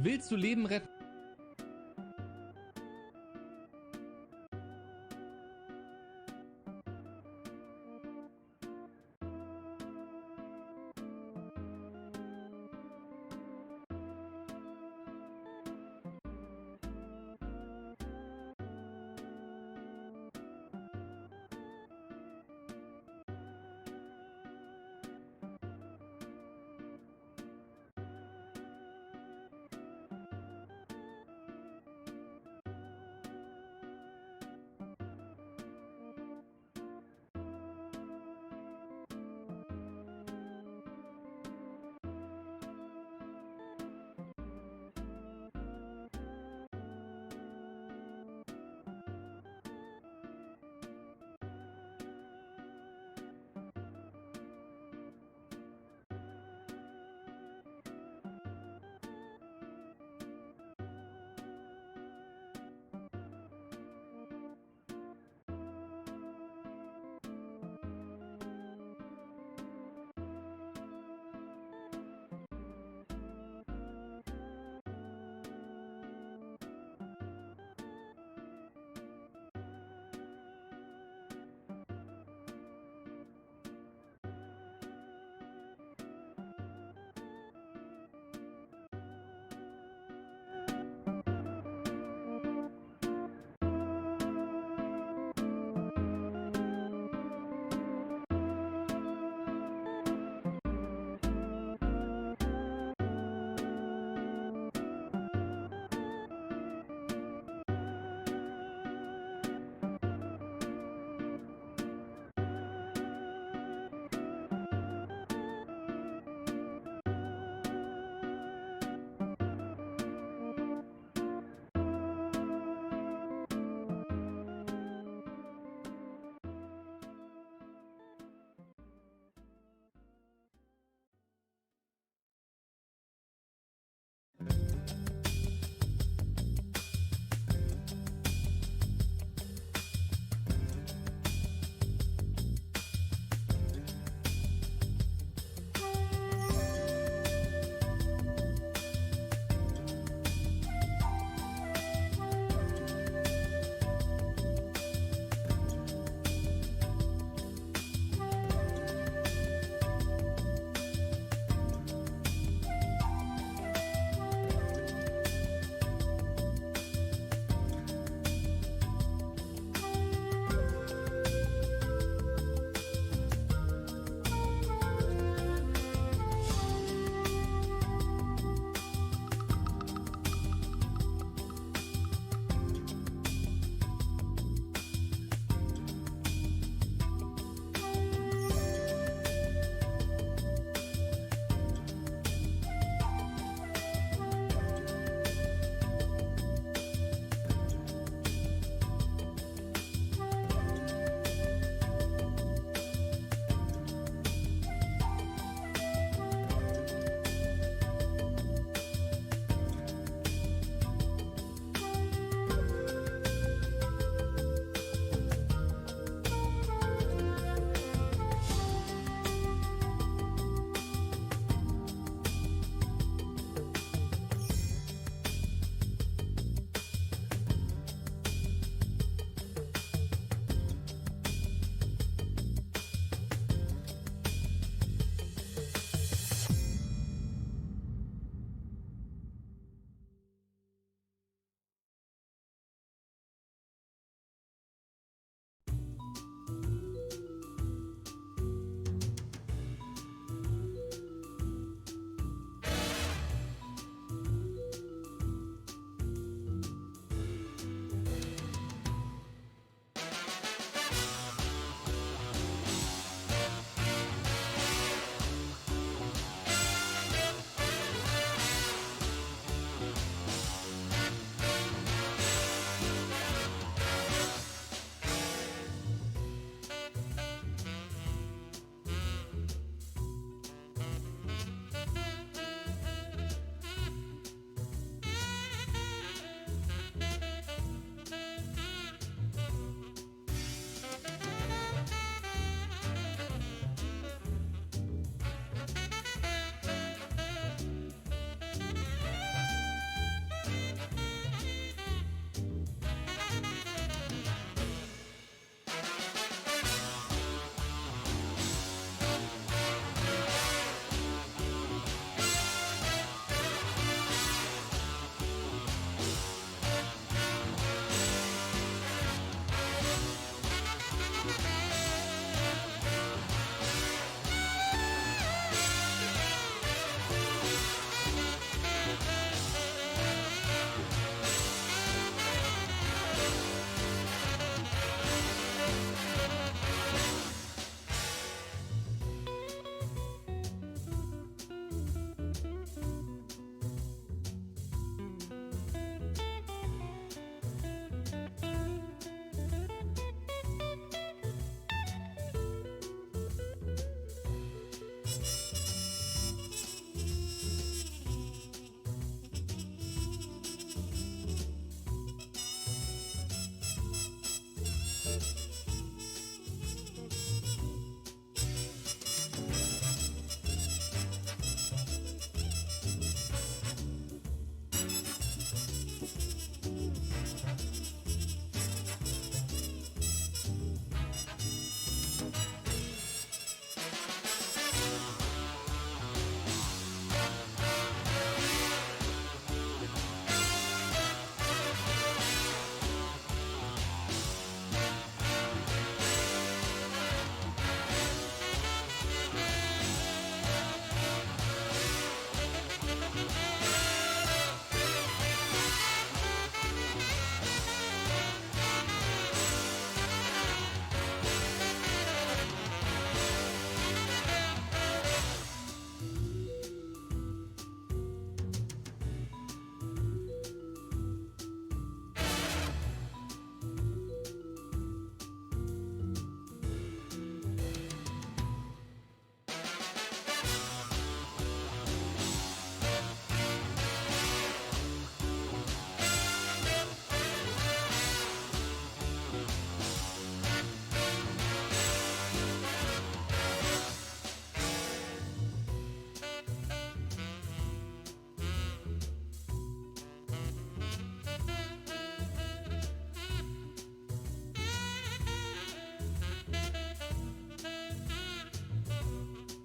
Willst du Leben retten?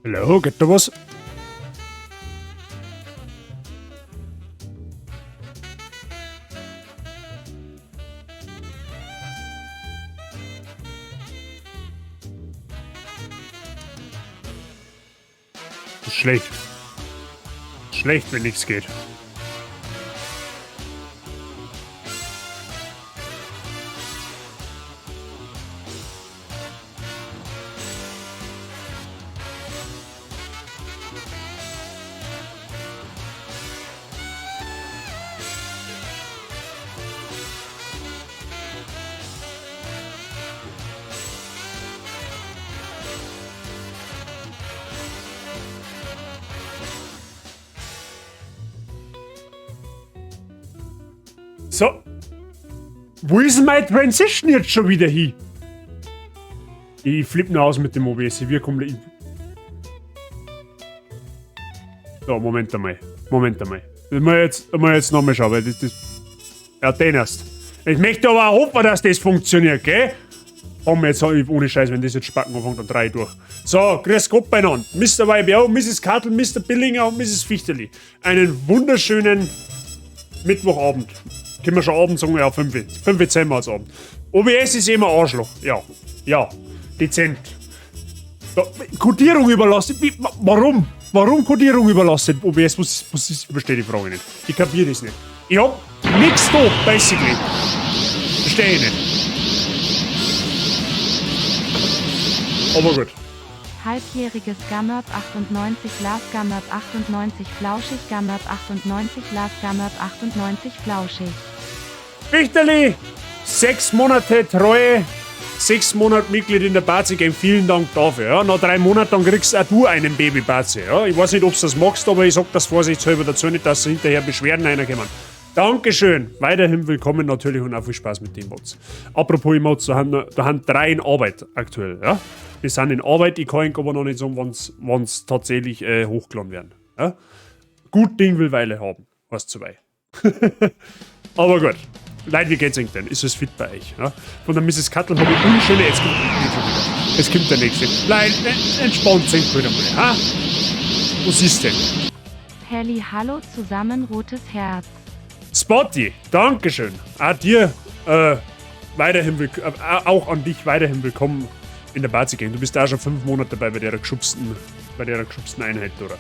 Hallo, geht da was? Ist schlecht. Schlecht, wenn nichts geht. So. Wo ist denn meine Transition jetzt schon wieder hin? Ich flippe nur aus mit dem OBS. Wir kommen. So, Moment einmal. Moment einmal. Das muss ich jetzt nochmal schauen, weil das. Ja, den erst. Ich möchte aber auch hoffen, dass das funktioniert, gell? Komm, jetzt hab ich ohne Scheiß, wenn das jetzt Spacken anfängt, dann dreh ich durch. So, grüß Gott beieinander. Mr. YBO, Mrs. Kattel, Mr. Billinger und Mrs. Fichterli. Einen wunderschönen Mittwochabend. Können wir schon Abend sagen? Ja, 5 Uhr. 5 Uhr zehn als Abend. OBS ist immer Arschloch. Ja. Ja. Dezent. Ja, Kodierung überlassen. Warum? Warum Kodierung überlassen? OBS, was ist, verstehe die Frage nicht. Ich kapiere das nicht. Ich hab nix da, basically. Verstehe ich nicht. Aber gut. Halbjähriges Gammerp 98 Lars Gammerp 98 Flauschig Gammerp 98 Lars Gammerp 98 Flauschig. Fichterli! 6 Monate Treue, 6 Monate Mitglied in der Bazi Gang. Vielen Dank dafür. Ja. Nach 3 Monaten dann kriegst auch du einen Baby Bazi. Ja. Ich weiß nicht, ob du das magst, aber ich sag das vorsichtshalber dazu nicht, dass hinterher Beschwerden reinkommen. Dankeschön. Weiterhin willkommen natürlich und auch viel Spaß mit den Emotes. Apropos Emotes, da haben 3 in Arbeit aktuell. Ja. Die sind in Arbeit, ich kann aber noch nicht sagen, wann's tatsächlich hochgeladen werden. Ja. Gut Ding will Weile haben, was zu weit. Aber gut. Leute, wie geht's euch denn? Ist es fit bei euch? Ja? Von der Mrs. Kattel habe ich unschöne. Jetzt kommt, jetzt kommt der nächste. Leute, entspannt sich wieder mal. Ha? Was ist denn? Helli, hallo zusammen, rotes Herz. Spotty, Dankeschön. Auch dir weiterhin auch an dich weiterhin willkommen in der Bazi Gang. Du bist da schon 5 Monate dabei bei der geschubsten Einheit, oder?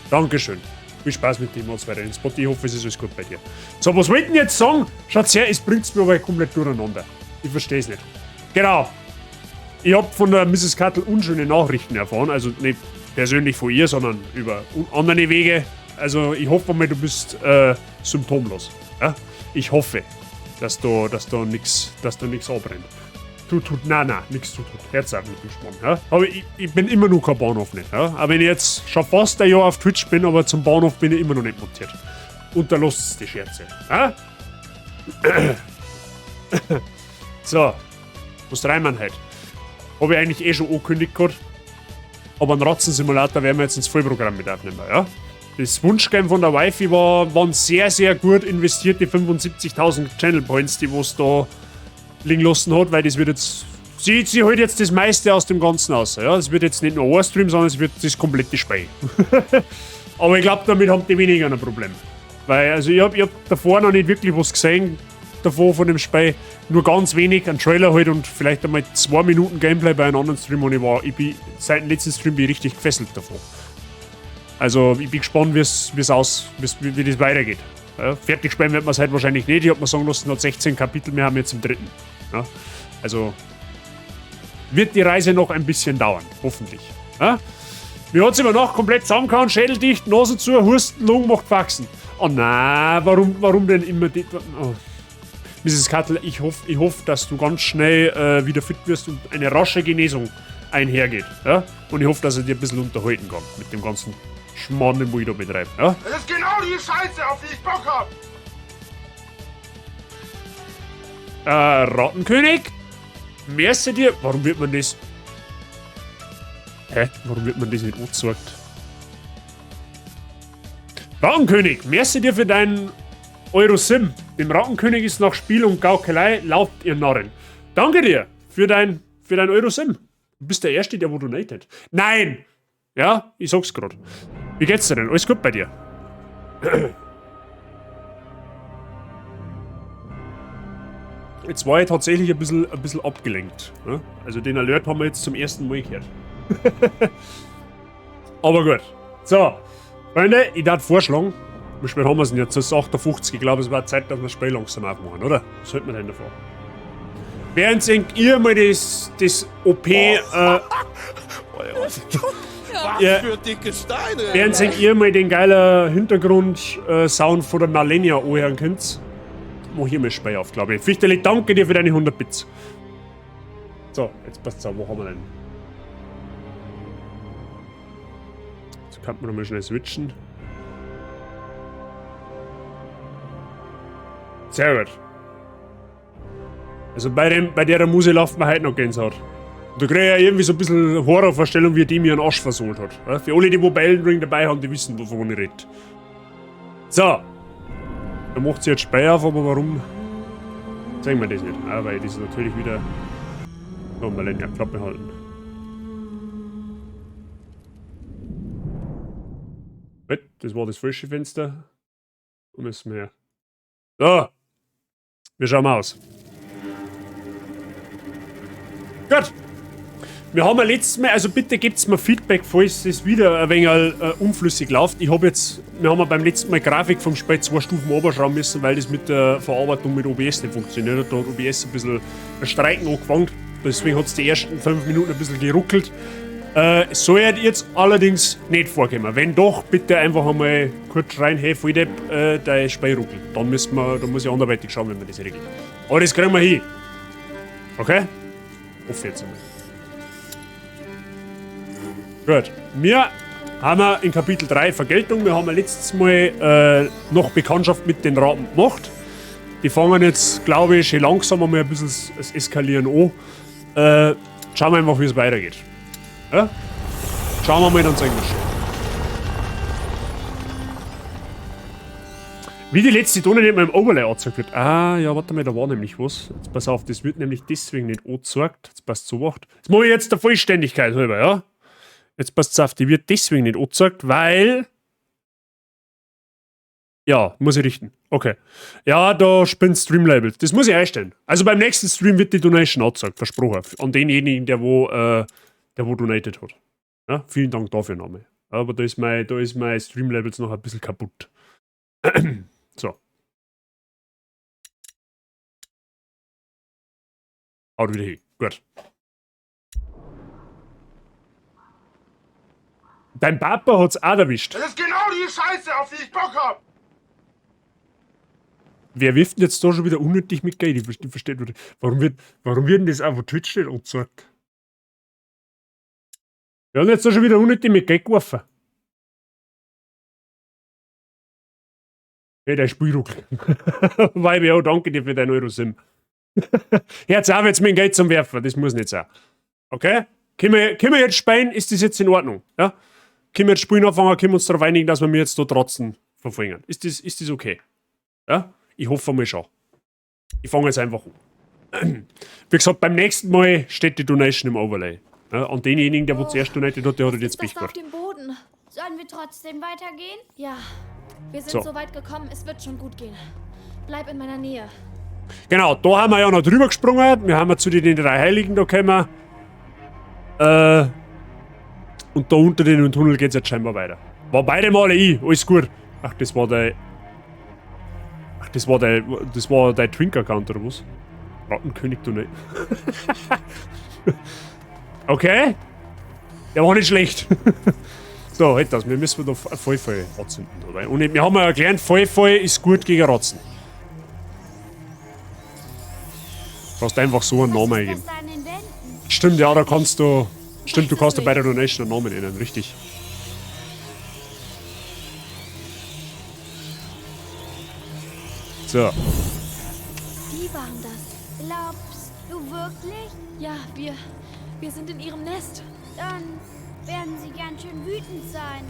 Dankeschön. Viel Spaß mit dem und weiterhin. Spotty, ich hoffe, es ist alles gut bei dir. So, was wollt ihr denn jetzt sagen? Schaut's her, es bringt's mir aber komplett durcheinander. Ich versteh's nicht. Genau. Ich hab von der Mrs. Kattel unschöne Nachrichten erfahren. Also nicht persönlich von ihr, sondern über andere Wege. Also ich hoffe mal, du bist symptomlos. Ja? Ich hoffe, dass da nix abbrennt. Tut, tut, nein, nein, nix tut, tut. Herz auf mit dem Schmarrn, ja? Aber ich bin immer noch kein Bahnhof nicht. Ja? Auch wenn ich jetzt schon fast ein Jahr auf Twitch bin, aber zum Bahnhof bin ich immer noch nicht montiert. Unterlasst die Scherze. Ja? So, was treiben wir heute? Hab ich eigentlich eh schon angekündigt gehabt. Aber einen Ratzensimulator werden wir jetzt ins Vollprogramm mit aufnehmen. Ja? Das Wunschgame von der Wifi waren sehr, sehr gut investierte 75.000 Channel Points, die was da liegen lassen hat, weil das wird jetzt. Sie holt jetzt das meiste aus dem Ganzen raus. Ja? Es wird jetzt nicht nur ein Stream, sondern es wird das komplette Spiel. Aber ich glaub, damit haben die weniger ein Problem. Weil, also ich hab davor noch nicht wirklich was gesehen davon von dem Spiel. Nur ganz wenig, ein Trailer halt und vielleicht einmal 2 Minuten Gameplay bei einem anderen Stream, wo ich war. Seit dem letzten Stream bin ich richtig gefesselt davon. Also ich bin gespannt, wie das weitergeht. Ja, fertig spielen wird man's halt wahrscheinlich nicht. Ich hab mir sagen lassen, hat 16 Kapitel, wir haben jetzt im 3. Ja, also wird die Reise noch ein bisschen dauern, hoffentlich. Ja? Mir hat's über Nacht komplett zusammengehauen, Schädel dicht, Nase zu, Husten, Lungen macht wachsen. Oh nein, warum denn immer die, oh. Mrs. Kattel, ich hoff, dass du ganz schnell wieder fit wirst und eine rasche Genesung einhergeht. Ja? Und ich hoffe, dass ich dir ein bisschen unterhalten kann mit dem ganzen Schmarrn, den ich da betreibe. Ja? Das ist genau die Scheiße, auf die ich Bock hab! Rattenkönig? Merce dir. Warum wird man das. Hä? Warum wird man das nicht angezeigt? Rattenkönig, merci dir für deinen Euro-Sim. Dem Rattenkönig ist nach Spiel und Gaukelei, lauft ihr Narren. Danke dir für dein Euro-Sim. Du bist der Erste, der wo donated. Nein! Ja, ich sag's grad. Wie geht's dir denn? Alles gut bei dir? Jetzt war ich tatsächlich ein bisschen abgelenkt. Ne? Also den Alert haben wir jetzt zum ersten Mal gehört. Aber gut. So, Freunde, ich darf vorschlagen, wie spät haben wir es denn jetzt? Es ist 58, ich glaube, es war Zeit, dass wir das Spiel langsam aufmachen, oder? Was hält man denn davon? Während ihr mal das OP... Was für dicke Steine! Während ihr mal den geilen Hintergrund-Sound von der Malenia anhören könnt, mach ich mal Spiel auf, glaube ich. Fichterli, danke dir für deine 100 Bits. So, jetzt passt's auf, wo haben wir denn? Jetzt kann man nochmal schnell switchen. Sehr gut. Also bei der Muse läuft man heute noch Gänsehaut. Und da krieg ich ja irgendwie so ein bisschen Horrorvorstellung, wie die mir einen Arsch versohlt hat. Für alle, die wo bei Elden Ring dabei haben, die wissen, wovon ich rede. So. Da macht sie jetzt Speier auf, aber warum? Zeigen wir das nicht. Ah, weil das ist natürlich wieder... So, Malenia, Klappe halten. Das war das falsche Fenster. Da müssen wir her. So. Wir schauen mal aus. Gut. Wir haben ja letztes Mal, also bitte gebt's mir Feedback, falls es wieder ein wenig unflüssig läuft. Ich hab jetzt, wir haben ja beim letzten Mal Grafik vom Spiel 2 Stufen runterschrauben müssen, weil das mit der Verarbeitung mit OBS nicht funktioniert hat. Da hat OBS ein bisschen Streiken angefangen. Deswegen hat's die ersten 5 Minuten ein bisschen geruckelt. Soll jetzt allerdings nicht vorkommen. Wenn doch, bitte einfach einmal kurz schreien, hey, Volldepp, dein Spiel ruckelt. Dann müssen wir, da muss ich anderweitig schauen, wenn wir das regeln. Aber das kriegen wir hin. Okay? Auf jetzt einmal. Gut, wir haben in Kapitel 3 Vergeltung. Wir haben ja letztes Mal noch Bekanntschaft mit den Raben gemacht. Die fangen jetzt, glaube ich, schon langsam einmal ein bisschen das Eskalieren an. Schauen wir einfach, wie es weitergeht. Ja? Schauen wir mal, dann zeigen wir schon. Wie die letzte Donne nicht mal im Overlay angezeigt wird. Ah, ja, warte mal, da war nämlich was. Jetzt pass auf, das wird nämlich deswegen nicht angezeigt. Jetzt passt so acht. Das mache ich jetzt der Vollständigkeit halber, ja? Jetzt passt auf, die wird deswegen nicht angezeigt, weil... Ja, muss ich richten. Okay. Ja, da spinnt Streamlabels. Das muss ich einstellen. Also beim nächsten Stream wird die Donation angezeigt, versprochen. An denjenigen, der wo donated hat. Ja, vielen Dank dafür nochmal. Aber da ist mein Streamlabels noch ein bisschen kaputt. So. Haut wieder hin. Gut. Dein Papa hat's auch erwischt. Das ist genau die Scheiße, auf die ich Bock hab! Wer wirft denn jetzt da schon wieder unnötig mit Geld? Ich verstehe nicht. Warum wird denn das einfach Twitch nicht angezeigt? Wir haben jetzt da schon wieder unnötig mit Geld geworfen. Hey, der Spielruck. YBO, danke dir für dein Euro-Sim. Herz auf jetzt mit dem Geld zum Werfen, das muss nicht sein. Okay? Können wir jetzt spielen? Ist das jetzt in Ordnung? Ja? Können wir jetzt spielen anfangen? Können wir uns darauf einigen, dass wir mir jetzt da trotzdem verfolgen? Ist das okay? Ja? Ich hoffe mal schon. Ich fange jetzt einfach an. Wie gesagt, beim nächsten Mal steht die Donation im Overlay. Ja, an denjenigen, der wo zuerst donated hat, der hat jetzt Pech gehabt. Auf dem Boden. Sollen wir trotzdem weitergehen? Ja. Wir sind so weit gekommen, es wird schon gut gehen. Bleib in meiner Nähe. Genau, da haben wir ja noch drüber gesprungen. Wir haben ja zu den 3 Heiligen da gekommen. Und da unter den Tunnel geht's jetzt scheinbar weiter. War beide Male ich, alles gut. Ach, das war der. Ach, das war der. Das war dein Twink-Account oder was? Rattenkönig, du nicht. Okay. Der war nicht schlecht. So, halt das. Wir müssen da voll anzünden, oder? Und wir haben ja gelernt, voll ist gut gegen Ratzen. Du hast einfach so einen Namen eingeben. Stimmt, ja, da kannst du. Stimmt, du kannst da bei der Donation einen Namen ändern, richtig. So. Die waren das. Glaubst du wirklich? Ja, wir sind in ihrem Nest. Dann werden sie ganz schön wütend sein.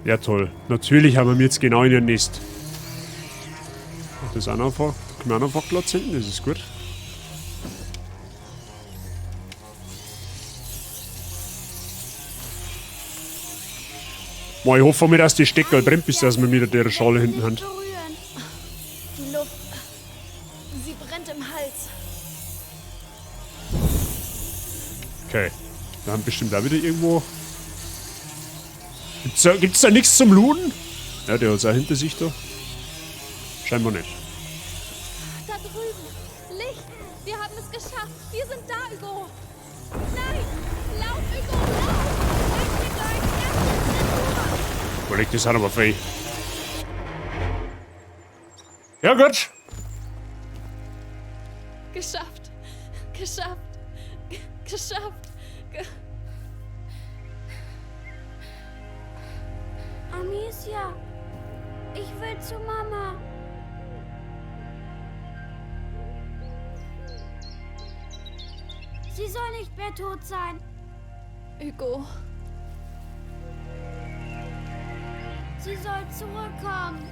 Ja, toll. Natürlich haben wir jetzt genau in ihrem Nest. Das ist auch noch können wir auch noch Fackel anzünden, das ist gut. Boah, ich hoffe mir, dass die Stecker brennt, bis dass wir wieder der Schale hinten haben. Die Luft. Sie brennt im Hals. Okay. Da haben bestimmt auch wieder irgendwo. Gibt's da nichts zum Looten? Ja, der hat's auch hinter sich da. Scheinbar nicht. Da drüben. Licht. Wir haben es geschafft. Wir sind da, Hugo. Nein! Lauf, Hugo, lauf! Wo liegt das aber frei? Ja, gut. Geschafft. Geschafft. Geschafft. Amicia, ich will zu Mama. Sie soll nicht mehr tot sein. Hugo. Sie soll zurückkommen.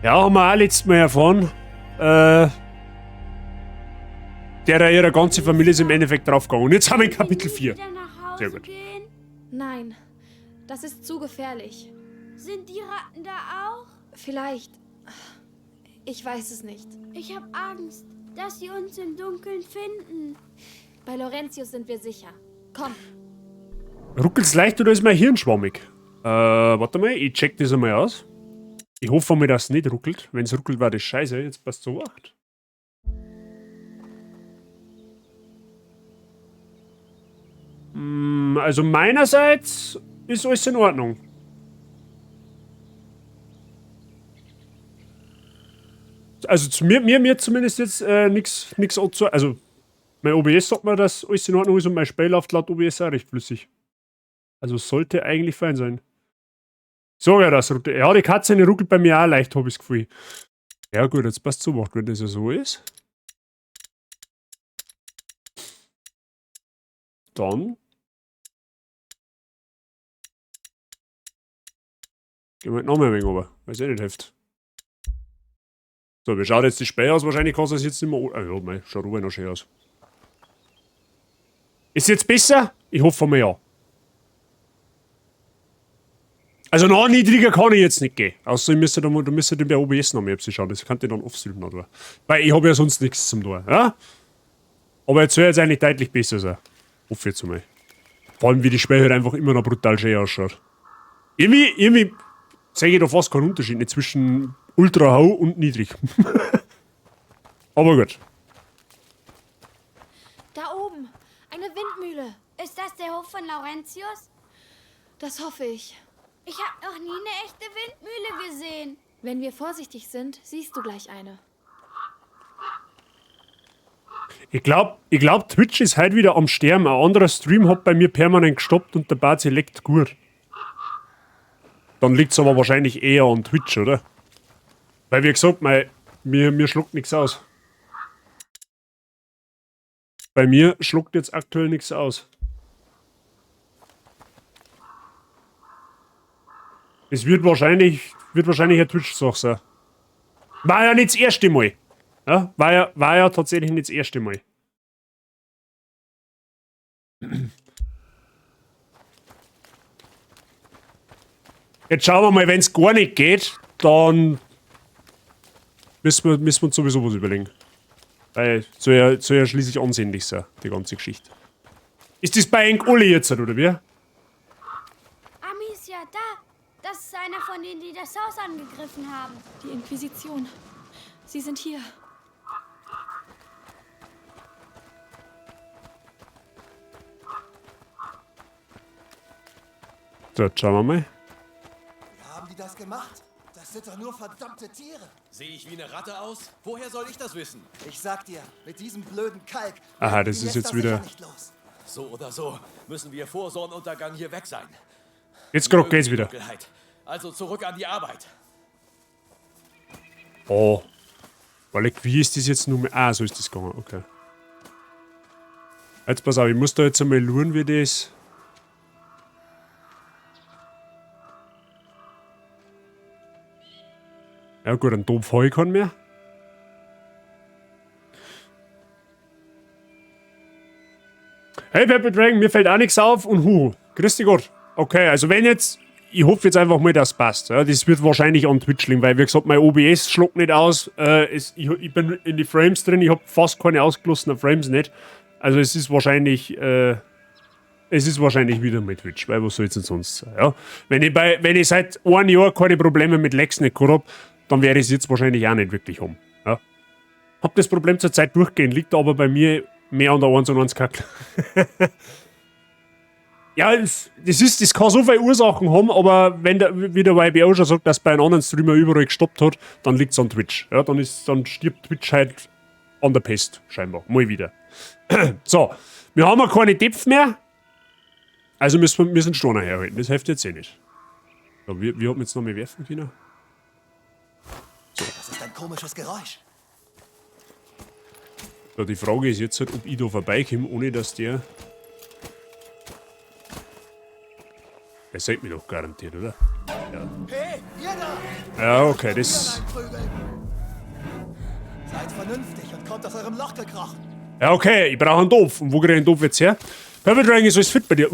Ja, haben wir auch letztes Mal erfahren. Der ihre ganze Familie ist im Endeffekt draufgegangen. Und jetzt haben wir in Kapitel 4. Wieder nach Hause Sehr gut. Gehen? Nein, das ist zu gefährlich. Sind die Ratten da auch? Vielleicht. Ich weiß es nicht. Ich habe Angst, dass sie uns im Dunkeln finden. Bei Laurentius sind wir sicher. Komm. Ruckelt's leicht oder ist mein Hirn schwammig? Warte mal, ich check das einmal aus. Ich hoffe mal, dass es nicht ruckelt. Wenn's ruckelt, war das scheiße. Jetzt passt so 8. Also meinerseits ist alles in Ordnung. Also zu mir zumindest jetzt nix anzu-, also mein OBS sagt mir, dass alles in Ordnung ist und mein Spiel läuft laut OBS auch recht flüssig. Also sollte eigentlich fein sein. So, ja, das ruckelt. Ja, die Katze, die ruckelt bei mir auch leicht, hab ich das Gefühl. Ja gut, jetzt passt zu, wenn das ja so ist. Dann gehen wir halt noch mehr ein wenig runter, weil es eh nicht hilft. So, wie schaut jetzt die Spähe aus? Wahrscheinlich kannst du das jetzt nicht mehr an-, ah, ja, mei, schaut aber noch schön aus. Ist jetzt besser? Ich hoffe mal ja. Also noch niedriger kann ich jetzt nicht gehen. Außer ich müsste da mal, du müsstest den bei OBS noch mehr schauen. Das kann ich dann offstreamen, oder? Weil ich habe ja sonst nichts zum tun. Ja? Aber jetzt soll jetzt eigentlich deutlich besser sein. Hoffe ich jetzt mal. Vor allem, wie die Spähe halt einfach immer noch brutal schön ausschaut. Irgendwie sehe ich da fast keinen Unterschied nicht zwischen ultra hoch und niedrig. Aber gut. Da oben! Eine Windmühle! Ist das der Hof von Laurentius? Das hoffe ich. Ich hab noch nie eine echte Windmühle gesehen. Wenn wir vorsichtig sind, siehst du gleich eine. Ich glaub, Twitch ist heute wieder am Sterben. Ein anderer Stream hat bei mir permanent gestoppt und der Bazi leckt gut. Dann liegt's aber wahrscheinlich eher an Twitch, oder? Weil, wie gesagt, mir schluckt nix aus. Bei mir schluckt jetzt aktuell nix aus. Es wird wahrscheinlich eine Twitch-Sache sein. War ja nicht das erste Mal. Ja, war ja tatsächlich nicht das erste Mal. Jetzt schauen wir mal, wenn's gar nicht geht, dann müssen wir uns sowieso was überlegen. Weil soll ja schließlich ansehnlich sein, die ganze Geschichte. Ist das bei Enk Olli jetzt, oder wie? Amicia, da! Das ist einer von denen, die das Haus angegriffen haben. Die Inquisition. Sie sind hier. So, jetzt schauen wir mal. Wie haben die das gemacht? Das sind doch nur verdammte Tiere. Sehe ich wie eine Ratte aus? Woher soll ich das wissen? Ich sag dir, mit diesem blöden Kalk Aha, werden das die ist jetzt Nester wieder sicher nicht los. So oder so müssen wir vor Sonnenuntergang hier weg sein. Jetzt grad geht's wieder. Dunkelheit. Also zurück an die Arbeit. Oh. Weil, wie ist das jetzt nun? Ah, so ist das gegangen. Okay. Jetzt pass auf, ich muss da jetzt einmal schauen, wie das. Ja gut, einen Topf habe ich keinen mehr. Hey Purple Dragon, mir fällt auch nichts auf und hu. Grüß dich Gott. Okay, also wenn jetzt, ich hoffe jetzt einfach mal, dass es passt. Ja, das wird wahrscheinlich an Twitch liegen, weil wie gesagt, mein OBS schlägt nicht aus. Ich bin in die Frames drin, ich hab fast keine ausgelassenen Frames nicht. Also es ist wahrscheinlich wieder mit Twitch, weil was soll's denn sonst sein? Ja? Wenn ich seit einem Jahr keine Probleme mit Lags nicht gehabt hab, dann werde ich es jetzt wahrscheinlich auch nicht wirklich haben. Ja? Hab das Problem zurzeit durchgehend, liegt aber bei mir mehr an der 1,90 Kacke. Ja, das kann so viele Ursachen haben, aber wenn der, wie der YBO schon sagt, dass bei einem anderen Streamer überall gestoppt hat, dann liegt's an Twitch. Ja, dann stirbt Twitch halt an der Pest, scheinbar. Mal wieder. So, wir haben ja keine Depf mehr. Also müssen wir Stoner herhalten, das hilft jetzt eh nicht. So, wie hat man jetzt noch mehr werfen können? So. Das ist ein komisches Geräusch. So, die Frage ist jetzt halt, ob ich da vorbeikomme, ohne dass der... Der sieht mich doch garantiert, oder? Ja. Hey, ihr da! Ja, okay, das... Seid vernünftig und kommt aus eurem Loch gekrochen. Ja, okay, ich brauche einen Topf. Und wo kriege ich den Topf jetzt her? Purple Dragon ist alles fit bei dir.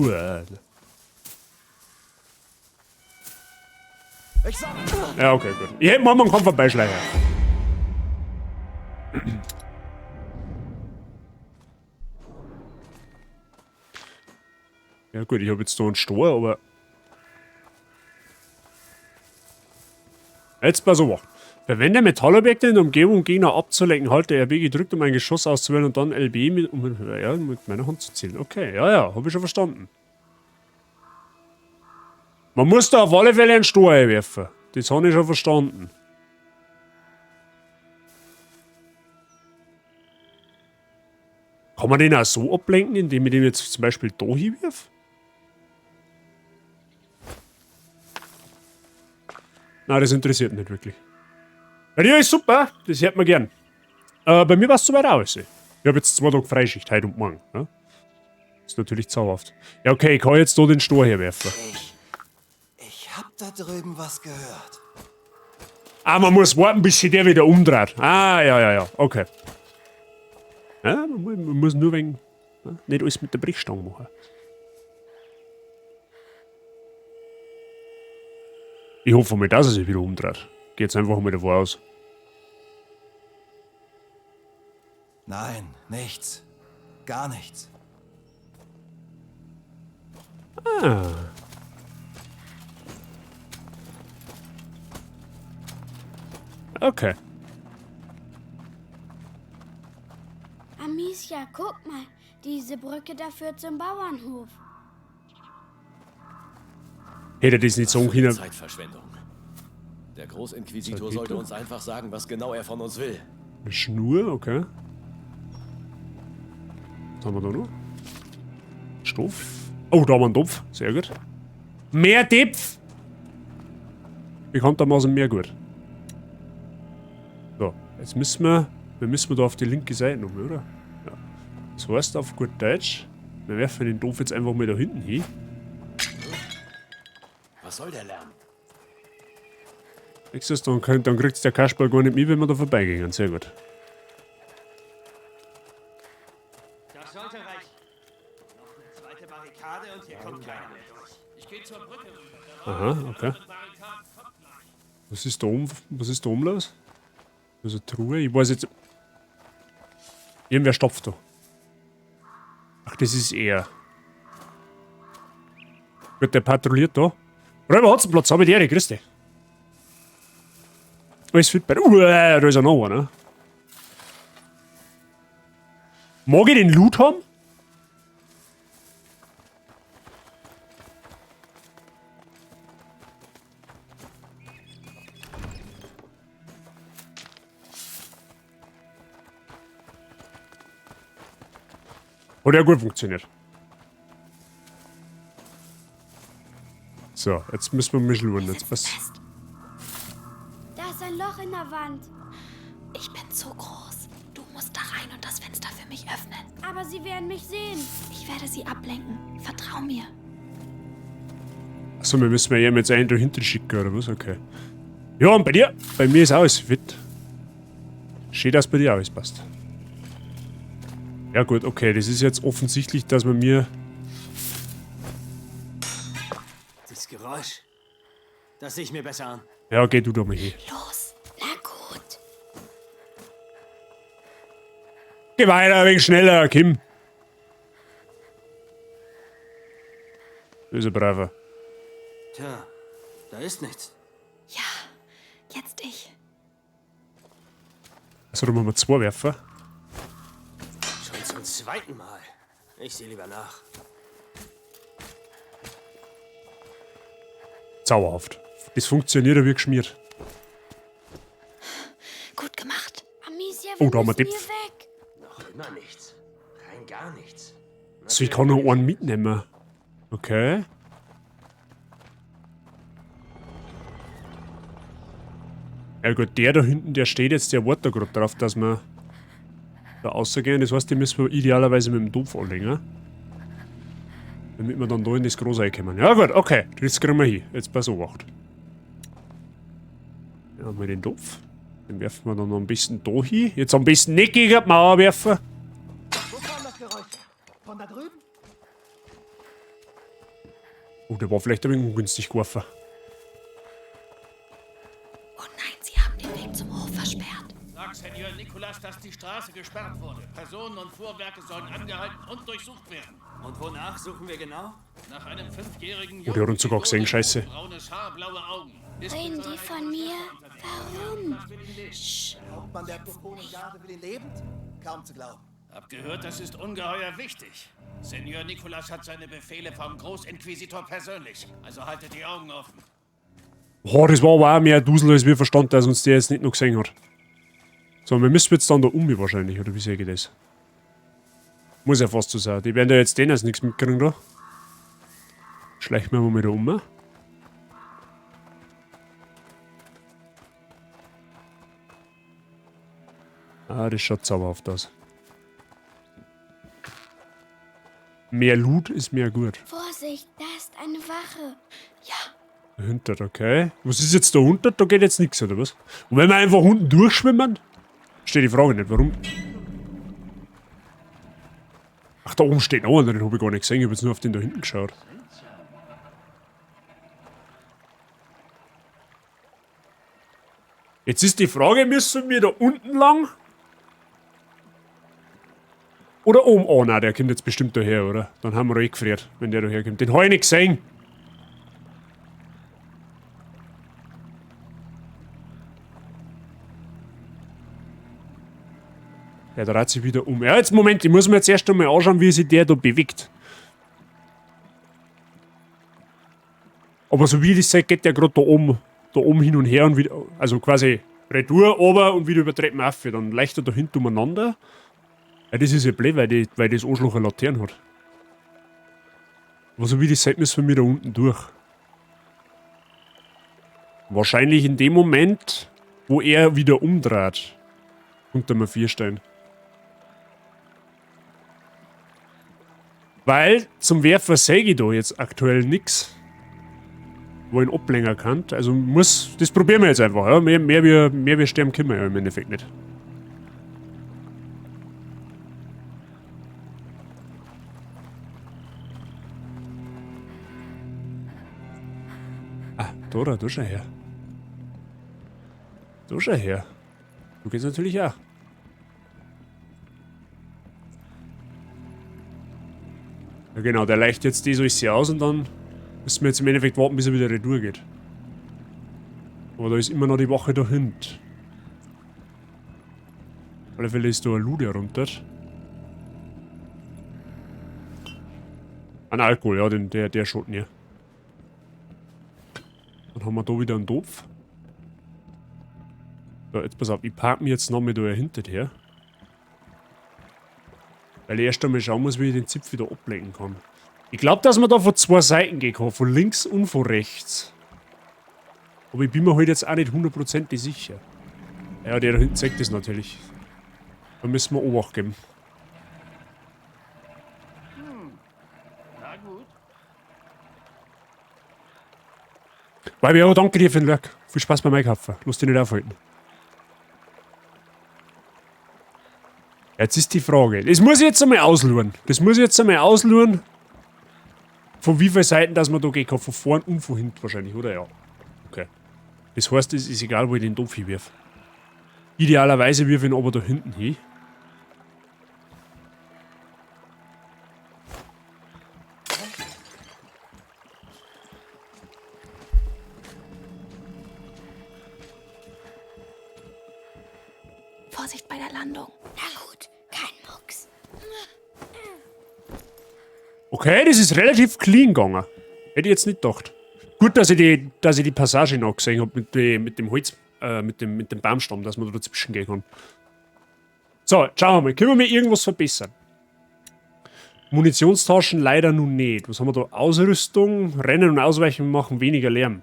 Ja, okay, gut. Ich hätte mal einen Kampf vorbeischleichen. Ja gut, ich habe jetzt da einen Stor, aber... Jetzt pass auf. Verwende Metallobjekte in der Umgebung, um Gegner abzulenken. Halte RB gedrückt, um ein Geschoss auszuwählen und dann LB mit, um mit meiner Hand zu zielen. Okay, ja, ja, hab ich schon verstanden. Man muss da auf alle Fälle einen Stor einwerfen. Das habe ich schon verstanden. Kann man den auch so ablenken, indem ich den jetzt zum Beispiel da hinwerfe? Nein, das interessiert mich nicht wirklich. Bei dir ist super, das hört man gern. Bei mir war es soweit auch alles. Ich habe jetzt 2 Tage Freischicht, heute und morgen. Ja? Ist natürlich zauberhaft. Ja, okay, ich kann jetzt da den Stor herwerfen. Ich hab da drüben was gehört. Ah, man muss warten, bis sich der wieder umdreht. Ah, ja, ja, ja, okay. Ja, man muss nur wegen, ja, nicht alles mit der Brechstange machen. Ich hoffe mal, dass er sich wieder umdreht. Geh jetzt einfach mal davor aus. Nein, nichts. Gar nichts. Ah. Okay. Amicia, guck mal. Diese Brücke da führt zum Bauernhof. Hätte das nicht sagen können. Zeitverschwendung. Der Großinquisitor sollte uns einfach sagen, was genau er von uns will. Eine Schnur, okay. Was haben wir da noch? Stoff. Oh, da haben wir einen Topf. Sehr gut. Mehr Topf! Bekanntermaßen mehr gut. So, jetzt müssen wir... Wir müssen da auf die linke Seite noch, oder? Ja. Das heißt auf gut Deutsch, wir werfen den Topf jetzt einfach mal da hinten hin. Was soll der Lärm? Nächstes, dann kriegt's der Kasperl gar nicht mit, wenn wir da vorbeigehen. Sehr gut. Das sollte reichen. Noch eine zweite Barrikade und hier kommt keiner mehr durch. Ich gehe zur Brücke rüber. Aha, okay. Was ist da oben? Was ist da oben los? Da ist eine Truhe. Ich weiß jetzt. Irgendwer stopft da. Ach, das ist er. Wird der patrouilliert da? Räuber Hotzenplotz, hab ich die Ehre, grüß dich. Alles fit bei. Da ist ja noch einer. Mag ich den Loot haben? Hat ja gut funktioniert. So, jetzt müssen wir mich schauen. Jetzt was. Da ist ein Loch in der Wand. Ich bin zu groß. Du musst da rein und das Fenster für mich öffnen. Aber sie werden mich sehen. Ich werde sie ablenken. Vertrau mir. Achso, wir müssen ja jetzt einen dahinter schicken, oder was? Okay. Ja, und bei dir? Bei mir ist alles fit. Schön, dass bei dir alles passt. Ja gut, okay, das ist jetzt offensichtlich, dass man mir... Dieses Geräusch. Das sehe ich mir besser an. Ja, geh du da mal hin. Los, na gut. Geh weiter, ein wenig schneller, Kim. Böse Braver. Tja, da ist nichts. Ja, jetzt ich. Also, da müssen wir zwei werfen. Schon zum zweiten Mal. Ich sehe lieber nach. Zauberhaft. Das funktioniert ja wie geschmiert. Gut gemacht. Amicia, Oh, wir da haben wir müssen hier Dipf. weg. Noch immer nichts. Rein gar nichts. So, ich kann noch einen mitnehmen. Okay. Ja gut, der da hinten, der steht jetzt, der wartet da gerade drauf, dass wir da rausgehen. Das heißt, die müssen wir idealerweise mit dem Topf anlegen. Damit wir dann da in das Große reinkommen. Ja gut, okay, das kriegen wir hin. Jetzt pass auf. Ja, haben wir den Topf. Den werfen wir dann am besten da hin. Jetzt am besten nicht gegen die Mauer werfen. Wo kam das Geräusch her? Von da drüben? Oh, der war vielleicht ein wenig ungünstig geworfen. Oh nein, sie haben den Weg zum Hof versperrt. Sag Senior Nicholas, dass die Straße gesperrt wurde. Personen und Fuhrwerke sollen angehalten und durchsucht werden. Und wonach suchen wir genau? Nach einem fünfjährigen Oh, der hat uns sogar gesehen, Scheiße. Braunes Haar, blaue Augen. Ist Reden die von mir? Warum? Hauptmann der Garde will ihn lebend? Kaum zu glauben. Hab gehört, das ist ungeheuer wichtig. Senior Nicholas hat seine Befehle vom Großinquisitor persönlich. Also haltet die Augen offen. Oh, das war aber auch mehr Dusel, als wir verstanden, dass uns der jetzt nicht noch gesehen hat. So, wir müssen jetzt dann da um wahrscheinlich, oder wie sehe ich das? Muss ja fast so sein. Die werden da jetzt den als nichts mitkriegen da. Schleichen wir mal wieder um. Ah, das schaut zauberhaft aus. Mehr Loot ist mehr gut. Vorsicht, da ist eine Wache. Ja, Dahinter, okay. Was ist jetzt da unten? Da geht jetzt nichts, oder was? Und wenn wir einfach unten durchschwimmen? Steht die Frage nicht, warum? Ach, da oben steht noch einer, den habe ich gar nicht gesehen. Ich habe jetzt nur auf den da hinten geschaut. Jetzt ist die Frage, müssen wir da unten lang? Oder oben? Oh nein, der kommt jetzt bestimmt daher, oder? Dann haben wir eh gefriert, wenn der daherkommt. Den habe ich nicht gesehen. Der dreht sich wieder um. Ja, jetzt Moment, ich muss mir jetzt erst einmal anschauen, wie sich der da bewegt. Aber so wie ich das sehe, geht der gerade da oben hin und her und wieder, also quasi retour, ober und wieder über Treppen auf. Dann leicht er da hinten umeinander. Ja, das ist ja blöd, weil das Arschloch eine Laterne hat. Aber so wie ich das sehe, müssen wir da unten durch. Wahrscheinlich in dem Moment, wo er wieder umdreht. Unter dem Vierstein. Weil zum Werfer sehe ich da jetzt aktuell nix, wo ich ihn ablenken kann. Also muss, das probieren wir jetzt einfach. Ja? Mehr wir sterben können wir ja im Endeffekt nicht. Ah, da, da schau her. Da schau her. Du gehst natürlich auch. Ja genau, der leicht jetzt die so ist sie aus und dann müssen wir jetzt im Endeffekt warten, bis er wieder retour geht. Aber da ist immer noch die Wache dahinter. Auf alle Fälle ist da ein Lude runter. Ein Alkohol, ja, der schaut nie. Dann haben wir da wieder einen Topf. So, jetzt pass auf, ich park mich jetzt noch mal da hinter her. Weil ich erst einmal schauen muss, wie ich den Zipf wieder ablenken kann. Ich glaub, dass man da von zwei Seiten gehen kann. Von links und von rechts. Aber ich bin mir halt jetzt auch nicht hundertprozentig sicher. Ja, der da hinten zeigt das natürlich. Da müssen wir Obacht geben. Na gut. Weil ja, danke dir für den Lurk. Viel Spaß beim Einkaufen. Lass dich nicht aufhalten. Jetzt ist die Frage. Das muss ich jetzt einmal ausluren. Das muss ich jetzt einmal ausluren. Von wie vielen Seiten, dass man da gehen kann. Von vorn und von hinten wahrscheinlich, oder? Ja. Okay. Das heißt, es ist egal, wo ich den Topf hinwerf. Idealerweise wirf ich ihn aber da hinten hin. Vorsicht bei der Landung. Na gut, kein Mucks. Okay, das ist relativ clean gegangen. Hätte ich jetzt nicht gedacht. Gut, dass ich die Passage noch gesehen hab mit dem Holz, mit dem Baumstamm, dass man da dazwischen gehen kann. So, schauen wir mal. Können wir mir irgendwas verbessern? Munitionstaschen leider nun nicht. Was haben wir da? Ausrüstung, Rennen und Ausweichen machen weniger Lärm.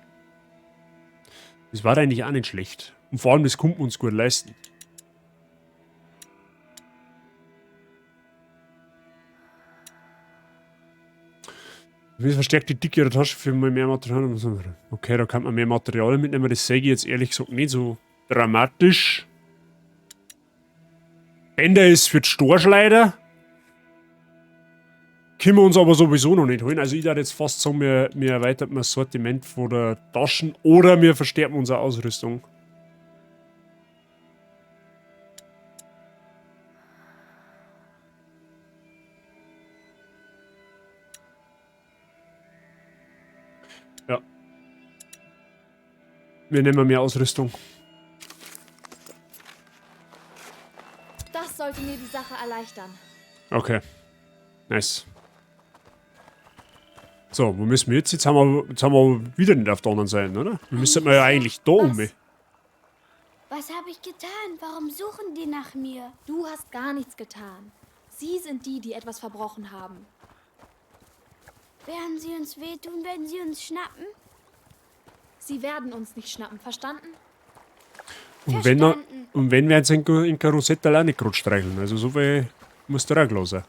Das war eigentlich auch nicht schlecht. Und vor allem, das konnten wir uns gut leisten. Verstärkt die Dicke ihrer Tasche für mehr Material. Okay, da kann man mehr Material mitnehmen. Das sehe ich jetzt ehrlich gesagt nicht so dramatisch. Bänder ist für die Storchleider. Können wir uns aber sowieso noch nicht holen. Also ich würde jetzt fast sagen, wir erweitern das Sortiment von der Taschen oder wir verstärken unsere Ausrüstung. Ja. Wir nehmen mehr Ausrüstung. Das sollte mir die Sache erleichtern. Okay. Nice. So, wo müssen wir jetzt? Jetzt haben wir wieder nicht auf der anderen Seite, oder? Wir müssen ja eigentlich da um. Was habe ich getan? Warum suchen die nach mir? Du hast gar nichts getan. Sie sind die, die etwas verbrochen haben. Werden sie uns wehtun, wenn sie uns schnappen? Sie werden uns nicht schnappen, verstanden? Und wenn werden sie in Karussell auch nicht gerade streicheln. Also so viel muss der auch klar sein.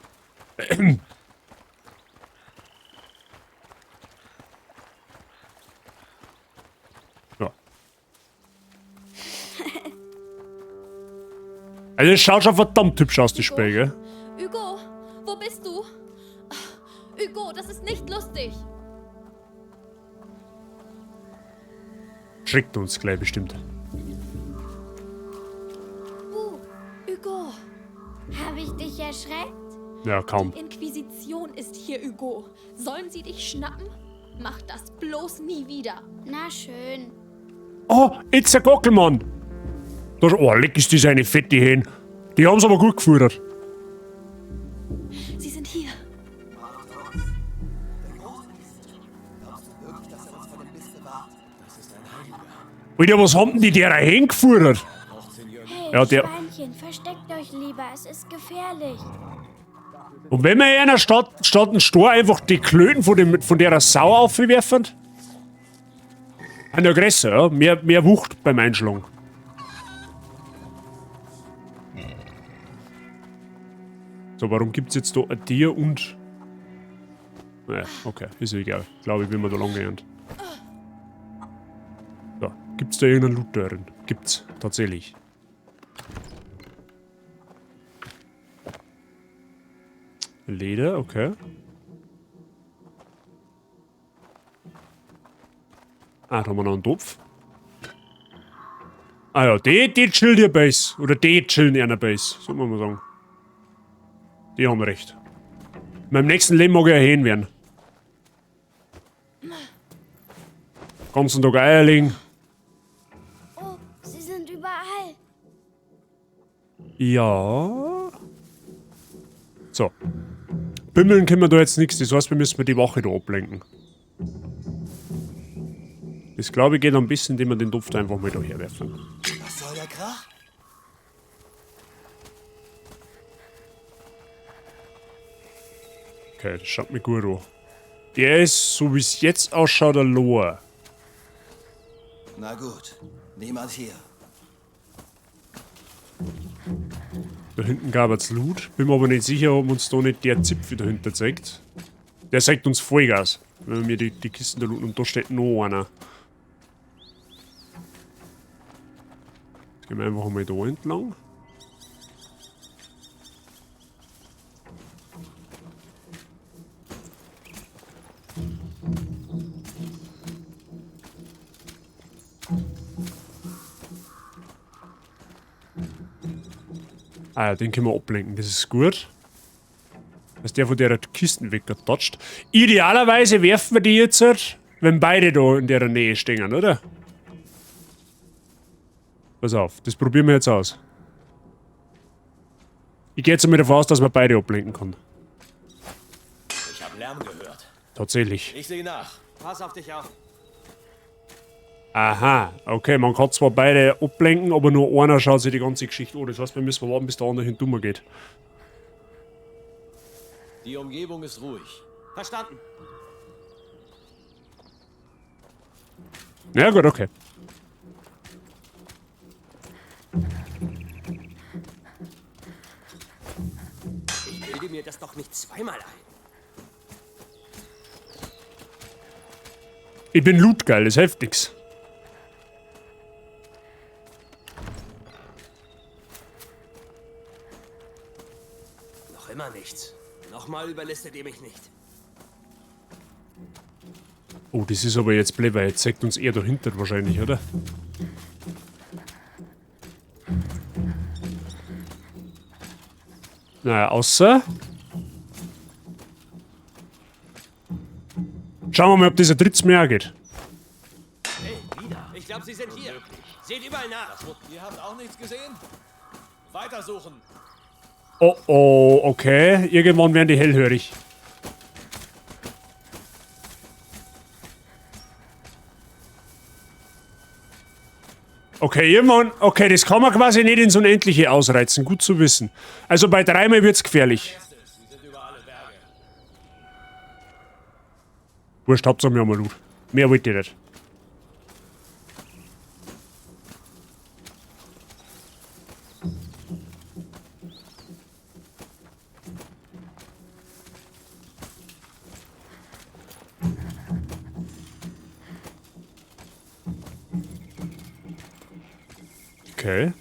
Ja. Also es schaut schon verdammt hübsch aus, die Spiel, gell? Hugo, wo bist du? Hugo, das ist nicht lustig. Schreckt uns gleich bestimmt. Hugo. Habe ich dich erschreckt? Ja, kaum. Die Inquisition ist hier, Hugo. Sollen sie dich schnappen? Mach das bloß nie wieder. Na schön. Oh, it's a Gockelmann. Das, oh, leck ist das eine fette Hen. Die haben's aber gut gefüttert. Sie sind hier. Alter, was haben denn die derer Hen gefüttert? Hey, ja, der Schweinchen, versteckt euch lieber, es ist gefährlich. Und wenn wir in einer Stadt einen Stor einfach die Klöten von der Sau aufwerfen? An der Größe, ja. Mehr Wucht beim Einschlagen. So, warum gibt's jetzt da ein Tier und... Naja, okay, ist ja egal. Glaube ich, bin mir da lang gerannt. So, gibt's da irgendeinen Loot darin? Gibt's, tatsächlich. Leder, okay. Ah, da haben wir noch einen Topf. Ah ja, die chillen hier Base. Oder die chillen in einer Base, so muss man sagen. Die haben recht. In meinem nächsten Leben mag ich ein Hähn werden. Ganzen Tag Eier legen. Oh, sie sind überall. Ja. So. Bimmeln können wir da jetzt nichts, das heißt, wir müssen die Wache da ablenken. Das glaube ich geht am besten, indem wir den Topf da einfach mal da herwerfen. Was soll der Krach? Okay, das schaut mir gut an. Der ist, so wie es jetzt ausschaut, ein Lohr. Na gut, niemand hier. Da hinten gab es Loot. Bin mir aber nicht sicher, ob uns da nicht der Zipfel dahinter zeigt. Der zeigt uns Vollgas, wenn wir die Kisten da looten. Und da steht noch einer. Jetzt gehen wir einfach mal da entlang. Ah ja, den können wir ablenken, das ist gut. Dass der von der Kisten weggetatscht. Idealerweise werfen wir die jetzt, halt, wenn beide da in der Nähe stehen, oder? Pass auf, das probieren wir jetzt aus. Ich gehe jetzt einmal davon aus, dass man beide ablenken kann. Ich habe Lärm gehört. Tatsächlich. Ich sehe nach. Pass auf dich auf. Aha, okay, man kann zwar beide ablenken, aber nur einer schaut sich die ganze Geschichte an. Das heißt, wir müssen warten, bis der andere hinten geht. Die Umgebung ist ruhig. Verstanden. Ja gut, okay. Ich bilde mir das doch nicht zweimal ein. Ich bin lootgeil, das hilft nix. Noch immer nichts. Nochmal überlistet ihr mich nicht. Oh, das ist aber jetzt blöd, weil jetzt zeigt uns er dahinter wahrscheinlich, oder? Naja, außer... Schauen wir mal, ob dieser drittes mehr geht. Hey, wieder. Ich glaube, sie sind hier. Seht überall nach. Ihr habt auch nichts gesehen? Weitersuchen. Oh oh, okay. Irgendwann werden die hellhörig. Okay, irgendwann. Okay, das kann man quasi nicht ins Unendliche ausreizen. Gut zu wissen. Also bei dreimal wird's gefährlich. Wurscht, Hauptsache wir haben Loot. Mehr wollte ich nicht. Okay.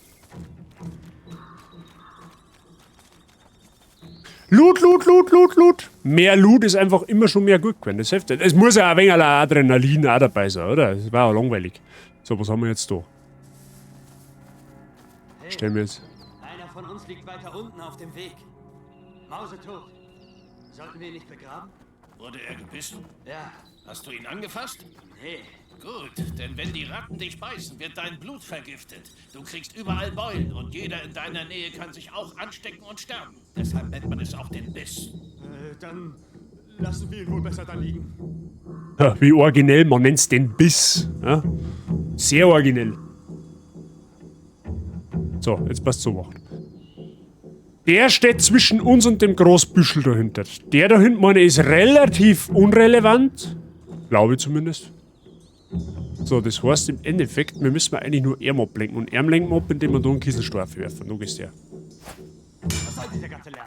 Loot, Loot, Loot, Loot, Loot. Mehr Loot ist einfach immer schon mehr gut gewesen. Das hilft. Es muss ja ein wenig Adrenalin auch dabei sein, oder? Das war auch langweilig. So, was haben wir jetzt da? Hey, Stellen wir jetzt. Einer von uns liegt weiter unten auf dem Weg. Mausetot. Sollten wir ihn nicht begraben? Wurde er gebissen? Ja. Hast du ihn angefasst? Nee. Gut, denn wenn die Ratten dich beißen, wird dein Blut vergiftet. Du kriegst überall Beulen und jeder in deiner Nähe kann sich auch anstecken und sterben. Deshalb nennt man es auch den Biss. Dann lassen wir ihn wohl besser da liegen. Ja, wie originell, man nennt's den Biss. Ja? Sehr originell. So, jetzt passt so machen. Der steht zwischen uns und dem Großbüschel dahinter. Der da hinten, meine, ist relativ unrelevant. Glaube ich zumindest. So, das heißt im Endeffekt, wir müssen eigentlich nur Arm ablenken. Und Arm lenken wir ab, indem wir da einen Kieselstoff werfen. Da ist der. Was soll dieser ganze Lärm?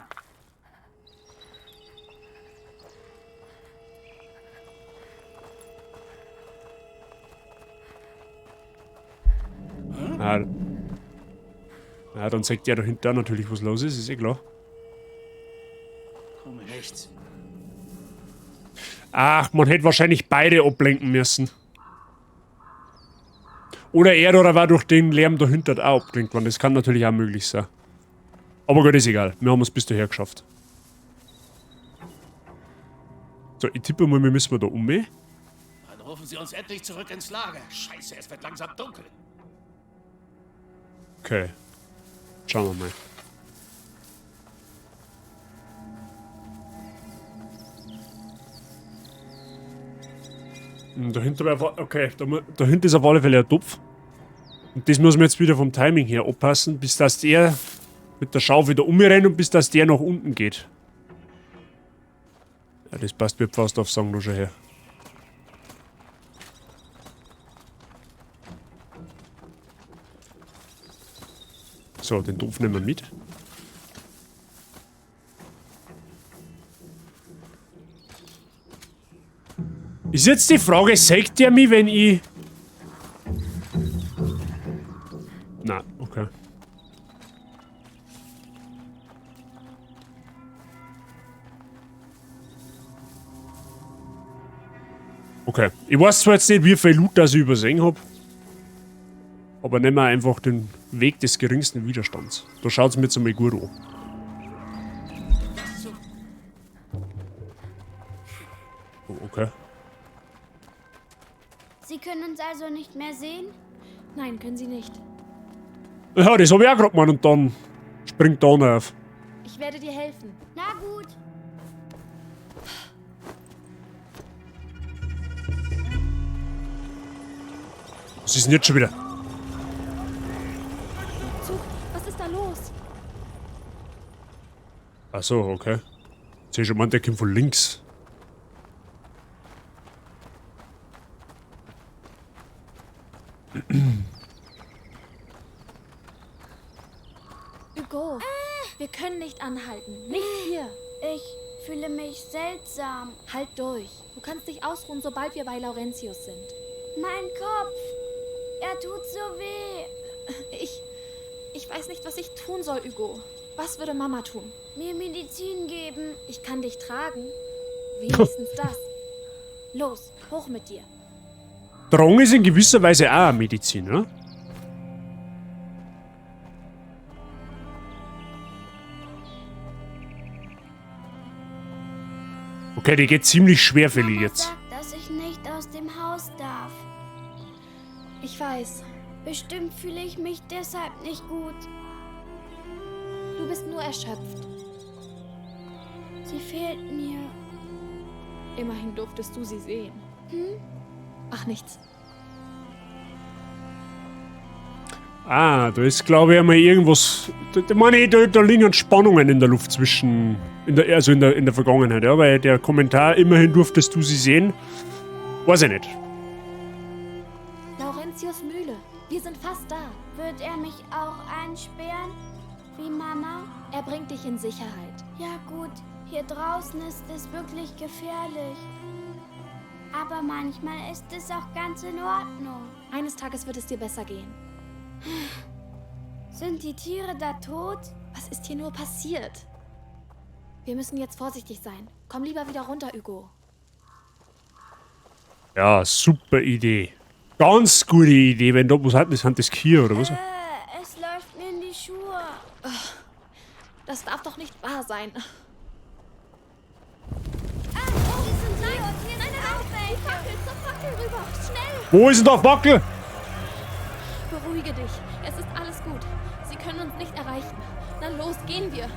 Ah. Ja, dann zeigt der dahinter natürlich, was los ist, ist eh klar. Komisch. Nichts. Ach, man hätte wahrscheinlich beide ablenken müssen. Oder er oder war durch den Lärm dahinter auch abgelenkt worden. Das kann natürlich auch möglich sein. Aber gut, ist egal. Wir haben es bis daher geschafft. So, ich tippe mal, wir müssen da um. Dann rufen Sie uns endlich zurück ins Lager. Scheiße, es wird langsam dunkel. Okay. Schauen wir mal. Dahinter wär, okay, dahinter ist auf alle Fälle ein Topf. Und das muss man jetzt wieder vom Timing her abpassen, bis dass der mit der Schaufel da umrennt und bis dass der nach unten geht. Ja, das passt mir fast auf Sagen schon her. So, den Topf nehmen wir mit. Ist jetzt die Frage, sagt der mich, wenn ich... Na, okay. Okay. Ich weiß zwar jetzt nicht, wie viel Loot das ich übersehen hab. Aber nehmen wir einfach den Weg des geringsten Widerstands. Da schaut's mir jetzt einmal gut an. Oh, okay. Sie können uns also nicht mehr sehen? Nein, können sie nicht. Ja, das hab ich auch gerade gemeint und dann springt da einer auf. Ich werde dir helfen. Na gut. Was ist denn jetzt schon wieder? Zug, was ist da los? Ach so, okay. Jetzt sehe ich schon mal, der kommt von links. Hugo, wir können nicht anhalten. Nicht hier. Ich fühle mich seltsam. Halt durch. Du kannst dich ausruhen, sobald wir bei Laurentius sind. Mein Kopf. Er tut so weh. Ich weiß nicht, was ich tun soll, Hugo. Was würde Mama tun? Mir Medizin geben. Ich kann dich tragen. Wenigstens das. Los, hoch mit dir. Drang ist in gewisser Weise auch eine Medizin, ne? Okay, die geht ziemlich schwerfällig Mama jetzt. sagt, dass ich nicht aus dem Haus darf. Ich weiß. Bestimmt fühle ich mich deshalb nicht gut. Du bist nur erschöpft. Sie fehlt mir. Immerhin durftest du sie sehen. Hm? Ach, nichts. Ah, da ist, glaube ich, einmal irgendwas. Da meine ich, da liegen Spannungen in der Luft zwischen. In der, also in der Vergangenheit, ja, weil der Kommentar, immerhin durftest du sie sehen, weiß ich nicht. Laurentius Mühle. Wir sind fast da. Wird er mich auch einsperren? Wie Mama? Er bringt dich in Sicherheit. Ja gut, hier draußen ist es wirklich gefährlich. Aber manchmal ist es auch ganz in Ordnung. Eines Tages wird es dir besser gehen. Sind die Tiere da tot? Was ist hier nur passiert? Wir müssen jetzt vorsichtig sein. Komm lieber wieder runter, Hugo. Ja, super Idee. Ganz gute Idee, wenn da was hat, das sind das Kier oder was? Es läuft mir in die Schuhe. Das darf doch nicht wahr sein. Ah, die sind hier und hier sind auch welche. Fackel, zur Fackel rüber. Schnell! Wo ist denn da Fackel? Beruhige dich. Es ist alles gut. Sie können uns nicht erreichen. Na los, gehen wir.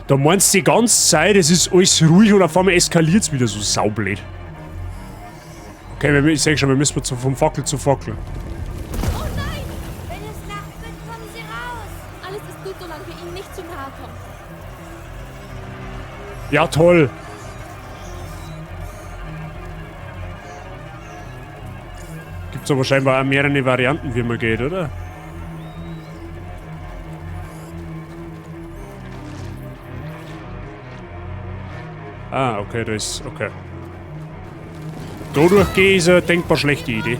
Da meinst du die ganze Zeit, es ist alles ruhig und auf einmal eskaliert's wieder so saublöd. Okay, ich sag schon, wir müssen vom Fackel zu Fackel. Oh nein! Wenn es Nacht wird, kommen sie raus. Alles ist gut, solange wir ihnen nicht zu nahe kommen. Ja, toll. Gibt's aber scheinbar auch mehrere Varianten, wie man geht, oder? Ah, okay, da ist... Okay. Da durchgehen ist eine denkbar schlechte Idee.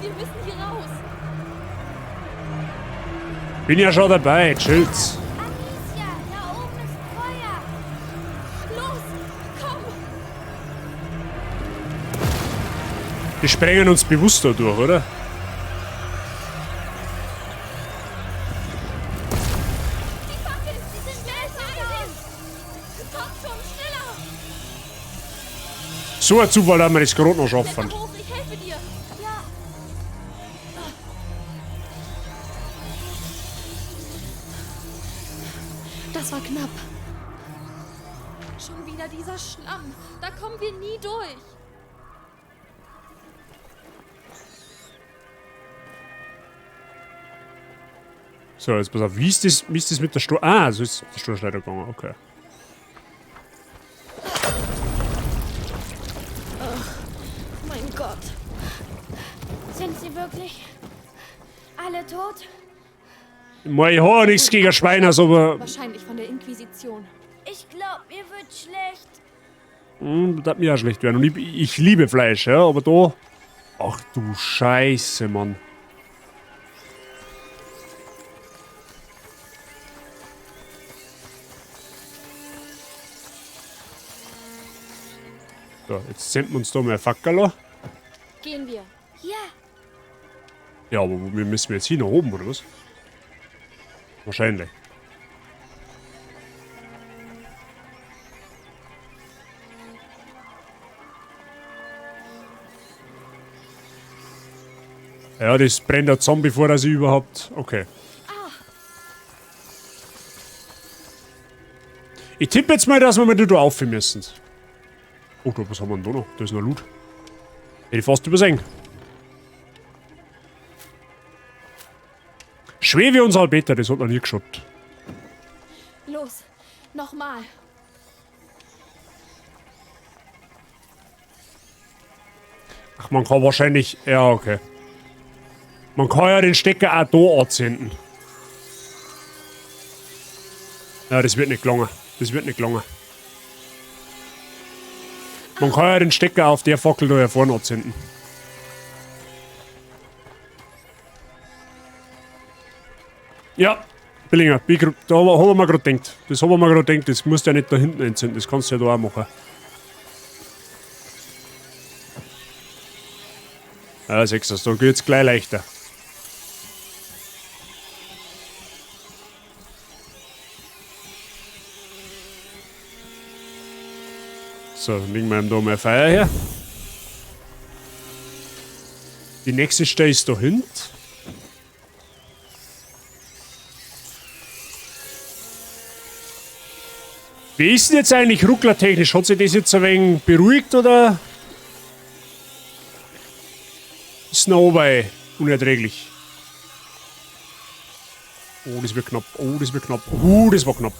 Wir müssen hier raus. Bin ja schon dabei, chillt's. Amicia, da oben ist Feuer. Los, komm. Die sprengen uns bewusst da durch, oder? Die Fackel, sie sind schnell, schnell. Komm schon, schneller. So ein Zufall, dass wir das gerade noch schaffen. Kletter hoch, ich helfe dir. Ja. Das war knapp. Schon wieder dieser Schlamm. Da kommen wir nie durch. So, jetzt pass auf. Wie ist das mit der Stur... Ah, so ist der Sturschleider gegangen. Okay. Ach, mein Gott. Sind sie wirklich alle tot? Ich habe nichts gegen Schweine, aber... Wahrscheinlich von der Inquisition. Ich glaube, mir wird schlecht. Das wird mir auch schlecht werden. Und ich liebe Fleisch, ja, aber da... Ach du Scheiße, Mann. So, jetzt senden wir uns da mal ein Fackel an. Gehen wir. Ja. Ja, aber wo müssen wir jetzt hin? Nach oben, oder was? Wahrscheinlich. Ja, das brennt der Zombie vor, dass ich überhaupt... Okay. Ich tippe jetzt mal, dass wir mal da auf müssen. Oh, da, was haben wir denn da noch? Da ist noch Loot. Hätte ich fast übersehen. Schwebe und Salpeter, das hat noch nie geschaut. Los, nochmal. Ach, man kann wahrscheinlich... Ja, okay. Man kann ja den Stecker auch da anzünden. Ja, das wird nicht gelungen. Das wird nicht gelungen. Man kann ja den Stecker auf der Fackel da hier vorne anzünden. Ja, Billinger, da haben wir gerade gedacht. Das haben wir gerade gedacht, das musst du ja nicht da hinten entzünden, das kannst du ja da auch machen. Ja, siehst du, da geht's gleich leichter. So, dann legen wir ihm da mal Feuer her. Die nächste Stelle ist da hinten. Wie ist denn jetzt eigentlich rucklertechnisch? Hat sich das jetzt ein wenig beruhigt oder? Ist noch bei unerträglich. Oh, das wird knapp. Oh, das wird knapp. Oh, das war knapp.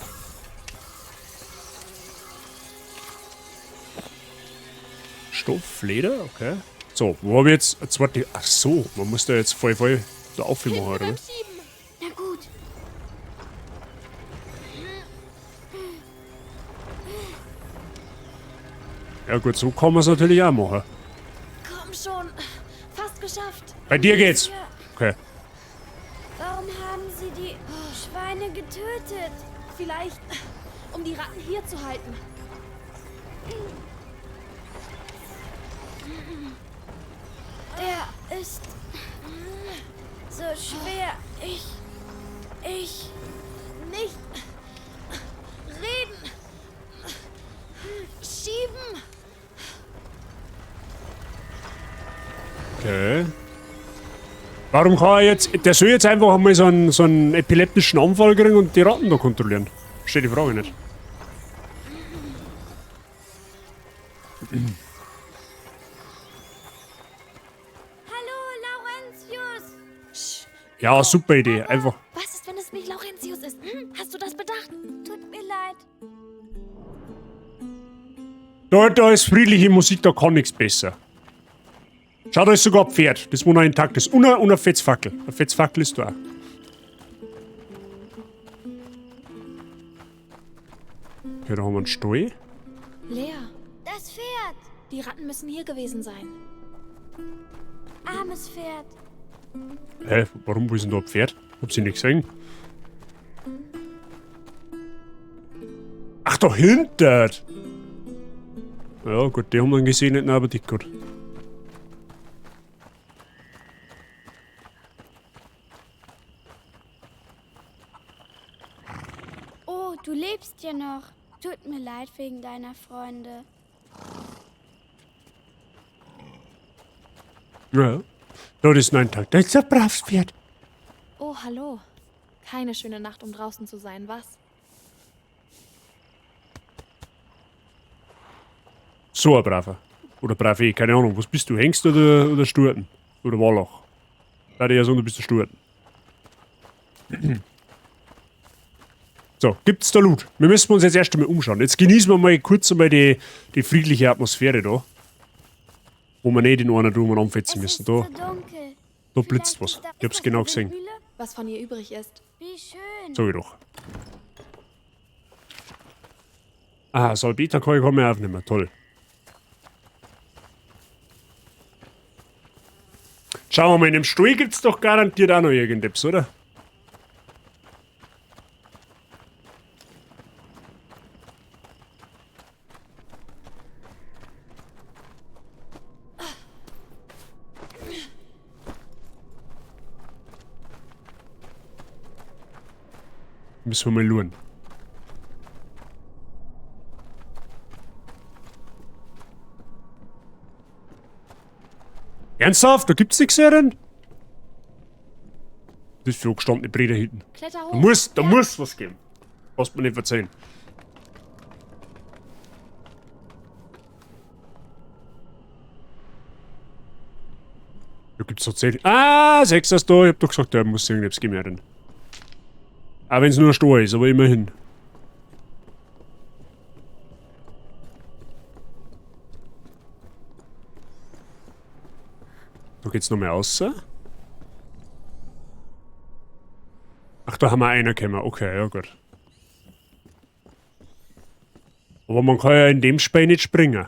Stoff, Leder, okay. So, wo habe ich jetzt eine zweite... Ach so, man muss da jetzt voll da aufmachen, oder? Na gut. Ja gut, so kann man es natürlich auch machen. Komm schon, fast geschafft. Bei dir geht's. Okay. Warum haben sie die Schweine getötet? Vielleicht, um die Ratten hier zu halten. Der ist so schwer. Ich nicht reden. Schieben. Okay. Warum kann er jetzt... Der soll jetzt einfach einmal so einen epileptischen Anfall kriegen und die Ratten da kontrollieren. Verstehe die Frage nicht. Hallo, Laurentius! Ja, super Idee. Einfach. Was ist, wenn es nicht Laurentius ist? Hm? Hast du das bedacht? Tut mir leid. Da ist friedliche Musik, da kann nichts besser. Schau, da ist sogar ein Pferd, das wo noch intakt ist. Und eine Fetzfackel. Eine Fetzfackel ist da auch. Okay, da haben wir einen Stall. Lea. Das Pferd. Die Ratten müssen hier gewesen sein. Armes Pferd. Hä, warum, wo ist denn da ein Pferd? Hab sie nicht gesehen. Ach, da hinten! Ja, gut, die haben wir gesehen, nicht, aber die gut. Oh, du lebst ja noch. Tut mir leid wegen deiner Freunde. Ja. Das ist ein Tag. Das ist ein braves Pferd. Oh, hallo. Keine schöne Nacht, um draußen zu sein, was? So ein braver. Oder brave, keine Ahnung. Was bist du? Hengst oder Sturten? Oder Wallach? Da ja so, du bist der Sturten. So, gibt's da Loot? Wir müssen uns jetzt erst einmal umschauen. Jetzt genießen wir mal kurz einmal die friedliche Atmosphäre da. Wo wir nicht in einer Truhe anfetzen müssen. Da, da blitzt was. Ich hab's genau gesehen. Was von ihr übrig ist. Wie schön. Sag ich doch. Ah, Salpeter kann ich mehr aufnehmen. Toll. Schauen wir mal, in dem Stuhl gibt's doch garantiert auch noch irgendetwas, oder? Müssen wir mal schauen. Ernsthaft? Da gibt's nichts mehr drin? Das ist für gestandene Breder hinten. Kletter hoch. Da muss was geben. Brauchst mir nicht verzeihen. Da gibt's tatsächlich. Ah, sechs hast du. Ich hab doch gesagt, da muss irgendetwas geben drin. Auch wenn's nur ein Stor ist, aber immerhin. Da geht's noch mehr raus. Ach, da haben wir einen gekommen. Okay, ja gut. Aber man kann ja in dem Spiel nicht springen.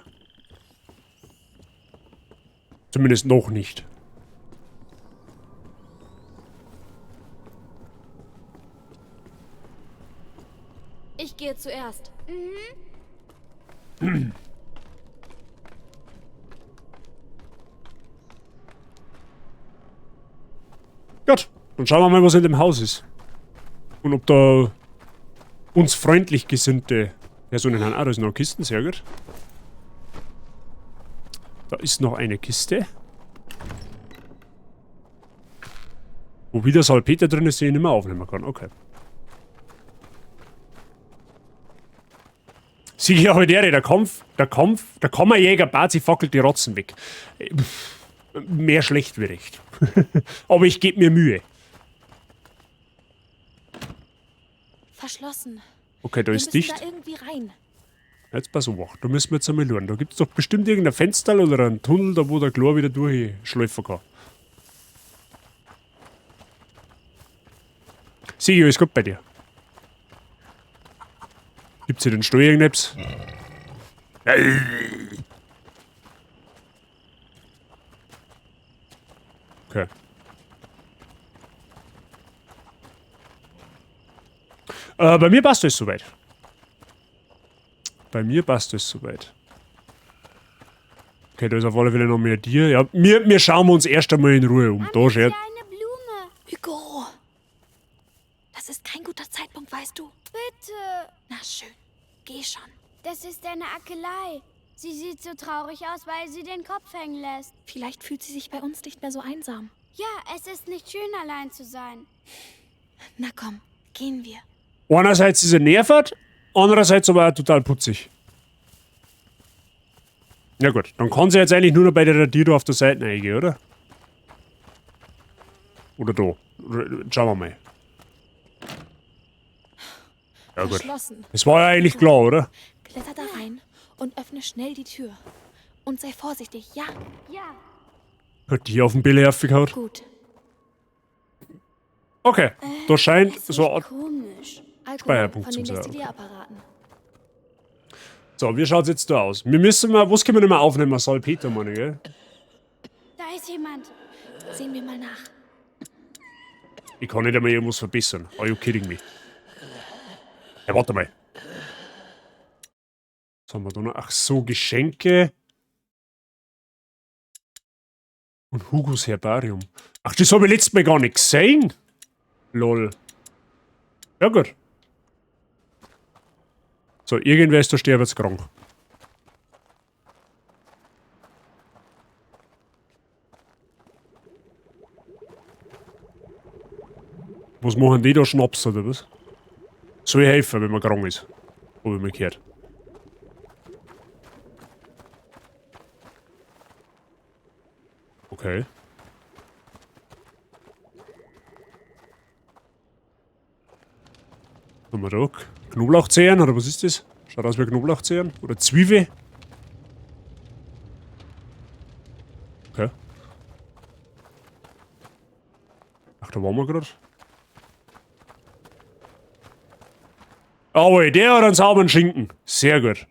Zumindest noch nicht. Ich gehe zuerst. Mhm. Gut, dann schauen wir mal, was in dem Haus ist. Und ob da uns freundlich gesinnte Personen haben. Ah, da ist noch eine Kiste, sehr gut. Da ist noch eine Kiste. Wo wieder Salpeter drin ist, den ich nicht mehr aufnehmen kann. Okay. Sieh ja heute der Kampf, der Kampf, der Kammerjäger Bazi fackelt die Rotzen weg. Mehr schlecht wie recht. Aber ich geb mir Mühe. Verschlossen. Okay, da Wir ist müssen dicht. Da irgendwie rein. Jetzt pass auf, da müssen wir jetzt einmal schauen. Da gibt's doch bestimmt irgendein Fenster oder einen Tunnel, da wo der Chlor wieder durchschleifen kann. Sieh, ist gut bei dir. Gibt's hier den Stuhl irgendetwas? Okay. Bei mir passt es soweit. Bei mir passt es soweit. Okay, da ist auf alle Fälle noch mehr Tier. Ja, wir schauen uns erst einmal in Ruhe um. Da schert. Eine Blume. Hugo! Das ist kein guter Zeitpunkt, weißt du? Bitte. Na schön. Geh schon. Das ist eine Akelei. Sie sieht so traurig aus, weil sie den Kopf hängen lässt. Vielleicht fühlt sie sich bei uns nicht mehr so einsam. Ja, es ist nicht schön, allein zu sein. Na komm, gehen wir. Einerseits ist er nervt, andererseits aber auch total putzig. Na gut, dann kann sie jetzt eigentlich nur noch bei der Radierung auf der Seite reingehen, oder? Oder da. Schauen wir mal. Ja gut. Verschlossen. Das war ja eigentlich klar, oder? Kletter da rein und öffne schnell die Tür. Und sei vorsichtig, ja? Ja. Hat die auf den Bille aufgehauen? Gut. Okay, da scheint so eine Art Komisch. Alkohol Speicherpunkt von den zum sein. Okay. Destillieraparaten. So, wie schaut's jetzt da aus? Wir müssen mal, was können wir nicht mehr aufnehmen? Salpeter, meine, gell? Da ist jemand. Sehen wir mal nach. Ich kann nicht einmal irgendwas verbessern. Are you kidding me? Ja, warte mal. Was haben wir da noch? Ach so, Geschenke. Und Hugos Herbarium. Ach, das habe ich letztes Mal gar nicht gesehen. Lol. Ja, gut. So, irgendwer ist da sterbenskrank. Was machen die da? Schnaps oder was? Soll ich helfen, wenn man krank ist? Hab ich mal gehört. Okay. Was haben wir da? Knoblauchzehen oder was ist das? Schaut aus wie Knoblauchzehen. Oder Zwiebel. Okay. Ach, da waren wir grad. Jawohl, der hat einen sauberen Schinken. Sehr gut.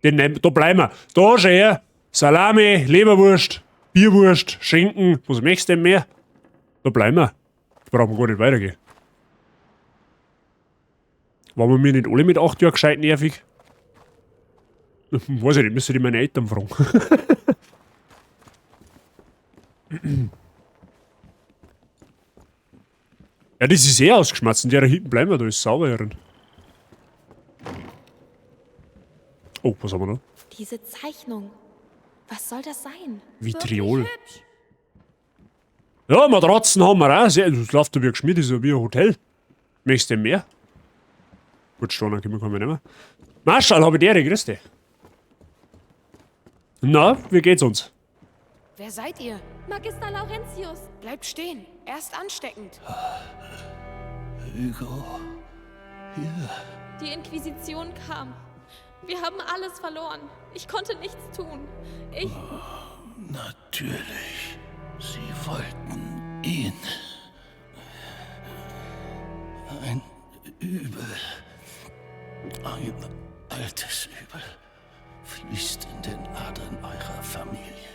Den nehmen, da bleiben wir. Da schau her. Salami, Leberwurst, Bierwurst, Schinken. Was möchtest du denn mehr? Da bleiben wir. Da brauchen wir gar nicht weitergehen. Waren wir mir nicht alle mit 8 Jahren gescheit nervig? Weiß ich nicht, müsste ich meine Eltern fragen. Ja, das ist eh ausgeschmatzt. Und der da hinten bleiben wir, da ist sauber herin. Oh, was haben wir da? Diese Zeichnung. Was soll das sein? Vitriol. Ja, Matratzen haben wir auch. Sehr, das läuft ja wie geschmiert, das ist ja wie ein Hotel. Möchtest du mehr? Gut, Stoner können wir nicht mehr. Marschall, habe ich die grüß dich. Na, wie geht's uns? Wer seid ihr? Magister Laurentius. Bleibt stehen. Er ist ansteckend. Hugo. Hier. Die Inquisition kam. Wir haben alles verloren. Ich konnte nichts tun. Ich. Oh, natürlich. Sie wollten ihn. Ein Übel. Ein altes Übel fließt in den Adern eurer Familie,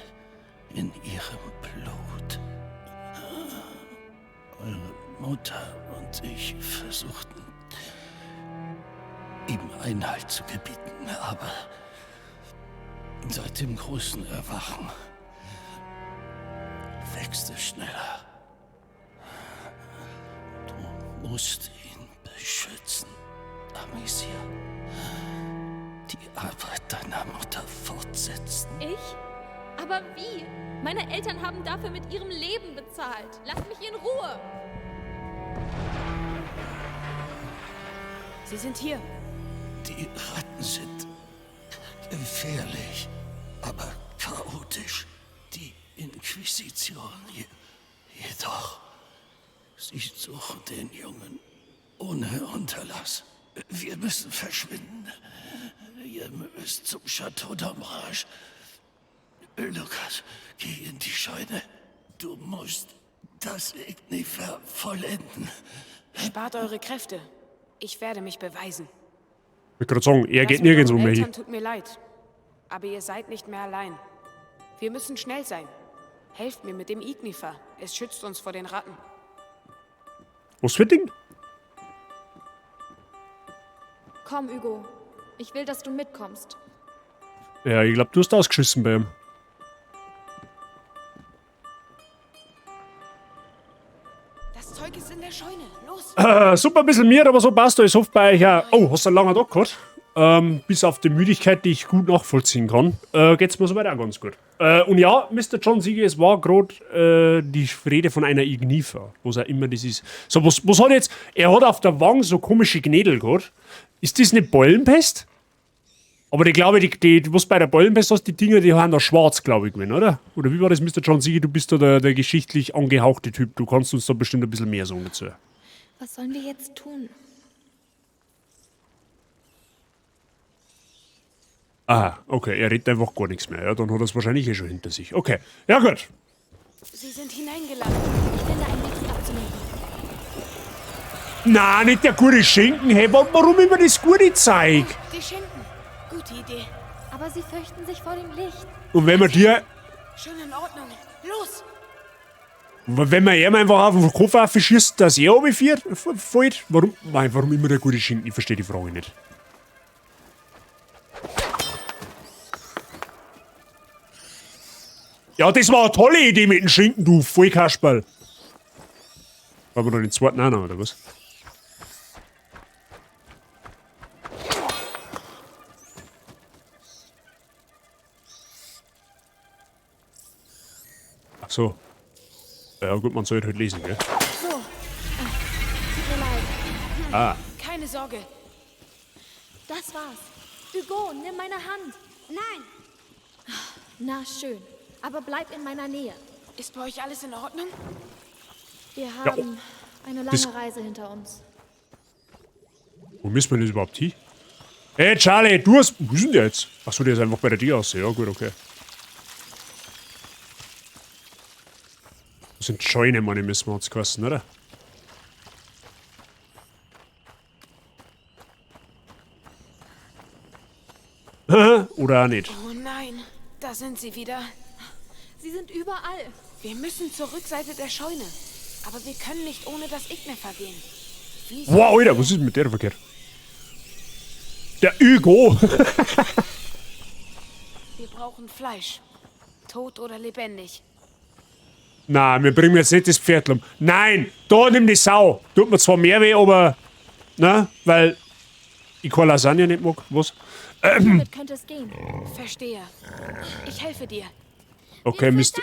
in ihrem Blut. Eure Mutter und ich versuchten, ihm Einhalt zu gebieten, aber seit dem großen Erwachen wächst es schneller. Du musst ihn beschützen, Amicia. Die Arbeit deiner Mutter fortsetzen. Ich? Aber wie? Meine Eltern haben dafür mit ihrem Leben bezahlt. Lass mich in Ruhe! Sie sind hier. Die Ratten sind gefährlich, aber chaotisch. Die Inquisition jedoch. Sie suchen den Jungen ohne Unterlass. Wir müssen verschwinden. Ihr müsst zum Chateau d'Ombrage. Lukas, geh in die Scheune. Du musst das Ignifer vollenden. Spart eure Kräfte. Ich werde mich beweisen. Ich wollte gerade sagen, er Das geht mit nirgendwo euren mehr hin. Eltern tut mir leid. Aber ihr seid nicht mehr allein. Wir müssen schnell sein. Helft mir mit dem Ignifer. Es schützt uns vor den Ratten. Was für ein Ding? Komm, Hugo. Ich will, dass du mitkommst. Ja, ich glaube, du hast ausgeschissen bei ihm. Das Zeug ist in der Scheune. Los! Super, ein bisschen mir, aber so passt alles. Hoffe bei euch auch. Oh, hast du einen langen Tag gehabt? Bis auf die Müdigkeit, die ich gut nachvollziehen kann, geht's mir soweit auch ganz gut. Und ja, Mr. John Siege, es war grad die Rede von einer Ignifer, was auch immer das ist. So, was hat er jetzt? Er hat auf der Wange so komische Gnädel gehabt. Ist das eine Beulenpest? Aber ich glaube, die, was bei der Beulenpest hast, die Dinger, die haben da schwarz, glaube ich, gewesen, oder? Oder wie war das, Mr. John Siege? Du bist da der geschichtlich angehauchte Typ. Du kannst uns da bestimmt ein bisschen mehr sagen dazu. Was sollen wir jetzt tun? Aha, okay, er redet einfach gar nichts mehr. Ja, dann hat er es wahrscheinlich eh schon hinter sich. Okay, ja gut. Sie sind hineingelangt. Ich finde einen Weg, sie abzulenken. Na, nicht der gute Schinken. Hey, warum immer das gute Zeug? Die Schinken. Gute Idee. Aber sie fürchten sich vor dem Licht. Und wenn wir dir... Schon in Ordnung. Los! Wenn man ihm einfach auf den Kopf aufschießt, dass er runterfährt, fällt. Warum? Nein, warum immer der gute Schinken? Ich verstehe die Frage nicht. Ja, das war eine tolle Idee mit dem Schinken, du Vollkasperl. Haben wir noch den zweiten auch noch, oder was? Ach so. Ja gut, man sollte halt lesen, gell? So. Tut mir leid. Ah. Keine Sorge. Das war's. Hugo, nimm meine Hand. Nein. Na schön. Aber bleib in meiner Nähe. Ist bei euch alles in Ordnung? Wir Ja, haben eine das lange Reise hinter uns. Wo müssen wir denn überhaupt hin? Hey Charlie, du hast... Wo ist denn der jetzt? Achso, der ist einfach bei der Tür aus. Ja gut, okay. Das sind Scheune, meine müssen wir uns kosten, oder? Oder auch nicht. Oh nein, da sind sie wieder. Sie sind überall. Wir müssen zur Rückseite der Scheune. Aber wir können nicht ohne das Ignifer gehen. Wie Wow, Alter, was ist mit der verkehrt? Der Hugo! Wir brauchen Fleisch. Tot oder lebendig. Na, wir bringen jetzt nicht das Pferd um. Nein, da nimm die Sau. Tut mir zwar mehr weh, aber. Na, weil ich keine Lasagne nicht mag. Was? Damit könnte es gehen. Verstehe. Ich helfe dir. Okay, Mist.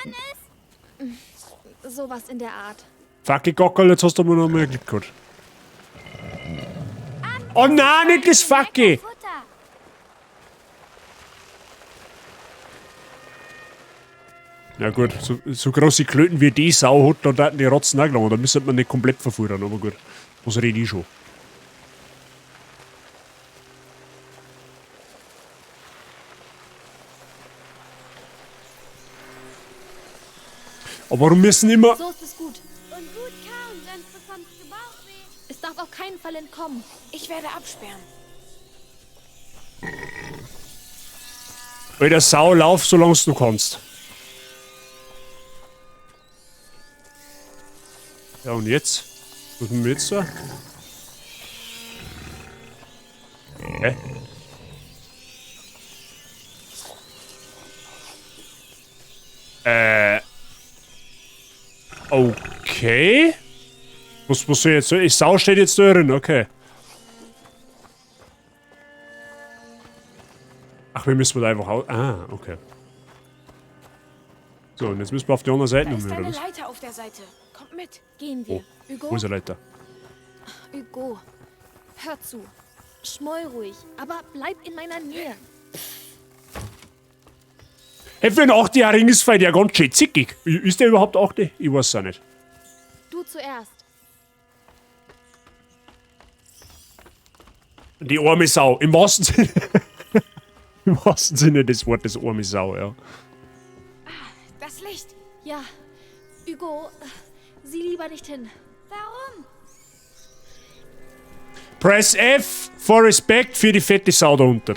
Sowas in der Art. Fuck, Gockerl, jetzt hast du mir noch mal Glück gehabt. Oh nein, nicht das Fackel! Na gut, so große Klöten wie die Sau hat, da hätten die Rotzen auch gelangt. Da müsste man nicht komplett verfuttern, aber gut. Was rede ich schon? Aber warum müssen immer. So ist es gut. Und gut kauen, sonst bekommst du Bauchweh. Es darf auf keinen Fall entkommen. Ich werde absperren. Alter Sau, lauf, solange du kannst. Ja, und jetzt? Was machen wir jetzt da? Hä? Okay. Was soll ich jetzt? Die Sau steht jetzt da drin, okay. Ach, wir müssen da einfach aus. Ah, okay. So, und jetzt müssen wir auf die andere Seite Da ist oder eine was? Leiter auf der Seite. Kommt mit. Gehen wir. Oh, Hugo? wo ist die Leiter? Hugo, hör zu. Schmoll ruhig, aber bleib in meiner Nähe. Hey, für einen 8-Jährigen ist der ganz schön zickig. Ist der überhaupt 8? Ich weiß es auch nicht. Du zuerst. Die arme Sau. Im wahrsten Sinne. Im wahrsten Sinne des Wortes arme Sau, ja. Das Licht. Ja. Hugo, sieh lieber nicht hin. Warum? Press F for Respect für die fette Sau da unten.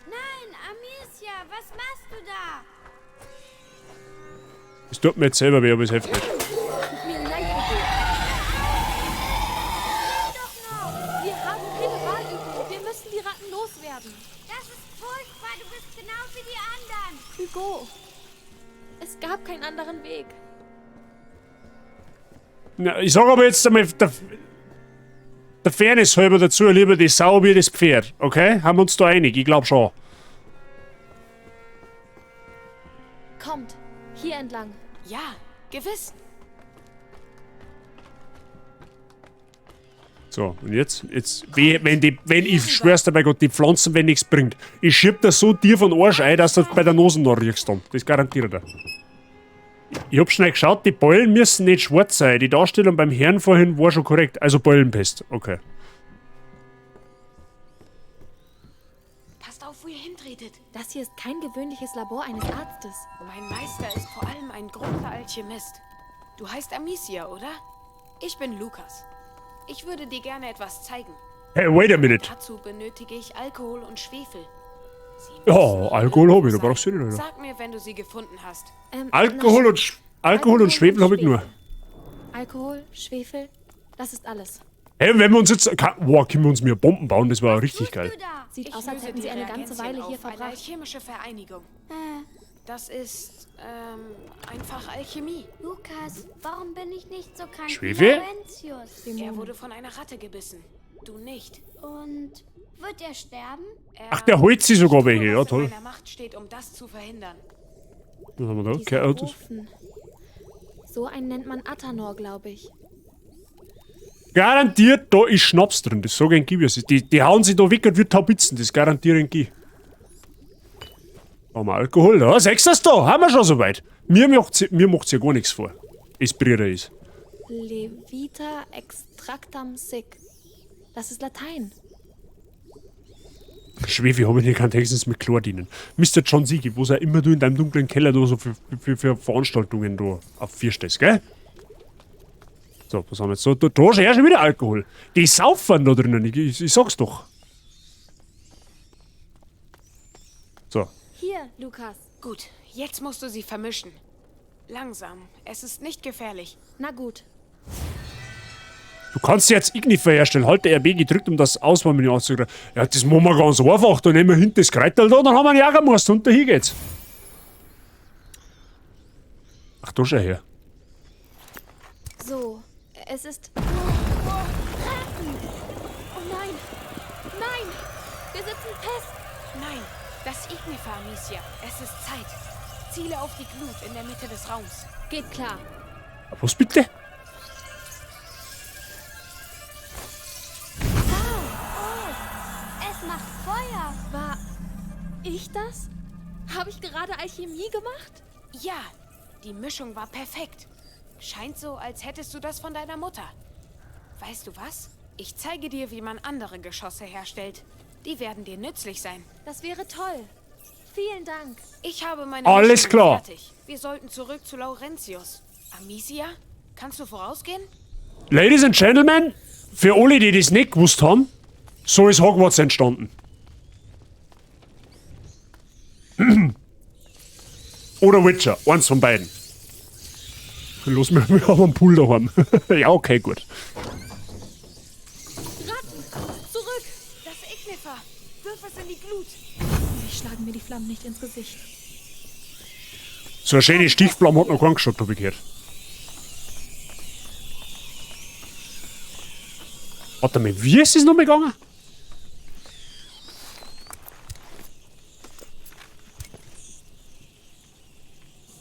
Nein, Amicia, was machst du da? Es tut mir jetzt selber weh, aber es hilft nicht. Tut mir leid, Hugo. Doch noch. Wir haben keine Wahl, Hugo. Wir müssen die Ratten loswerden. Das ist furchtbar, du bist genau wie die anderen. Hugo, es gab keinen anderen Weg. Na, ich sag aber jetzt einmal, der Fairness halber dazu, lieber die Sau wie das Pferd, okay? Haben wir uns da einig? Ich glaub schon. Kommt, hier entlang. Ja, gewiss. So, und jetzt, wenn ich schwör's dir bei Gott, die Pflanzen, wenn nichts bringt. Ich schieb das so tief von Arsch ein, dass du bei der Nase noch riechst dann. Das garantiert er. Ich hab schnell geschaut, die Beulen müssen nicht schwarz sein. Die Darstellung beim Herrn vorhin war schon korrekt. Also Beulenpest, okay. Passt auf, wo ihr hintretet. Das hier ist kein gewöhnliches Labor eines Arztes. Mein Meister ist vor allem ein großer Alchemist. Du heißt Amicia, oder? Ich bin Lukas. Ich würde dir gerne etwas zeigen. Hey, wait a minute. Dazu benötige ich Alkohol und Schwefel. Ja, Alkohol hab ich, da brauchst du nicht, oder? Sag mir, wenn du sie gefunden hast. Alkohol und Schwefel hab ich nur. Alkohol, Schwefel, das ist alles. Hey, wenn wir uns jetzt... Boah, können wir uns mehr Bomben bauen? Das war richtig geil. Sieht Ich aus, als löse hätten die sie eine ganze Reagenzien Weile hier auf, Eine verbracht. alchemische Vereinigung. Das ist, einfach Alchemie. Lukas, warum bin ich nicht so krank Schwefel? wie Laurentius? Er wurde von einer Ratte gebissen. Du nicht. Und wird er sterben? Ach, der holt sie sogar welche. Ja, toll. In meiner Macht steht, um das zu verhindern. Was haben wir da? Dieser Okay, oh, das Ofen. So einen nennt man Athanor, glaube ich. Garantiert, da ist Schnaps drin. Das sag ich Ihnen. Die hauen sich da weg und wird Taubitzen. Das garantiere ich Ihnen. Haben wir Alkohol? Ja, siehst du das da? Haben wir schon soweit. Mir macht's ja gar nichts vor. Es Brüder ist. Levita extractam sic. Das ist Latein. Schwefel habe ich nicht, kann höchstens mit Chlor dienen. Mr. John Siegi, wo auch immer du in deinem dunklen Keller da so für Veranstaltungen da auf vier stehst, gell? So, was haben wir jetzt? So, da ist ja schon wieder Alkohol. Die saufen da drinnen, ich sag's doch. So. Hier, Lukas. Gut, jetzt musst du sie vermischen. Langsam, es ist nicht gefährlich. Na gut. Du kannst jetzt Ignifer herstellen. Halte RB gedrückt, um das Auswahlmenü anzugreifen. Ja, das machen wir ganz einfach. Da nehmen wir hinten das Kräuterl da, dann haben wir einen Jägermeister und dahin geht's. Ach, da schau her. So, es ist. Ratten! Oh nein! Nein! Wir sitzen fest! Nein, das Ignifer, Amicia. Es ist Zeit. Ziele auf die Glut in der Mitte des Raums. Geht klar. Was bitte? Wow, oh, es macht Feuer. War ich das? Habe ich gerade Alchemie gemacht? Ja, die Mischung war perfekt. Scheint so, als hättest du das von deiner Mutter. Weißt du was? Ich zeige dir, wie man andere Geschosse herstellt. Die werden dir nützlich sein. Das wäre toll. Vielen Dank. Ich habe meine Alles Mischung klar. fertig. Wir sollten zurück zu Laurentius. Amicia, kannst du vorausgehen? Ladies and Gentlemen, für alle, die das nicht gewusst haben, so ist Hogwarts entstanden. Oder Witcher, eins von beiden. Los, wir haben einen Pool daheim. Ja, okay, gut. Ratten! Zurück! Das Ignifer! Wirf es in die Glut! Hoffentlich schlagen mir die Flammen nicht ins Gesicht. So eine schöne Stichflamme hat noch keinen geschaut, hab ich gehört. Warte mal, wie ist es nochmal gegangen?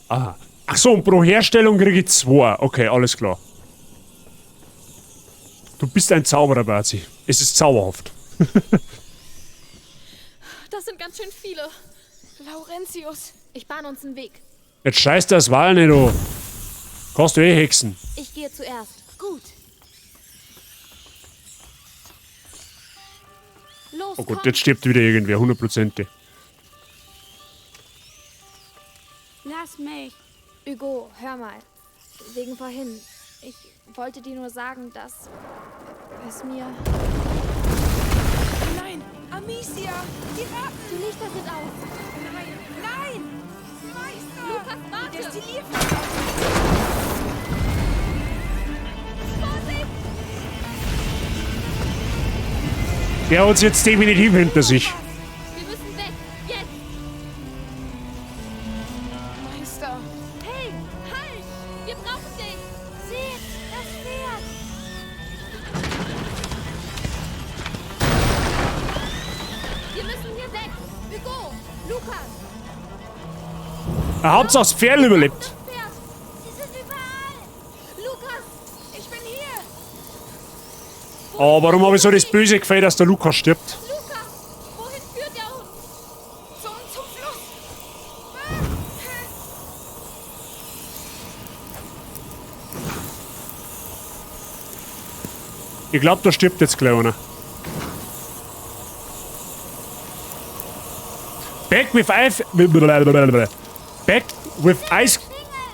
Ah. Ach so, und pro Herstellung kriege ich 2. Okay, alles klar. Du bist ein Zauberer, Bazi. Es ist zauberhaft. Das sind ganz schön viele. Laurentius! Ich bahne uns einen Weg. Jetzt scheiß das Wahl nicht, du. Kannst du eh hexen. Ich gehe zuerst. Gut. Los, Oh Gott, komm. jetzt stirbt wieder irgendwer, hundertprozentig. Lass mich. Hugo, hör mal. Wegen vorhin. Ich wollte dir nur sagen, dass es mir... Nein! Amicia! Die Ratten! Die Lichter sind aus. Nein! Nein! Meister! Lukas, warte! Die Destillierflasche! Vorsicht! Der hat's jetzt definitiv hinter sich. Wir müssen weg. Jetzt! Meister! Hey, halt! Wir brauchen dich! Seht, das Pferd. Wir müssen hier weg! Hugo! Lukas! Er hat's das Pferd überlebt. Das Pferd! Sie sind überall. Lukas! Ich bin hier! Oh, warum habe ich so das böse Gefühl, dass der Lukas stirbt? Lukas! Wohin führt er uns? Zum Fluss! Ich glaub, da stirbt jetzt gleich einer. Back with Ice. Back with Ice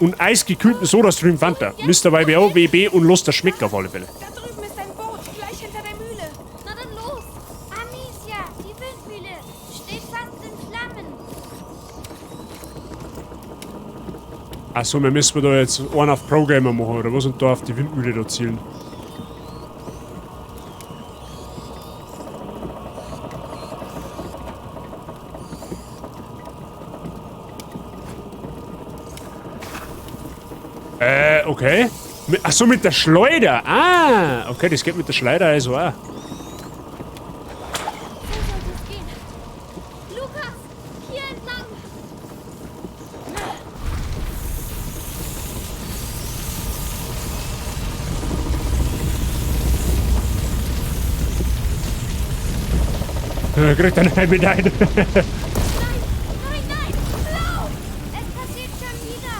und eisgekühlten Sodastream Fanta. Mr. YBO, WB und Lust, das schmeckt auf alle Fälle. Da drüben ist ein Boot, gleich hinter der Mühle. Na dann los! Amicia, die Windmühle steht fast in Flammen. Achso, wir müssen da jetzt einen auf Pro-Gamer machen, oder was? Und da auf die Windmühle da zielen. Okay. Achso, mit der Schleuder. Ah, okay, das geht mit der Schleuder also auch. So sollte es gehen. Lukas, hier entlang. Kriegt er nicht mit ein. Nein, nein, nein! Lauf! Es passiert schon wieder.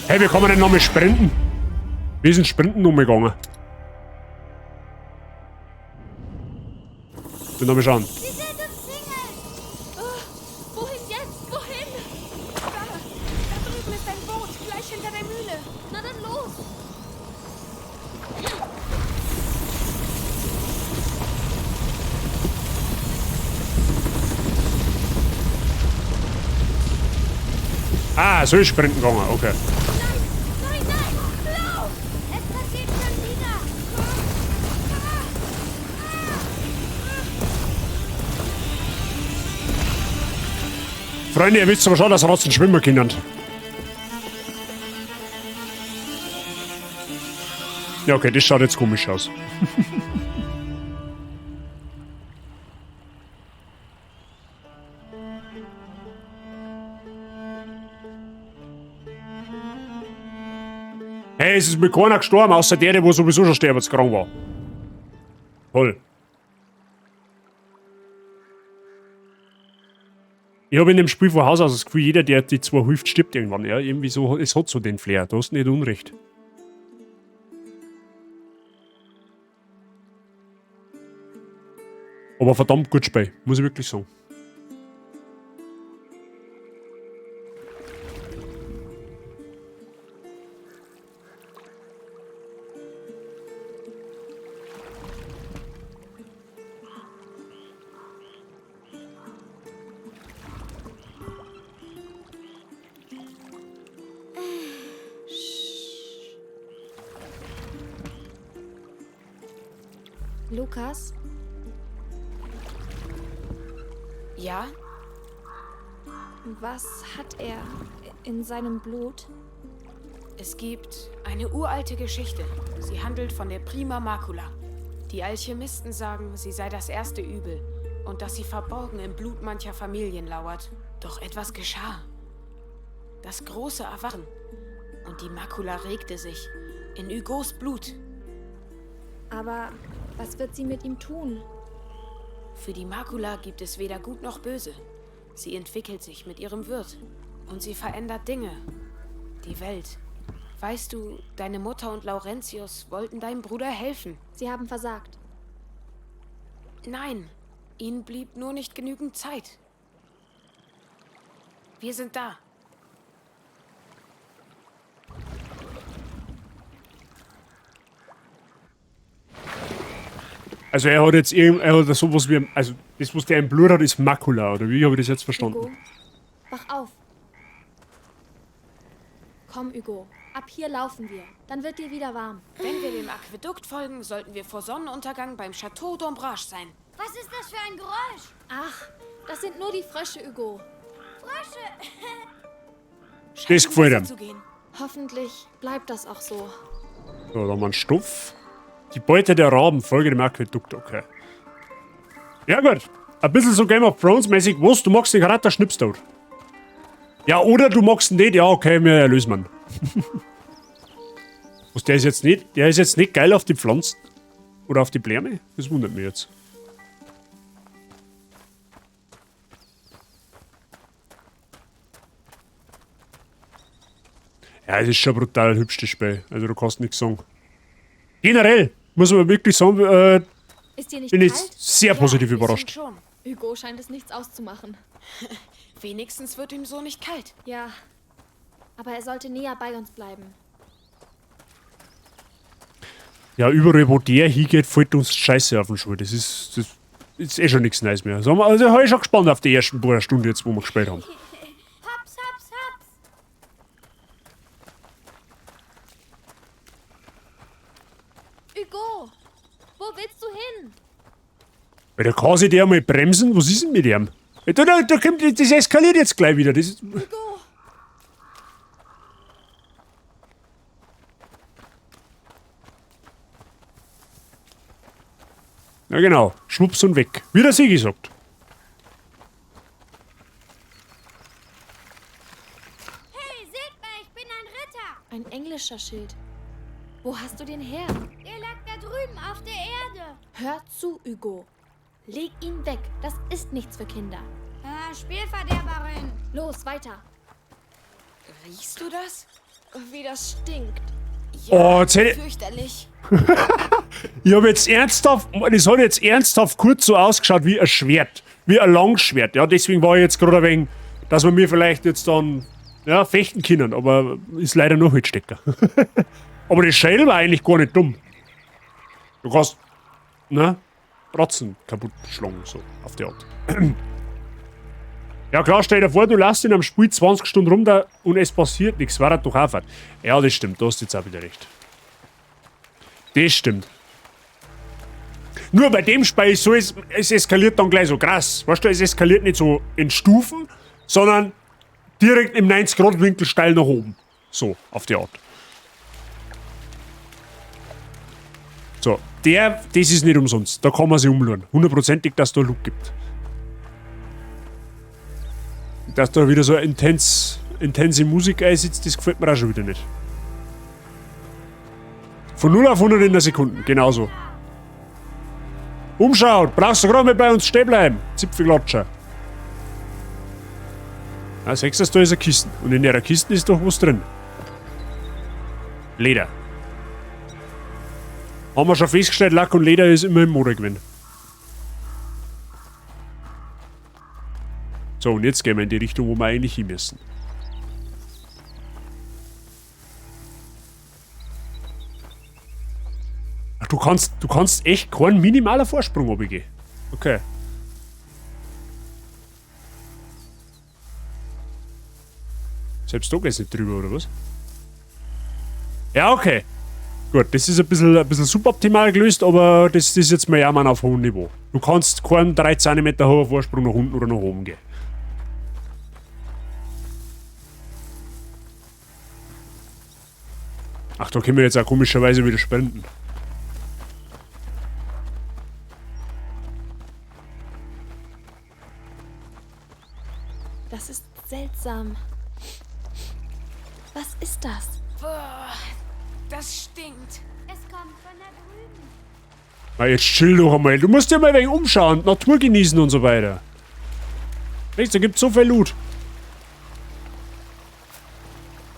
Hey, wir kommen denn nochmal sprinten? Wir sind sprinten umgegangen. Will nochmal schauen. Sie sind umzingelt. Oh, wohin jetzt? Wohin? Da drüben ist ein Boot, gleich hinter der Mühle. Na dann los! Ah, so ist Sprinten gegangen, okay. Nein, nein, nein! Lauf! Es passiert schon wieder! Freunde, ihr wisst aber schon, dass Ratzen schwimmen können. Ja, okay, das schaut jetzt komisch aus. Hey, es ist mit keiner gestorben, außer der, der wo sowieso schon sterbenskrank war. Toll. Ich habe in dem Spiel von Haus aus das Gefühl, jeder, der die zwei hilft, stirbt irgendwann. Ja, irgendwie so, es hat so den Flair. Du hast nicht Unrecht. Aber verdammt gut Spiel, muss ich wirklich sagen. Lukas? Ja? Was hat er in seinem Blut? Es gibt eine uralte Geschichte. Sie handelt von der Prima Macula. Die Alchemisten sagen, sie sei das erste Übel und dass sie verborgen im Blut mancher Familien lauert. Doch etwas geschah. Das große Erwachen. Und die Makula regte sich in Hugos Blut. Aber was wird sie mit ihm tun? Für die Makula gibt es weder Gut noch Böse. Sie entwickelt sich mit ihrem Wirt. Und sie verändert Dinge. Die Welt. Weißt du, deine Mutter und Laurentius wollten deinem Bruder helfen. Sie haben versagt. Nein, ihnen blieb nur nicht genügend Zeit. Wir sind da. Also er hat jetzt irgend, er hat sowas wie, also das, was der im Blut hat, ist Makula, oder wie habe ich das jetzt verstanden? Hugo, wach auf. Komm, Hugo. Ab hier laufen wir. Dann wird dir wieder warm. Wenn wir dem Aquädukt folgen, sollten wir vor Sonnenuntergang beim Chateau d'Ombrage sein. Was ist das für ein Geräusch? Ach, das sind nur die Frösche, Hugo. Frösche! Das gefällt ihm. Hoffentlich bleibt das auch so. So, da haben wir einen Stoff. Die Beute der Raben, folge dem Aquädukt, okay. Ja gut, ein bisschen so Game of Thrones mäßig. Was, du magst den Charakter, schnippst du. Ja, oder du magst ihn nicht, ja okay, wir erlösen ihn. Was, der ist jetzt nicht, der ist jetzt nicht geil auf die Pflanzen? Oder auf die Blume? Das wundert mich jetzt. Ja, es ist schon brutal hübsch, das Spiel. Also du kannst nichts sagen. Generell, muss man wirklich sagen, Ist dir nicht bin ich kalt? sehr positiv überrascht. Schon. Hugo scheint es nichts auszumachen. Wenigstens wird ihm so nicht kalt. Ja, aber er sollte näher bei uns bleiben. Ja, überall, wo der hingeht, fällt uns Scheiße auf den Schuh. Das ist eh schon nichts Neues mehr. Also, also ich schon gespannt auf die ersten paar Stunden jetzt, wo wir gespielt haben. Hops, hops, hops! Hugo, wo willst du hin? Weil da kann sich der mal bremsen. Was ist denn mit ihm? Da, da, da kommt, das eskaliert jetzt gleich wieder. Das ist, Hugo! ja genau, schwupps und weg. Wie der Sigi sagt. Hey, seht mal, ich bin ein Ritter! Ein englischer Schild. Wo hast du den her? Der lag da drüben auf der Erde. Hör zu, Hugo. Leg ihn weg. Das ist nichts für Kinder. Ah, Spielverderberin. Los, weiter. Riechst du das? Wie das stinkt. Ja, Oh, jetzt hätte- fürchterlich. Ich habe jetzt ernsthaft, das hat jetzt ernsthaft kurz so ausgeschaut wie ein Schwert. Wie ein Langschwert. Ja, deswegen war ich jetzt gerade ein wenig, dass wir mir vielleicht jetzt dann, ja, fechten können, aber ist leider noch Holzstecker. Aber das Schädel war eigentlich gar nicht dumm. Du kannst, ne, Ratzen kaputt schlagen, so, auf die Art. Ja klar, stell dir vor, du lässt ihn am Spiel 20 Stunden rum da und es passiert nichts. War das doch auch fad. Ja, das stimmt, da hast du jetzt auch wieder recht. Das stimmt. Nur bei dem Spiel ist so, es eskaliert dann gleich so krass. Weißt du, es eskaliert nicht so in Stufen, sondern direkt im 90-Grad-Winkel steil nach oben. So, auf die Art. So, das ist nicht umsonst. Da kann man sich umschauen. Hundertprozentig, dass da Loot gibt. Dass da wieder so intense Musik einsetzt, das gefällt mir auch schon wieder nicht. Von 0 auf 100 in der Sekunde, genauso. Umschaut, brauchst du gerade mal bei uns stehen bleiben. Zipfelklatscher. Ah, siehst du, da ist eine Kiste. Und in der Kiste ist doch was drin. Leder. Haben wir schon festgestellt, Lack und Leder ist immer im Mode gewesen. So, und jetzt gehen wir in die Richtung, wo wir eigentlich hin müssen. Ach, du kannst echt keinen minimaler Vorsprung runtergehen. Okay. Selbst da geht's nicht drüber, oder was? Ja, okay. Gut, das ist ein bisschen suboptimal gelöst, aber das ist jetzt mal Jammern auf hohem Niveau. Du kannst keinen 3 cm hohen Vorsprung nach unten oder nach oben gehen. Ach, da können wir jetzt auch komischerweise wieder sprinten. Das ist seltsam. Was ist das? Boah, das stinkt. Es kommt von da drüben. Na, jetzt chill doch einmal. Du musst dir mal ein wenig umschauen, Natur genießen und so weiter. Weißt du, da gibt's so viel Loot.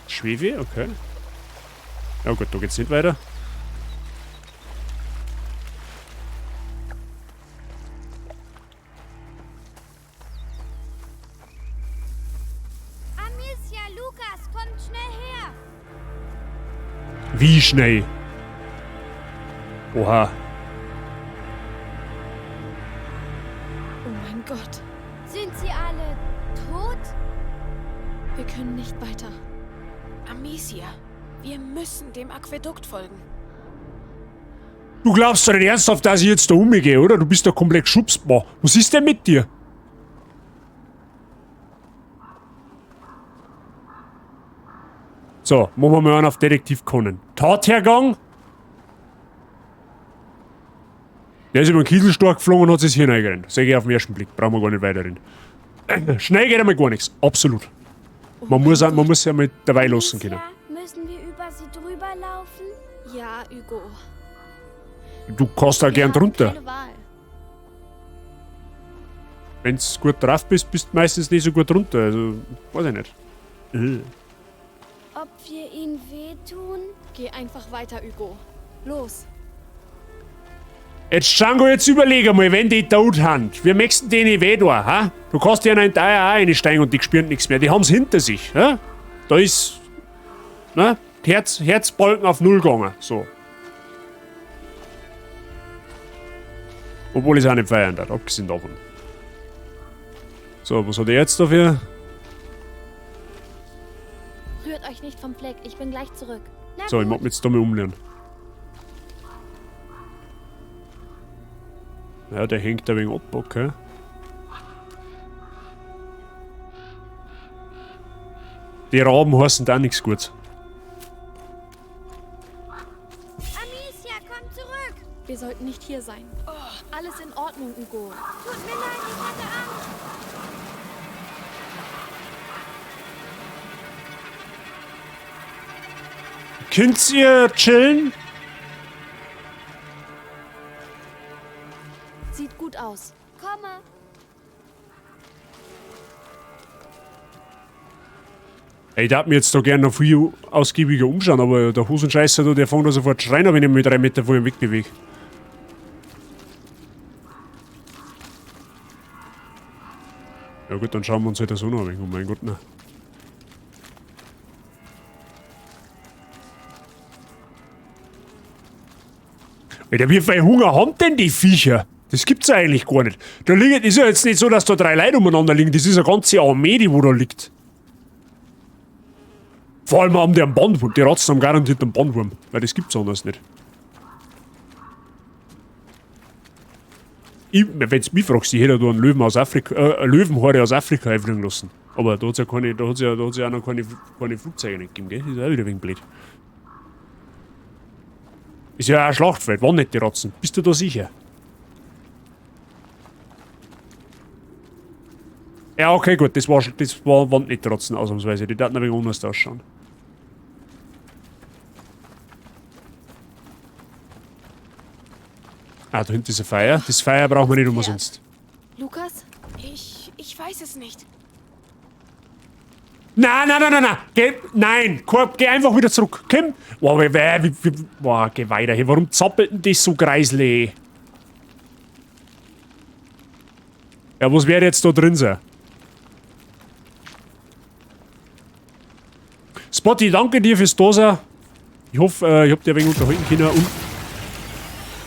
Schwefel, okay. Ja gut, da geht's nicht weiter. Amicia, Lukas, kommt schnell her! Wie schnell? Oha. Oh mein Gott. Sind sie alle tot? Wir können nicht weiter. Amicia, wir müssen dem Aquädukt folgen. Du glaubst doch nicht ernsthaft, dass ich jetzt da umgehe, oder? Du bist doch komplett geschubst. Boah, was ist denn mit dir? So, machen wir mal einen auf Detektiv Conan. Tathergang? Der ist über den Kieselstorch geflogen und hat sich hier reingerannt. Sehe ich auf den ersten Blick. Brauchen wir gar nicht weiterreden. Schnell geht einmal gar nichts. Absolut. Man muss ja mal dabei lassen können. Müssen wir über sie drüber laufen? Ja, Hugo. Du kannst da gern drunter. Wenn's gut drauf bist, bist du meistens nicht so gut drunter. Also, weiß ich nicht. Ob wir ihnen wehtun? Geh einfach weiter, Hugo. Los. Jetzt Django, jetzt überleg einmal, wenn die tot haben. Wir möchten denen weh tun, ha? Du kannst ja in einen Teier auch einsteigen und die spüren nichts mehr. Die haben's hinter sich, ha? Da ist, ne? Herzbalken auf Null gegangen, so. Obwohl ich es auch nicht feiern darf, abgesehen davon. So, was hat er jetzt dafür? Rührt euch nicht vom Fleck, ich bin gleich zurück. Na so, ich mag mich jetzt da mal umlernen. Ja, der hängt ein wenig ab, okay. Die Raben heißen da nichts Gutes. Amicia, komm zurück! Wir sollten nicht hier sein. Oh, alles in Ordnung, Hugo. Tut mir leid, ich hatte Angst. Könnt ihr chillen? Sieht gut aus. Komme. Ich darf mir jetzt da gerne noch viel ausgiebiger umschauen, aber der Hosenscheißer da, der fängt da sofort schreien, wenn ich mich 3 Meter vor ihm wegbewege. Ja gut, dann schauen wir uns halt das auch noch ein wenig um, mein Gott, ne. Alter, wie viel Hunger haben denn die Viecher? Das gibt's ja eigentlich gar nicht. Da liegt, ist ja jetzt nicht so, dass da drei Leute umeinander liegen. Das ist eine ganze Armee, die wo da liegt. Vor allem haben die einen Bandwurm. Die Ratzen haben garantiert einen Bandwurm. Weil das gibt's anders nicht. Wenn du mich fragst, ich hätte da einen Löwen aus Afrika, eine Löwenhorde aus Afrika einfliegen lassen. Aber da hat's ja keine, da hat's ja, da hat's ja auch noch keine Flugzeuge nicht gegeben, gell? Das ist auch wieder ein wenig blöd. Ist ja auch ein Schlachtfeld, waren nicht die Ratzen. Bist du da sicher? Ja, okay, gut, das waren nicht die Ratzen ausnahmsweise. Die daten ein wenig anders ausschauen. Ah, da hinten ist ein Feuer. Das Feuer brauchen wir nicht umsonst. Lukas? Ich weiß es nicht. Nein, nein, nein, nein, nein. Geh, nein, komm, geh einfach wieder zurück. Komm. Boah, boah, geh weiter hier. Warum zappelt denn das so kreisli? Ja, was wäre jetzt da drin sein? Spotty, danke dir fürs Dasein. Ich hoffe, ich hab dir ein wenig unterhalten können. Und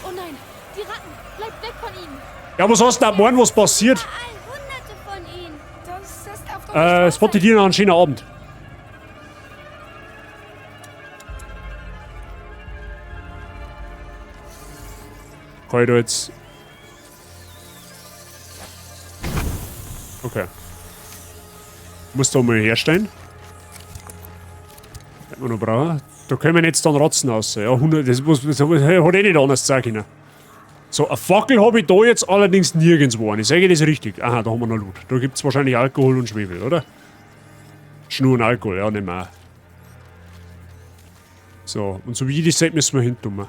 oh nein, die Ratten! Bleib weg von ihnen! Ja, was hast du da morgen, was passiert? Hunderte von ihnen. Das ist Spotty, dir noch einen schönen Abend. Kann ich da jetzt... Okay. Muss da mal herstellen. Hätten wir noch brauchen. Da kommen jetzt dann Ratzen raus. Ja, 100, das hat eh nicht anders sein können. So, eine Fackel habe ich da jetzt allerdings nirgendwo eine. Sage ich das richtig? Aha, da haben wir noch Loot. Da gibt's wahrscheinlich Alkohol und Schwefel, oder? Schnur und Alkohol, ja, nehmen wir auch. So, und so wie ich das sehe, müssen wir hinten.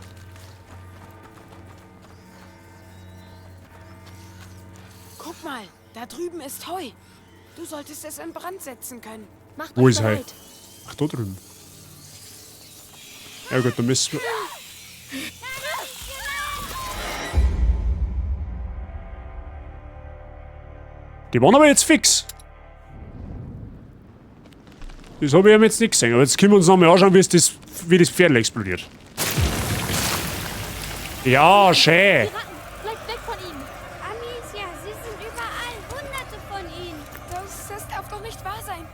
Guck mal, da drüben ist Heu. Du solltest es in Brand setzen können. Macht Wo euch ist Heu? bereit. Ach, da drüben. Ja gut, dann müssen wir... Die waren aber jetzt fix. Das habe ich jetzt nicht gesehen. Aber jetzt können wir uns nochmal anschauen, wie das Pferd explodiert. Ja, schön. Die Ratten, bleibt weg von ihnen. Amicia, sie sind überall. Hunderte von ihnen. Das darf doch nicht wahr sein.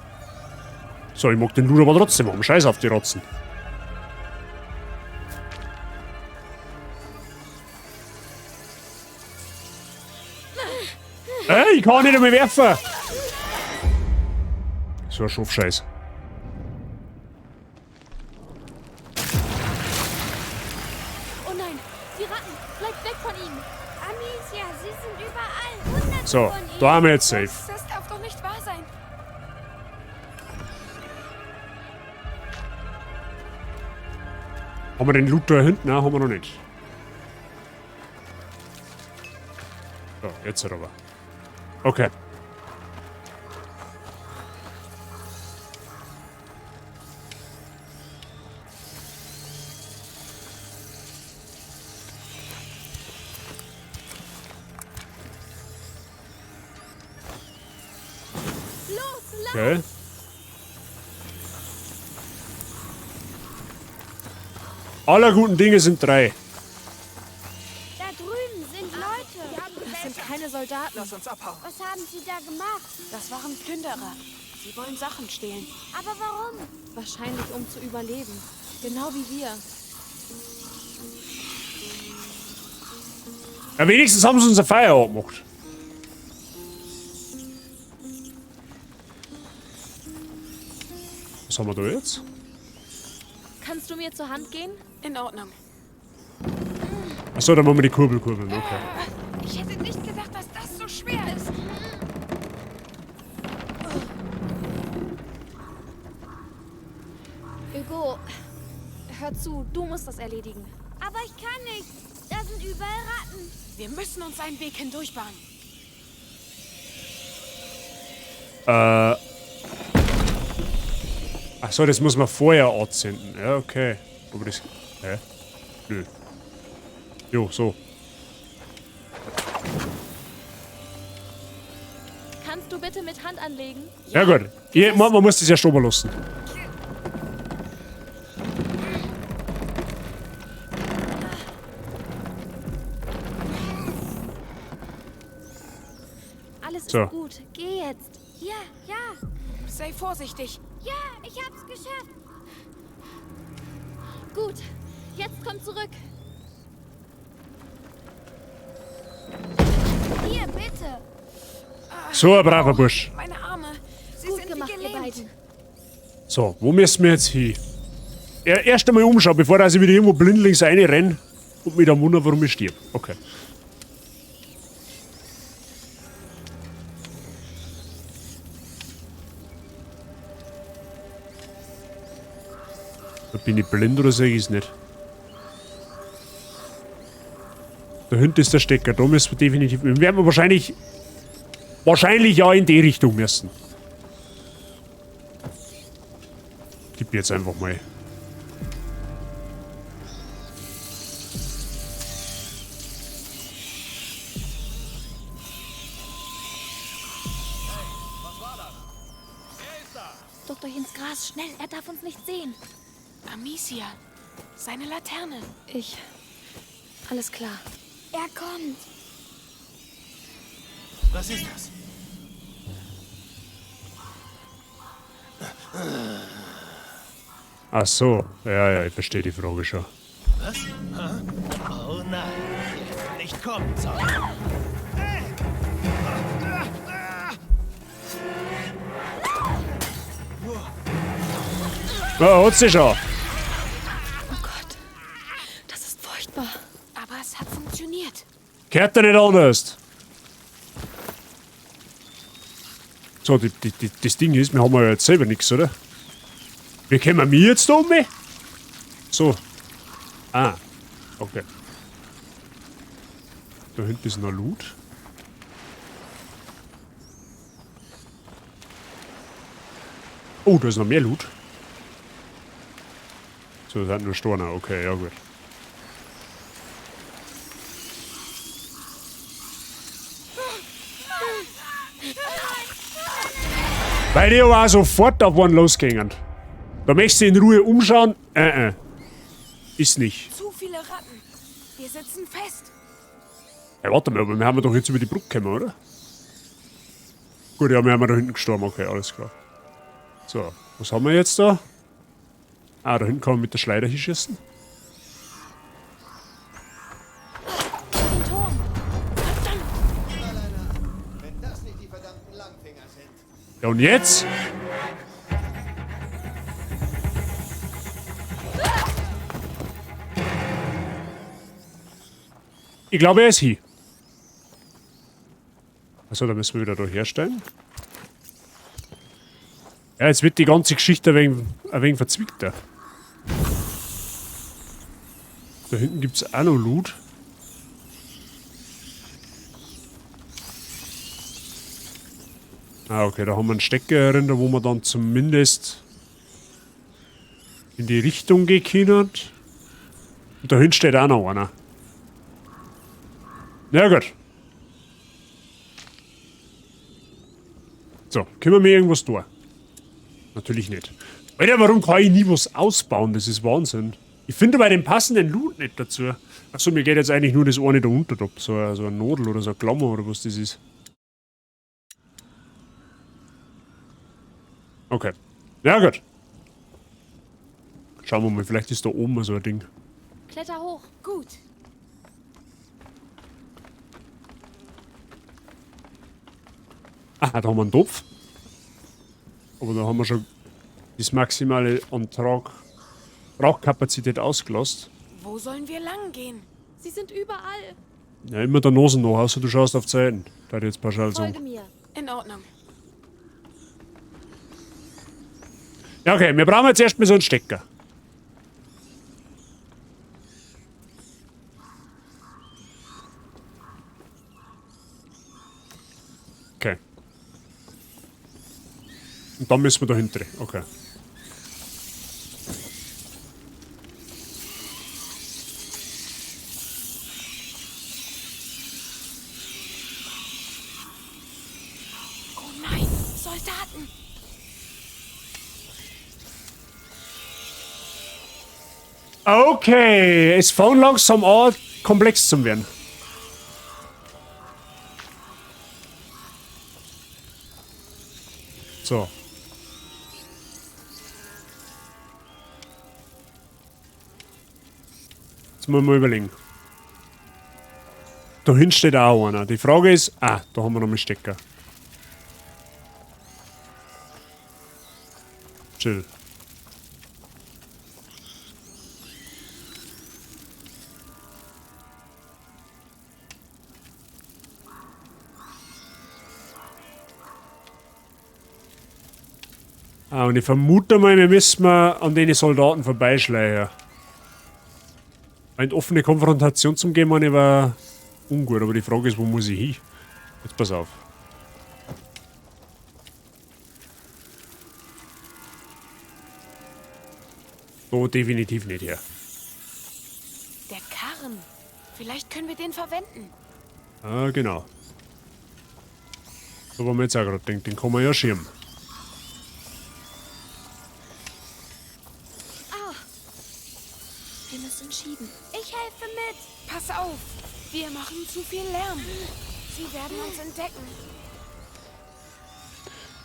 So, ich mag den Loot aber trotzdem haben. Scheiß auf die Rotzen. Ey, ich kann nicht einmal werfen! So ein Schafscheiß. Oh nein, die Ratten! Bleibt weg von ihnen! Amicia, sie sind überall. Hunderte So, von ihnen. da haben wir jetzt safe. Das darf doch nicht wahr sein. Haben wir den Loot da hinten? Nein, haben wir noch nicht. So, jetzt aber. Okay. Los, lauf! Okay. Aller guten Dinge sind drei. Da drüben sind Leute. Das sind keine Soldaten. Lass uns abhauen. Was haben sie da gemacht? Das waren Plünderer. Sie wollen Sachen stehlen. Aber warum? Wahrscheinlich, um zu überleben. Genau wie wir. Ja, wenigstens haben sie uns ein Feuer angemacht. Was haben wir da jetzt? Kannst du mir zur Hand gehen? In Ordnung. Achso, dann machen wir die Kurbel kurbeln, okay. Ich hätte nicht gedacht, dass das so schwer ist. Hugo, hör zu, du musst das erledigen. Aber ich kann nicht. Da sind überall Ratten. Wir müssen uns einen Weg hindurchbahnen. Achso, das muss man vorher anzünden. Ja, okay. Aber das... Hä? Nö. Jo, so. Kannst du bitte mit Hand anlegen? Ja, gut. Man muss das ja schon mal lassen. Alles So. ist gut. Geh jetzt. Ja, ja. Sei vorsichtig. Ja, ich hab's geschafft. Gut. Jetzt komm zurück. Hier, bitte. So ein braver Bursch. Meine Arme. Sie Gut sind gemacht, wie ihr gelähmt. beiden. So, wo müssen wir jetzt hin? Erst einmal umschauen, bevor ich wieder irgendwo blindlings reinrenne und mich dann wundere, warum ich stirb. Okay. Da bin ich blind oder sehe ich es nicht? Da hinten ist der Stecker, da müssen wir definitiv... Wir werden wahrscheinlich... Wahrscheinlich ja in die Richtung müssen. Gib jetzt einfach mal. Duckt euch ins Gras. Schnell, er darf uns nicht sehen. Amicia, seine Laterne. Ich. Alles klar. Er kommt. Was ist das? Ach so. Ja, ja, ich verstehe die Frage schon. Was? Hä? Oh nein, wir hätten nicht kommen sollen. Na, hat sie schon. Oh Gott. Das ist furchtbar. Aber es hat funktioniert. Kehrt er nicht anders. So, das Ding ist, wir haben ja jetzt selber nichts, oder? Wie kommen wir jetzt da um? So. Ah. Okay. Da hinten ist noch Loot. Oh, da ist noch mehr Loot. So, das sind nur Steine. Okay, ja gut. Weil die aber auch sofort auf einen losgingen. Da möchtest du in Ruhe umschauen. Ist nicht. Zu viele Ratten. Wir sitzen fest. Ja, warte mal, aber wir haben doch jetzt über die Brücke gekommen, oder? Gut, ja, wir haben da hinten gestorben. Okay, alles klar. So, was haben wir jetzt da? Ah, da hinten kann man mit der Schleider hinschießen. Den Turm. Verdammt. Wenn das nicht die verdammten Langfinger sind. Ja, und jetzt? Ich glaube, er ist hier. Achso, da müssen wir wieder da herstellen. Ja, jetzt wird die ganze Geschichte ein wenig verzwickter. Da hinten gibt's auch noch Loot. Ah, okay, da haben wir einen Stecker drin, da wo wir dann zumindest in die Richtung gehen können. Und da hinten steht auch noch einer. Na gut. So, können wir mir irgendwas tun? Natürlich nicht. Alter, warum kann ich nie was ausbauen? Das ist Wahnsinn. Ich finde bei dem passenden Loot nicht dazu. Achso, mir geht jetzt eigentlich nur das eine da unten ab. So eine Nadel oder so eine Klammer oder was das ist. Okay. Ja, gut. Schauen wir mal, vielleicht ist da oben so ein Ding. Kletter hoch. Gut. Ah, da haben wir einen Topf. Aber da haben wir schon das maximale an Tragkapazität ausgelost. Wo sollen wir lang gehen? Sie sind überall. Ja, immer der Nosen noch, außer du schaust auf Zeiten. Da hat jetzt pauschal sagen. Folge mir. In Ordnung. Ja, okay, wir brauchen jetzt erstmal so einen Stecker. Okay. Und dann müssen wir dahinter. Okay. Oh nein, Soldaten! Okay, es fängt langsam an, komplex zu werden. So. Jetzt müssen wir mal überlegen. Da hinten steht auch einer. Die Frage ist... Ah, da haben wir noch einen Stecker. Chill. Ah, und ich vermute mal, wir müssen mal an den Soldaten vorbeischleichen. Eine offene Konfrontation zum gehen, meine ich, war ungut. Aber die Frage ist, wo muss ich hin? Jetzt pass auf. So, definitiv nicht her. Der Karren. Vielleicht können wir den verwenden. Ah, genau. So, wo man jetzt auch gerade denkt, den kann man ja schirmen. Ah. Wir müssen schieben. Ich helfe mit. Pass auf. Wir machen zu viel Lärm. Sie werden uns entdecken.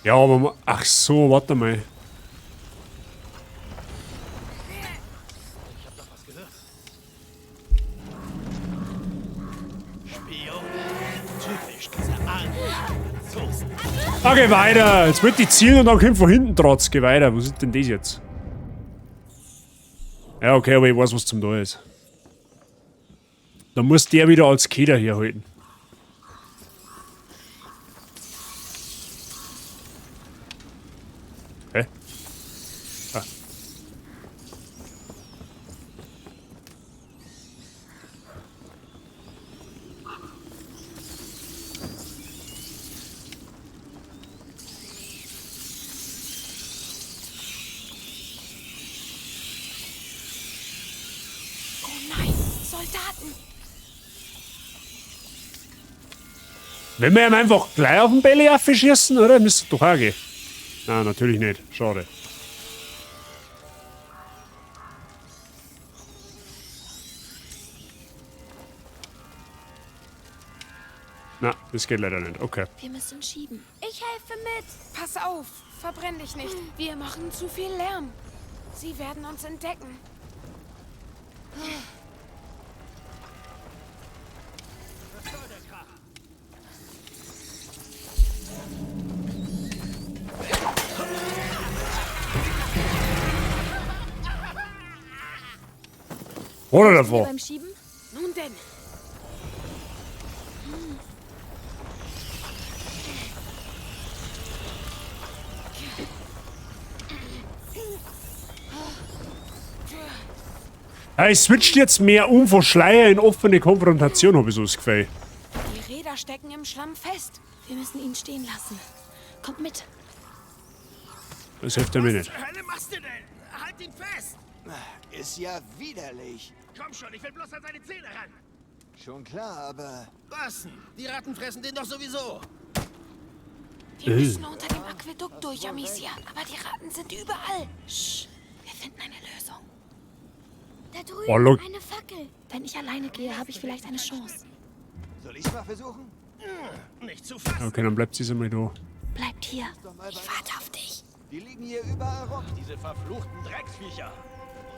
Ja, aber... Ach so, warte mal. Ich hab doch was gehört. Spione. Typisch, diese armen Franzosen. Okay, weiter. Jetzt wird die zielen und dann kommt von hinten trotz. Geh weiter. Was ist denn das jetzt? Ja, okay, aber ich weiß, was zum da ist. Da muss der wieder als Keder herhalten. Hä? Ah. Oh nein, Soldaten! Wenn wir ihm einfach gleich auf den Belly schießen, oder? Müsste doch auch gehen. Nein, natürlich nicht. Schade. Na, das geht leider nicht. Okay. Wir müssen schieben. Ich helfe mit. Pass auf, verbrenn dich nicht. Wir machen zu viel Lärm. Sie werden uns entdecken. Oder davor. Beim Schieben? Nun denn. Ja, ich switcht jetzt mehr um von Schleier in offene Konfrontation, hab ich so das Gefühl. Die Räder stecken im Schlamm fest. Wir müssen ihn stehen lassen. Kommt mit. Das hilft mir nicht. Was zur Hölle machst du denn? Halt ihn fest! Ist ja widerlich. Komm schon, ich will bloß an seine Zähne ran. Schon klar, aber... Was denn? Die Ratten fressen den doch sowieso. Wir müssen unter dem Aquädukt durch, Amicia. Aber die Ratten sind überall. Sch, wir finden eine Lösung. Da drüben Oh, look. eine Fackel. Wenn ich alleine gehe, habe ich vielleicht eine Chance. Soll ich's mal versuchen? Nicht zu fassen. Okay, dann bleibt sie mal da. Bleibt hier. Ich warte auf dich. Die liegen hier überall rum. Diese verfluchten Drecksviecher.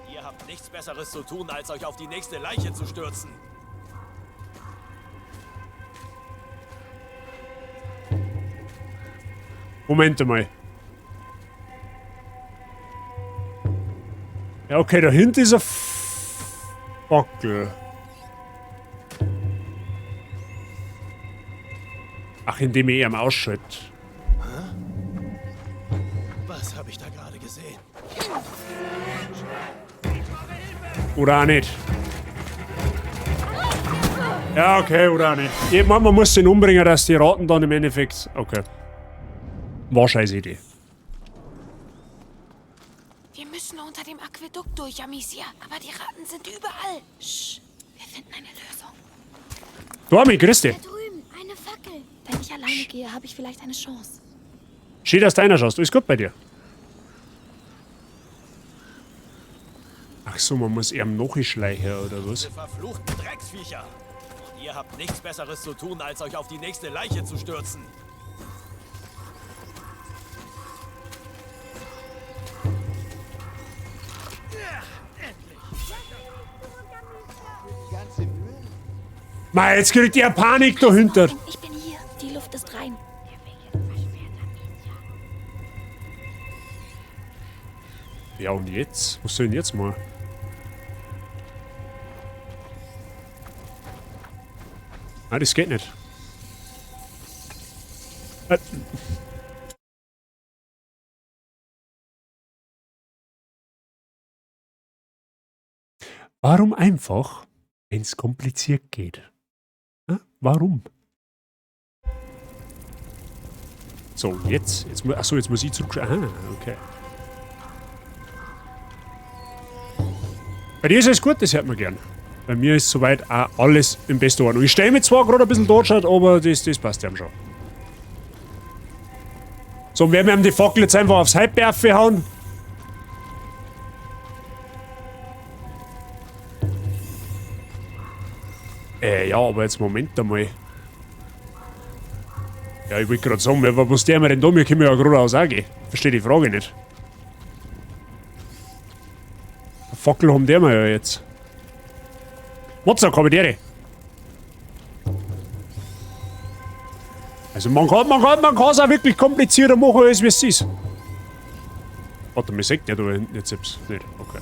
Und ihr habt nichts Besseres zu tun, als euch auf die nächste Leiche zu stürzen. Moment mal. Ja, okay, da hinten ist ein Fackel. Ach, indem ich ihn ausschalte. Was habe ich da gerade gesehen? Oder auch nicht. Ja, okay, oder auch nicht. Ich meine, man muss den umbringen, dass die Ratten dann im Endeffekt... Okay. War scheiß Idee. Wir müssen unter dem Aquädukt durch, Amicia. Aber die Ratten sind überall. Sch, wir finden eine Lösung. Dormi, grüß dich. Da drüben eine Fackel. Wenn ich alleine gehe, habe ich vielleicht eine Chance. Schön, dass du einer schaust. Alles gut bei dir. Ach so, man muss eher noch schleichen, oder was? Diese verfluchten Drecksviecher. Und ihr habt nichts Besseres zu tun, als euch auf die nächste Leiche zu stürzen. Mei, jetzt kriegt ihr Panik dahinter. Ich bin hier. Die Luft ist rein. Ja, und jetzt? Was soll ich denn jetzt mal? Nein, das geht nicht. Warum einfach, wenn es kompliziert geht? Ja, warum? So, und jetzt? Jetzt achso, jetzt muss ich zurück. Aha, okay. Bei dir ist alles gut, das hört man gern. Bei mir ist soweit auch alles in bester Ordnung. Ich stelle mich zwar gerade ein bisschen tot, aber das passt ja schon. So, und werden wir ihm die Fackel jetzt einfach aufs Hype hauen? Ja, aber jetzt Moment einmal. Ja, ich wollte gerade sagen, was der mir denn da? Wir können ja geradeaus auch gehen. Verstehe die Frage nicht. Eine Fackel haben die wir ja jetzt. Mozart, Kapitän. Also man kann es auch wirklich komplizierter machen, als wie es ist. Warte, mir sagt der da hinten jetzt selbst nicht. Okay.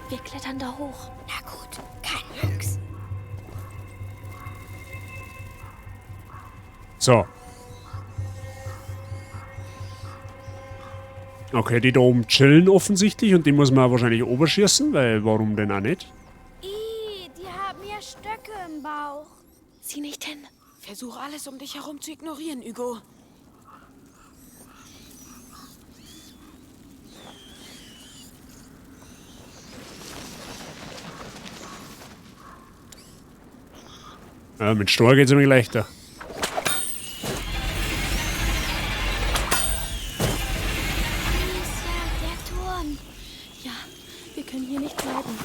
Wir klettern da hoch. Na gut, kein Mucks. So. Okay, die da oben chillen offensichtlich und die muss man wahrscheinlich oberschießen, weil warum denn auch nicht? Ih, die haben ja Stöcke im Bauch. Sieh nicht hin. Versuch alles, um dich herum zu ignorieren, Hugo. Ja, mit Stor geht's immer leichter. Amicia, der Turm. Ja, wir können hier nicht bleiben.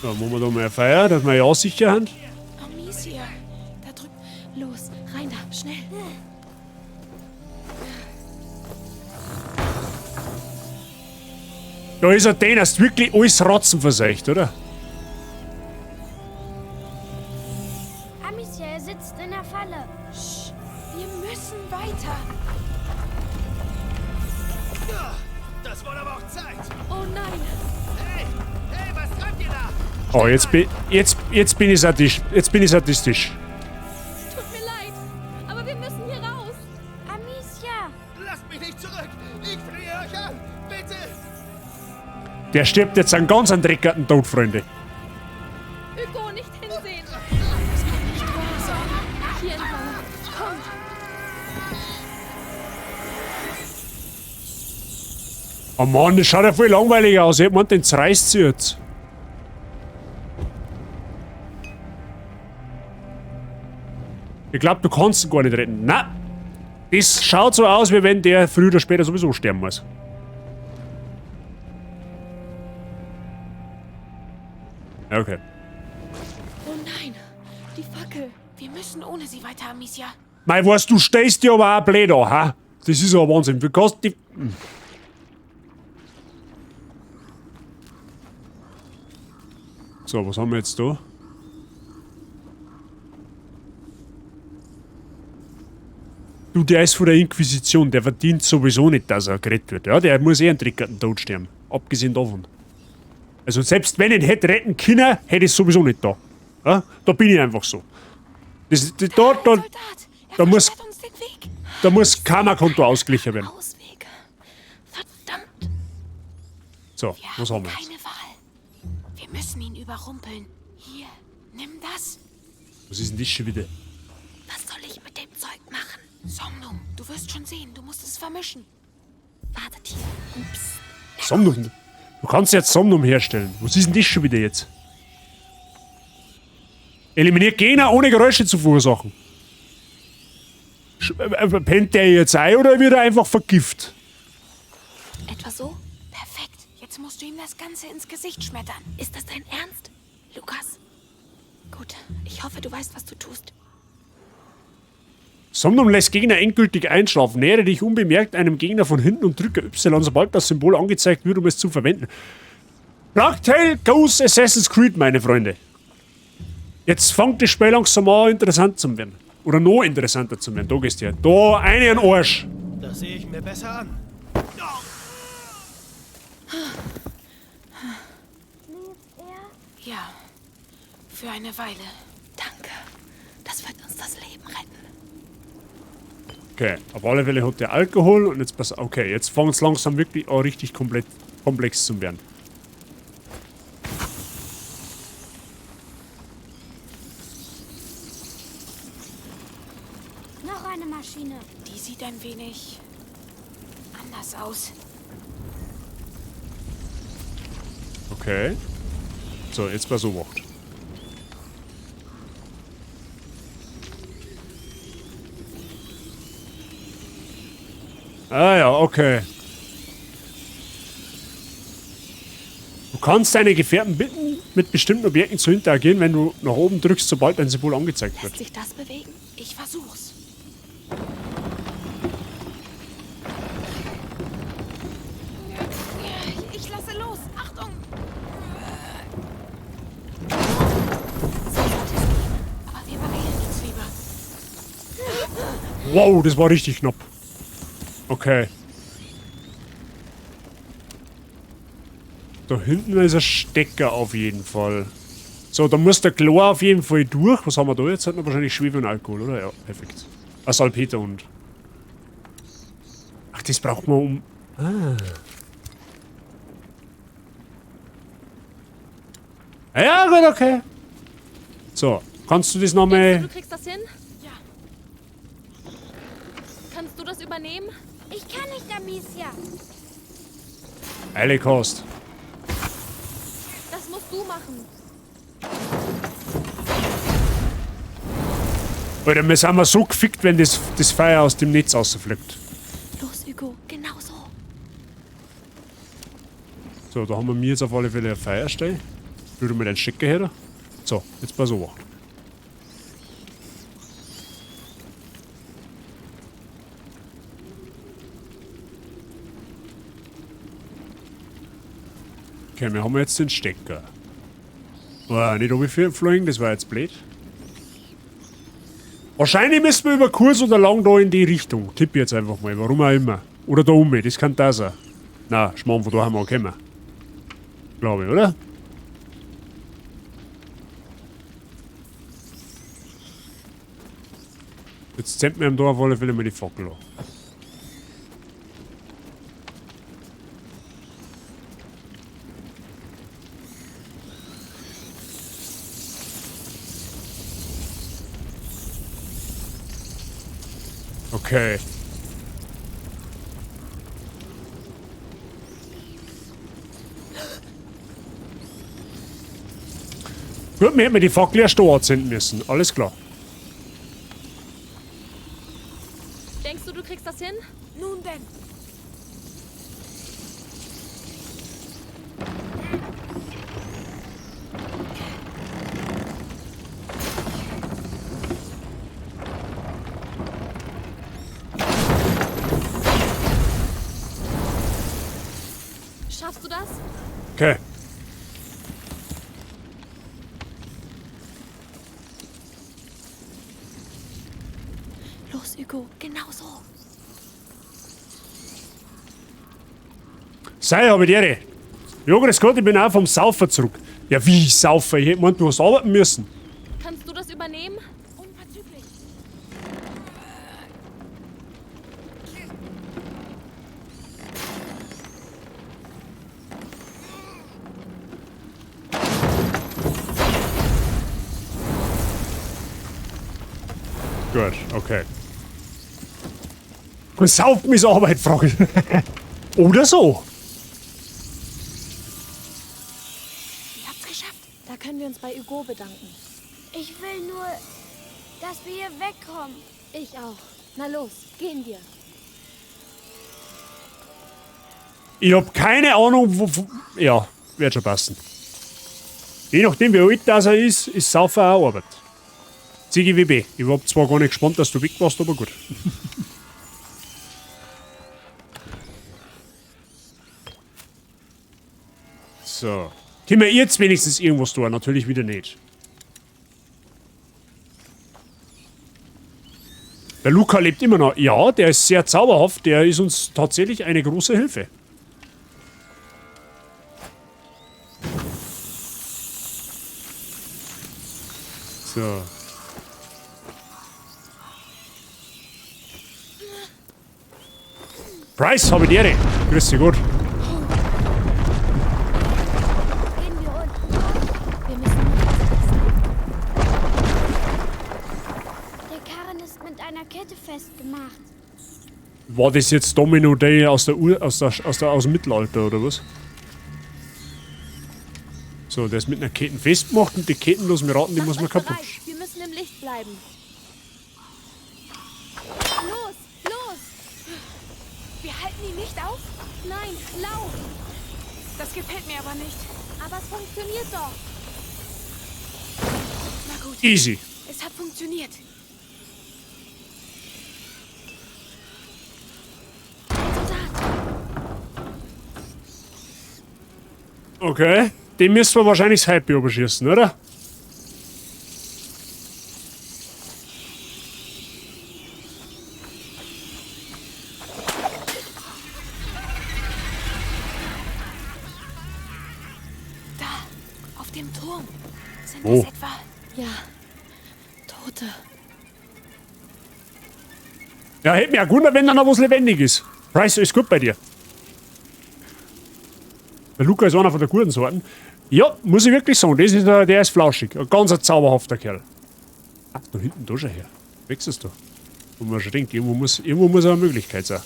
So, machen wir da mal ein Feuer, dass wir ja sicher haben. Amicia, da drüben. Los, rein da, schnell. Da ist er den, hast wirklich alles ratzenverseucht, oder? Amicia, er sitzt in der Falle. Sch, wir müssen weiter. Das wurde aber auch Zeit. Oh nein. Hey, hey, was treibt ihr da? Oh, jetzt bin ich sadistisch. Jetzt bin ich sadistisch. Tut mir leid, aber wir müssen hier raus. Amicia! Lasst mich nicht zurück! Ich flehe euch an! Bitte! Der stirbt jetzt einen ganz dreckigen Tod, Freunde. Hugo, nicht hinsehen. Das kann nicht wahr sein. Hier entlang. Komm. Oh Mann, das schaut ja voll langweilig aus. Ich hab gemeint, den zerreißt sie jetzt. Ich glaub, du kannst ihn gar nicht retten. Na, das schaut so aus, wie wenn der früher oder später sowieso sterben muss. Okay. Oh nein, die Fackel. Wir müssen ohne sie weiter, Amicia. Mei, weißt du, stehst dir aber auch blöd an, ha? Das ist ja Wahnsinn. Wie kannst du die... So, was haben wir jetzt da? Du, der ist von der Inquisition, der verdient sowieso nicht, dass er gerettet wird. Ja, der muss eh einen dreckigen Tod sterben. Abgesehen davon. Also selbst wenn ich ihn hätte retten können, hätte ich es sowieso nicht da. Ja, da bin ich einfach so. Da muss Karma-Konto ausgeglichen werden. Ausweg. Verdammt. So, Wir was haben wir jetzt? keine Wahl. Wir müssen ihn überrumpeln. Hier, nimm das. Was ist denn das schon wieder? Was soll ich mit dem Zeug machen? Somnum, du wirst schon sehen. Du musst es vermischen. Wartet hier. Und psst. Somnum? Du kannst jetzt Somnum herstellen. Was ist denn das schon wieder jetzt? Eliminiert Gegner, ohne Geräusche zu verursachen. Pennt der jetzt ein oder wird er einfach vergiftet? Etwa so? Perfekt. Jetzt musst du ihm das Ganze ins Gesicht schmettern. Ist das dein Ernst, Lukas? Gut, ich hoffe, du weißt, was du tust. Somnum lässt Gegner endgültig einschlafen. Nähere dich unbemerkt einem Gegner von hinten und drücke Y, sobald das Symbol angezeigt wird, um es zu verwenden. Plague Tale Goes Assassin's Creed, meine Freunde. Jetzt fängt das Spiel langsam an, interessant zu werden. Oder noch interessanter zu werden. Da gehst du her. Da, eine in den Arsch. Das sehe ich mir besser an. Ja, für eine Weile. Danke. Das wird uns das Leben retten. Okay, auf alle Fälle hat der Alkohol und jetzt pass. Okay, jetzt fängt es langsam wirklich an, richtig komplett komplex zu werden. Noch eine Maschine. Die sieht ein wenig anders aus. Okay. So, jetzt pass auf. Ah ja, okay. Du kannst deine Gefährten bitten, mit bestimmten Objekten zu interagieren, wenn du nach oben drückst, sobald dein Symbol angezeigt wird. Lässt sich das bewegen? Ich versuch's. Ich lasse los. Achtung! So sollte es gehen. Aber wir beeilen uns lieber. Wow, das war richtig knapp. Okay. Da hinten ist ein Stecker auf jeden Fall. So, da muss der Chlor auf jeden Fall durch. Was haben wir da jetzt? Hat man wahrscheinlich Schwefel und Alkohol, oder? Ja, perfekt. Ah, Salpeter und... Ach, das braucht man um... Ah. Ja, gut, okay. So, kannst du das nochmal... Du kriegst das hin? Ja. Kannst du das übernehmen? Ich kann nicht, Amicia. Eile Kost. Das musst du machen. Alter, wir sind mal so gefickt, wenn das Feuer aus dem Netz rausfliegt. Los, Hugo, genau so. So, da haben wir mir jetzt auf alle Fälle ein Feuerstein. Tu du mir den Stecker her. So, jetzt pass auf. Okay, wir haben jetzt den Stecker. Oh, nicht runtergeflogen, das war jetzt blöd. Wahrscheinlich müssen wir über kurz oder lang da in die Richtung. Tipp jetzt einfach mal, warum auch immer. Oder da um, das kann da sein. Na, Schmarrn, von da haben wir auch gekommen. Glaube ich, oder? Jetzt zähmt mir da auf alle Fälle mal die Fackel an. Okay. Gut, wir hätten die Fackel erst da anzünden müssen. Alles klar. Denkst du, du kriegst das hin? Nun denn. Schaffst du das? Okay. Los, Hugo, genau so. Sei, habe ich die Ehre. Ja, grüß Gott, ich bin auch vom Saufer zurück. Ja, wie Saufer? Ich hätte gemeint, du hast arbeiten müssen. Kannst du das übernehmen? Unverzüglich. Gut, okay. Und Saufen ist Arbeit, frage ich. Oder so. Ihr habt's geschafft. Da können wir uns bei Hugo bedanken. Ich will nur, dass wir hier wegkommen. Ich auch. Na los, gehen wir. Ich hab keine Ahnung, wo. Ja, wird schon passen. Je nachdem, wie alt das er ist, ist Saufen auch Arbeit. CGWB. Ich war zwar gar nicht gespannt, dass du weg warst, aber gut. So. Können wir jetzt wenigstens irgendwas tun? Natürlich wieder nicht. Der Luca lebt immer noch. Ja, der ist sehr zauberhaft. Der ist uns tatsächlich eine große Hilfe. So. Price, habe ich die Ehre. Grüß dich, gut. Gehen wir unten durch? Wir müssen nur vorsichtig sein. Der Karren ist mit einer Kette festgemacht. War das jetzt Domino Day aus der Ur, aus der, aus der, aus dem Mittelalter oder was? So, der ist mit einer Kette festgemacht und die Ketten, lass mich raten, die Macht muss man euch kaputt. bereit. Wir müssen im Licht bleiben. Los, los! Wir halten ihn nicht auf? Nein, lauf! Das gefällt mir aber nicht. Aber es funktioniert doch. Na gut, Easy. es hat funktioniert. Ein Soldat. Okay. Den müssen wir wahrscheinlich das Hype überschießen, oder? Da, auf dem Turm. Sind Wo? das etwa... Ja. Tote. Ja, hätte mich auch gewundert, wenn da noch was lebendig ist. Price, ist gut bei dir. Der Luca ist einer von der guten Sorten. Ja, muss ich wirklich sagen, das ist der, der ist flauschig. Ein ganz ein zauberhafter Kerl. Ach, da hinten, da schon her. Wechselst du? Wo man schon denkt, irgendwo muss eine Möglichkeit sein.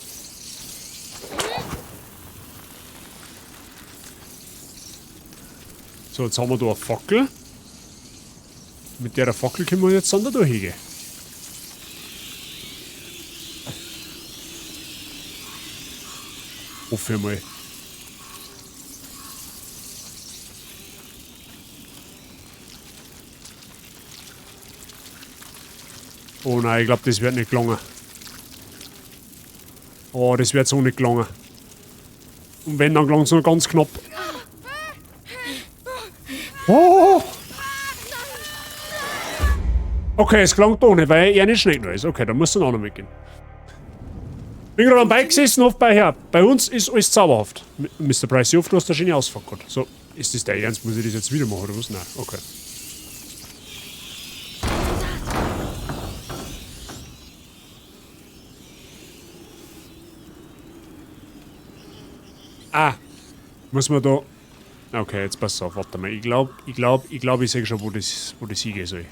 So, jetzt haben wir da eine Fackel. Mit der Fackel können wir jetzt dann da durchgehen. Hoffe ich mal. Oh nein, ich glaub, das wird nicht gelungen. Oh, das wird so nicht gelungen. Und wenn, dann gelangt's nur ganz knapp. Oh! Okay, es gelangt doch nicht, weil er nicht schnell genug ist. Okay, da muss dann auch noch mitgehen. Bin gerade am Bike gesessen, hoffe bei her. Bei uns ist alles zauberhaft. Mister Price, ich hoffe, du hast eine schöne Ausfahrt gehabt. So, ist das dein Ernst? Muss ich das jetzt wieder machen oder was? Nein, okay. Ah, muss man da... Okay, jetzt pass auf, warte mal. Ich glaub, ich seh schon, wo das hingehen soll.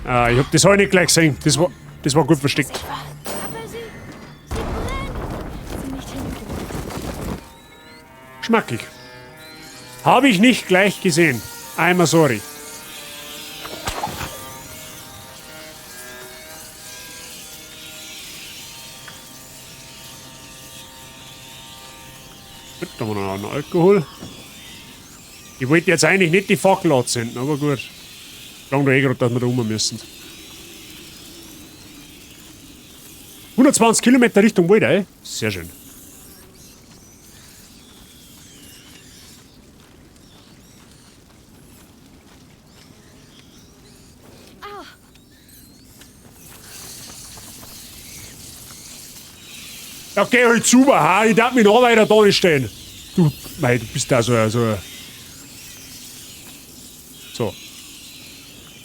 Ah, ich hab das auch nicht gleich gesehen. Das war gut versteckt. Aber sie brennt. Sie nicht hingebracht. Schmackig. Hab ich nicht gleich gesehen. Einmal sorry. Gut, da haben wir noch einen Alkohol. Ich wollte jetzt eigentlich nicht die Fackel anzünden, aber gut. Klang doch eh grad, dass wir da rum müssen. 120 Kilometer Richtung Wald, ey. Sehr schön. Ja, geh halt zu, ha, ich darf mich noch weiter da nicht stehen. Du, mei, du bist da so. So.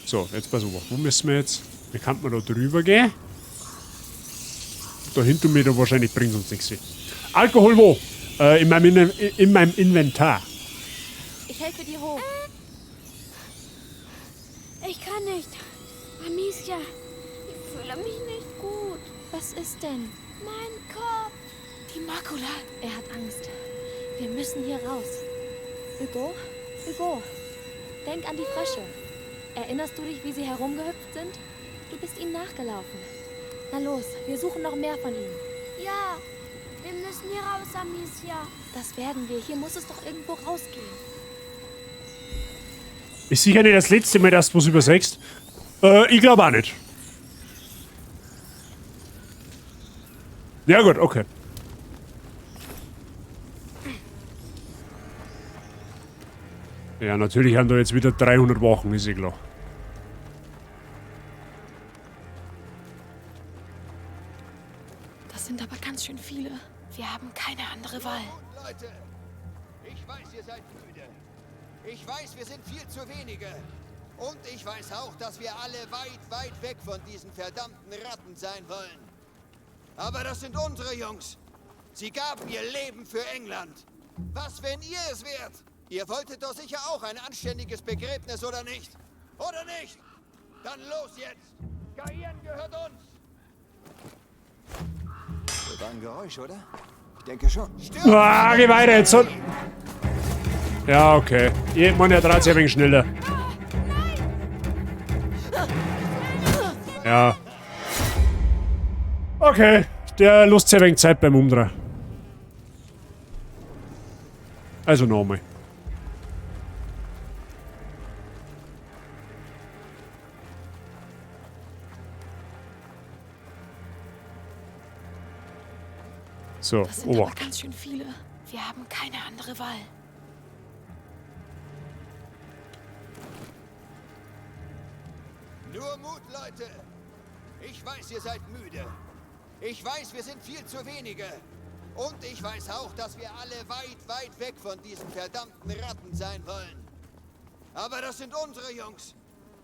So, jetzt pass auf. Wo müssen wir jetzt? Wie kann man da drüber gehen? Da hinter mir da wahrscheinlich bringt uns nichts. Alkohol wo? In meinem Inventar. Ich helfe dir hoch. Ich kann nicht. Amicia, ich fühle mich nicht gut. Was ist denn? Mein Kopf. Die Makula. Er hat Angst. Wir müssen hier raus. Hugo? Hugo, denk an die Frösche. Erinnerst du dich, wie sie herumgehüpft sind? Du bist ihnen nachgelaufen. Na los, wir suchen noch mehr von ihnen. Ja, wir müssen hier raus, Amicia. Das werden wir. Hier muss es doch irgendwo rausgehen. Ist sicher nicht das letzte Mal, dass du was übersehst. Ich glaube auch nicht. Ja gut, okay. Ja, natürlich haben da jetzt wieder 300 Wochen, ist eh klar. Das sind aber ganz schön viele. Wir haben keine andere Wahl. Leute, ich weiß, ihr seid müde. Ich weiß, wir sind viel zu wenige. Und ich weiß auch, dass wir alle weit, weit weg von diesen verdammten Ratten sein wollen. Aber das sind unsere Jungs. Sie gaben ihr Leben für England. Was, wenn ihr es wärt? Ihr wolltet doch sicher auch ein anständiges Begräbnis, oder nicht? Oder nicht? Dann los jetzt! Gaien gehört uns! Das war ein Geräusch, oder? Ich denke schon. Ah, geh weiter jetzt. Ja, okay. Ich meine, er dreht sich ein wenig schneller. Ja. Okay, der lässt sich ein wenig Zeit beim Umdrehen. Also nochmal. So, Das sind aber Obacht. ganz schön viele. Wir haben keine andere Wahl. Nur Mut, Leute! Ich weiß, ihr seid müde. Ich weiß, wir sind viel zu wenige. Und ich weiß auch, dass wir alle weit, weit weg von diesen verdammten Ratten sein wollen. Aber das sind unsere Jungs.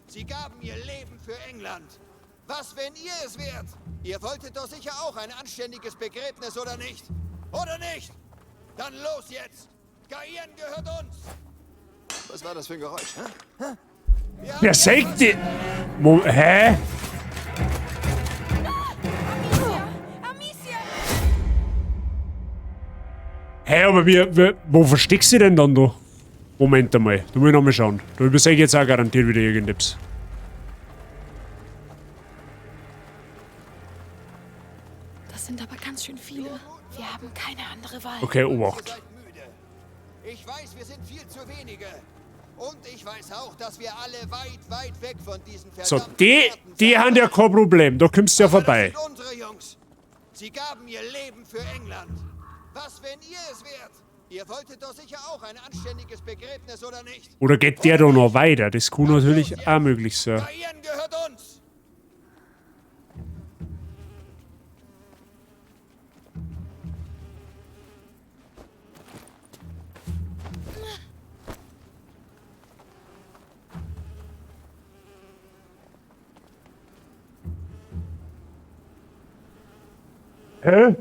Sie gaben ihr Leben für England. Was, wenn ihr es wärt? Ihr wolltet doch sicher auch ein anständiges Begräbnis, oder nicht? Oder nicht? Dann los jetzt! Gaien gehört uns! Was war das für ein Geräusch, hä? Hä? Wer sägt die? Hä? Hä, aber wo versteckst du denn dann da? Moment einmal, da muss ich nochmal schauen. Da übersehe ich jetzt auch garantiert wieder irgendetwas. Das sind aber ganz schön viele. Wir haben keine andere Wahl. Okay, Obacht. Ich weiß, wir sind viel zu wenige. Und ich weiß auch, dass wir alle weit, weit weg von diesen So, verdammten die haben ja kein Problem. Da kommst du ja vorbei. Das sind unsere Jungs. Sie gaben ihr Leben für England. Was, wenn ihr es wärt? Ihr wolltet doch sicher auch ein anständiges Begräbnis, oder nicht? Oder geht der da noch weiter? Das kann natürlich auch möglich sein. Gaien gehört uns! Hä?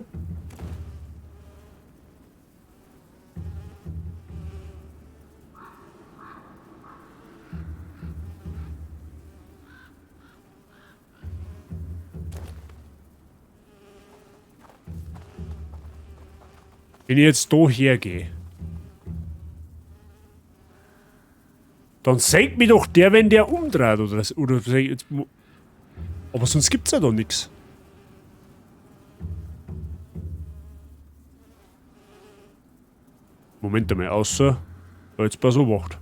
Wenn ich jetzt da hergehe, dann senkt mich doch der, wenn der umdreht, oder das, oder jetzt, aber sonst gibt's ja da nix. Moment einmal, außer jetzt pass Obacht.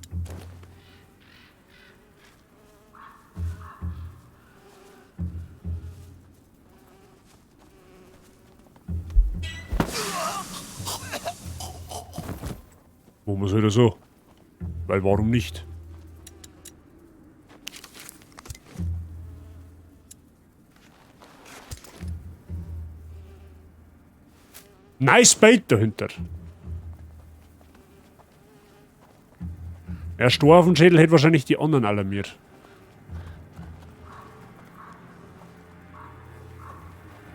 Wo muss wieder so? Weil warum nicht? Nice Bait dahinter. Der Stor auf dem Schädel hätte wahrscheinlich die anderen alarmiert.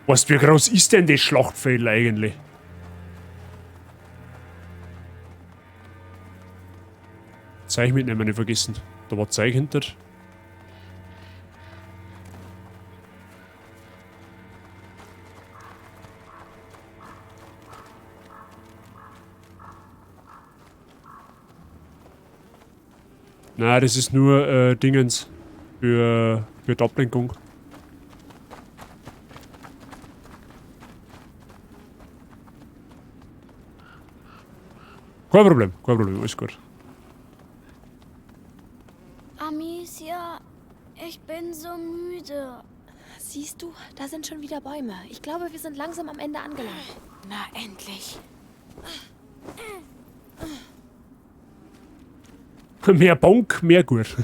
Weißt du, wie groß ist denn das Schlachtfeld eigentlich? Zeug mitnehmen, nicht vergessen. Da war Zeug hinter. Na, das ist nur Dingens für die Ablenkung. Kein Problem, kein Problem, alles gut. Amicia, ich bin so müde. Siehst du, da sind schon wieder Bäume. Ich glaube, wir sind langsam am Ende angelangt. Na, endlich. Mehr Bonk, mehr gut. Wo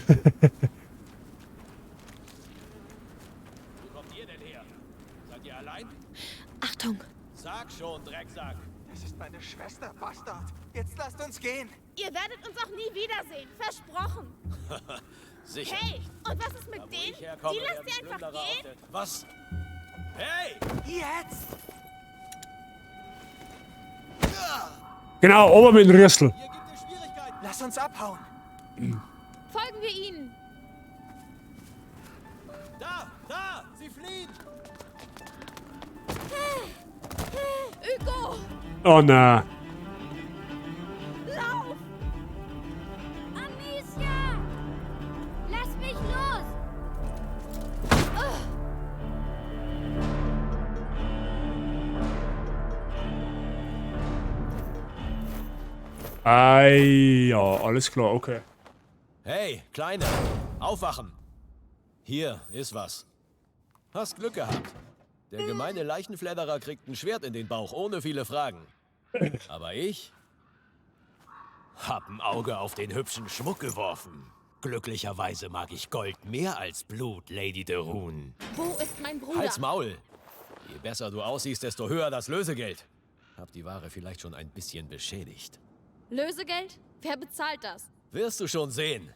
kommt ihr denn her? Seid ihr allein? Achtung! Sag schon, Drecksack. Das ist meine Schwester, Bastard. Jetzt lasst uns gehen. Ihr werdet uns auch nie wiedersehen. Versprochen. Sicher. Hey, und was ist mit Da, wo denen? ich herkomme, Die lasst werden ihr einfach Plünderer gehen? auf der- Was? Hey! Jetzt! Genau, aber mit dem Rüssel. Hier gibt es Schwierigkeiten. Lass uns abhauen. Folgen wir ihnen. Da, da, sie fliehen. Hugo, Oh na. lauf! Amicia! Lass mich los! Ei, ja, alles klar, okay. Hey, Kleine, aufwachen. Hier ist was. Hast Glück gehabt. Der gemeine Leichenfledderer kriegt ein Schwert in den Bauch, ohne viele Fragen. Aber ich hab ein Auge auf den hübschen Schmuck geworfen. Glücklicherweise mag ich Gold mehr als Blut, Lady de Rune. Wo ist mein Bruder? Halt's Maul! Je besser du aussiehst, desto höher das Lösegeld. Hab die Ware vielleicht schon ein bisschen beschädigt. Lösegeld? Wer bezahlt das? Wirst du schon sehen.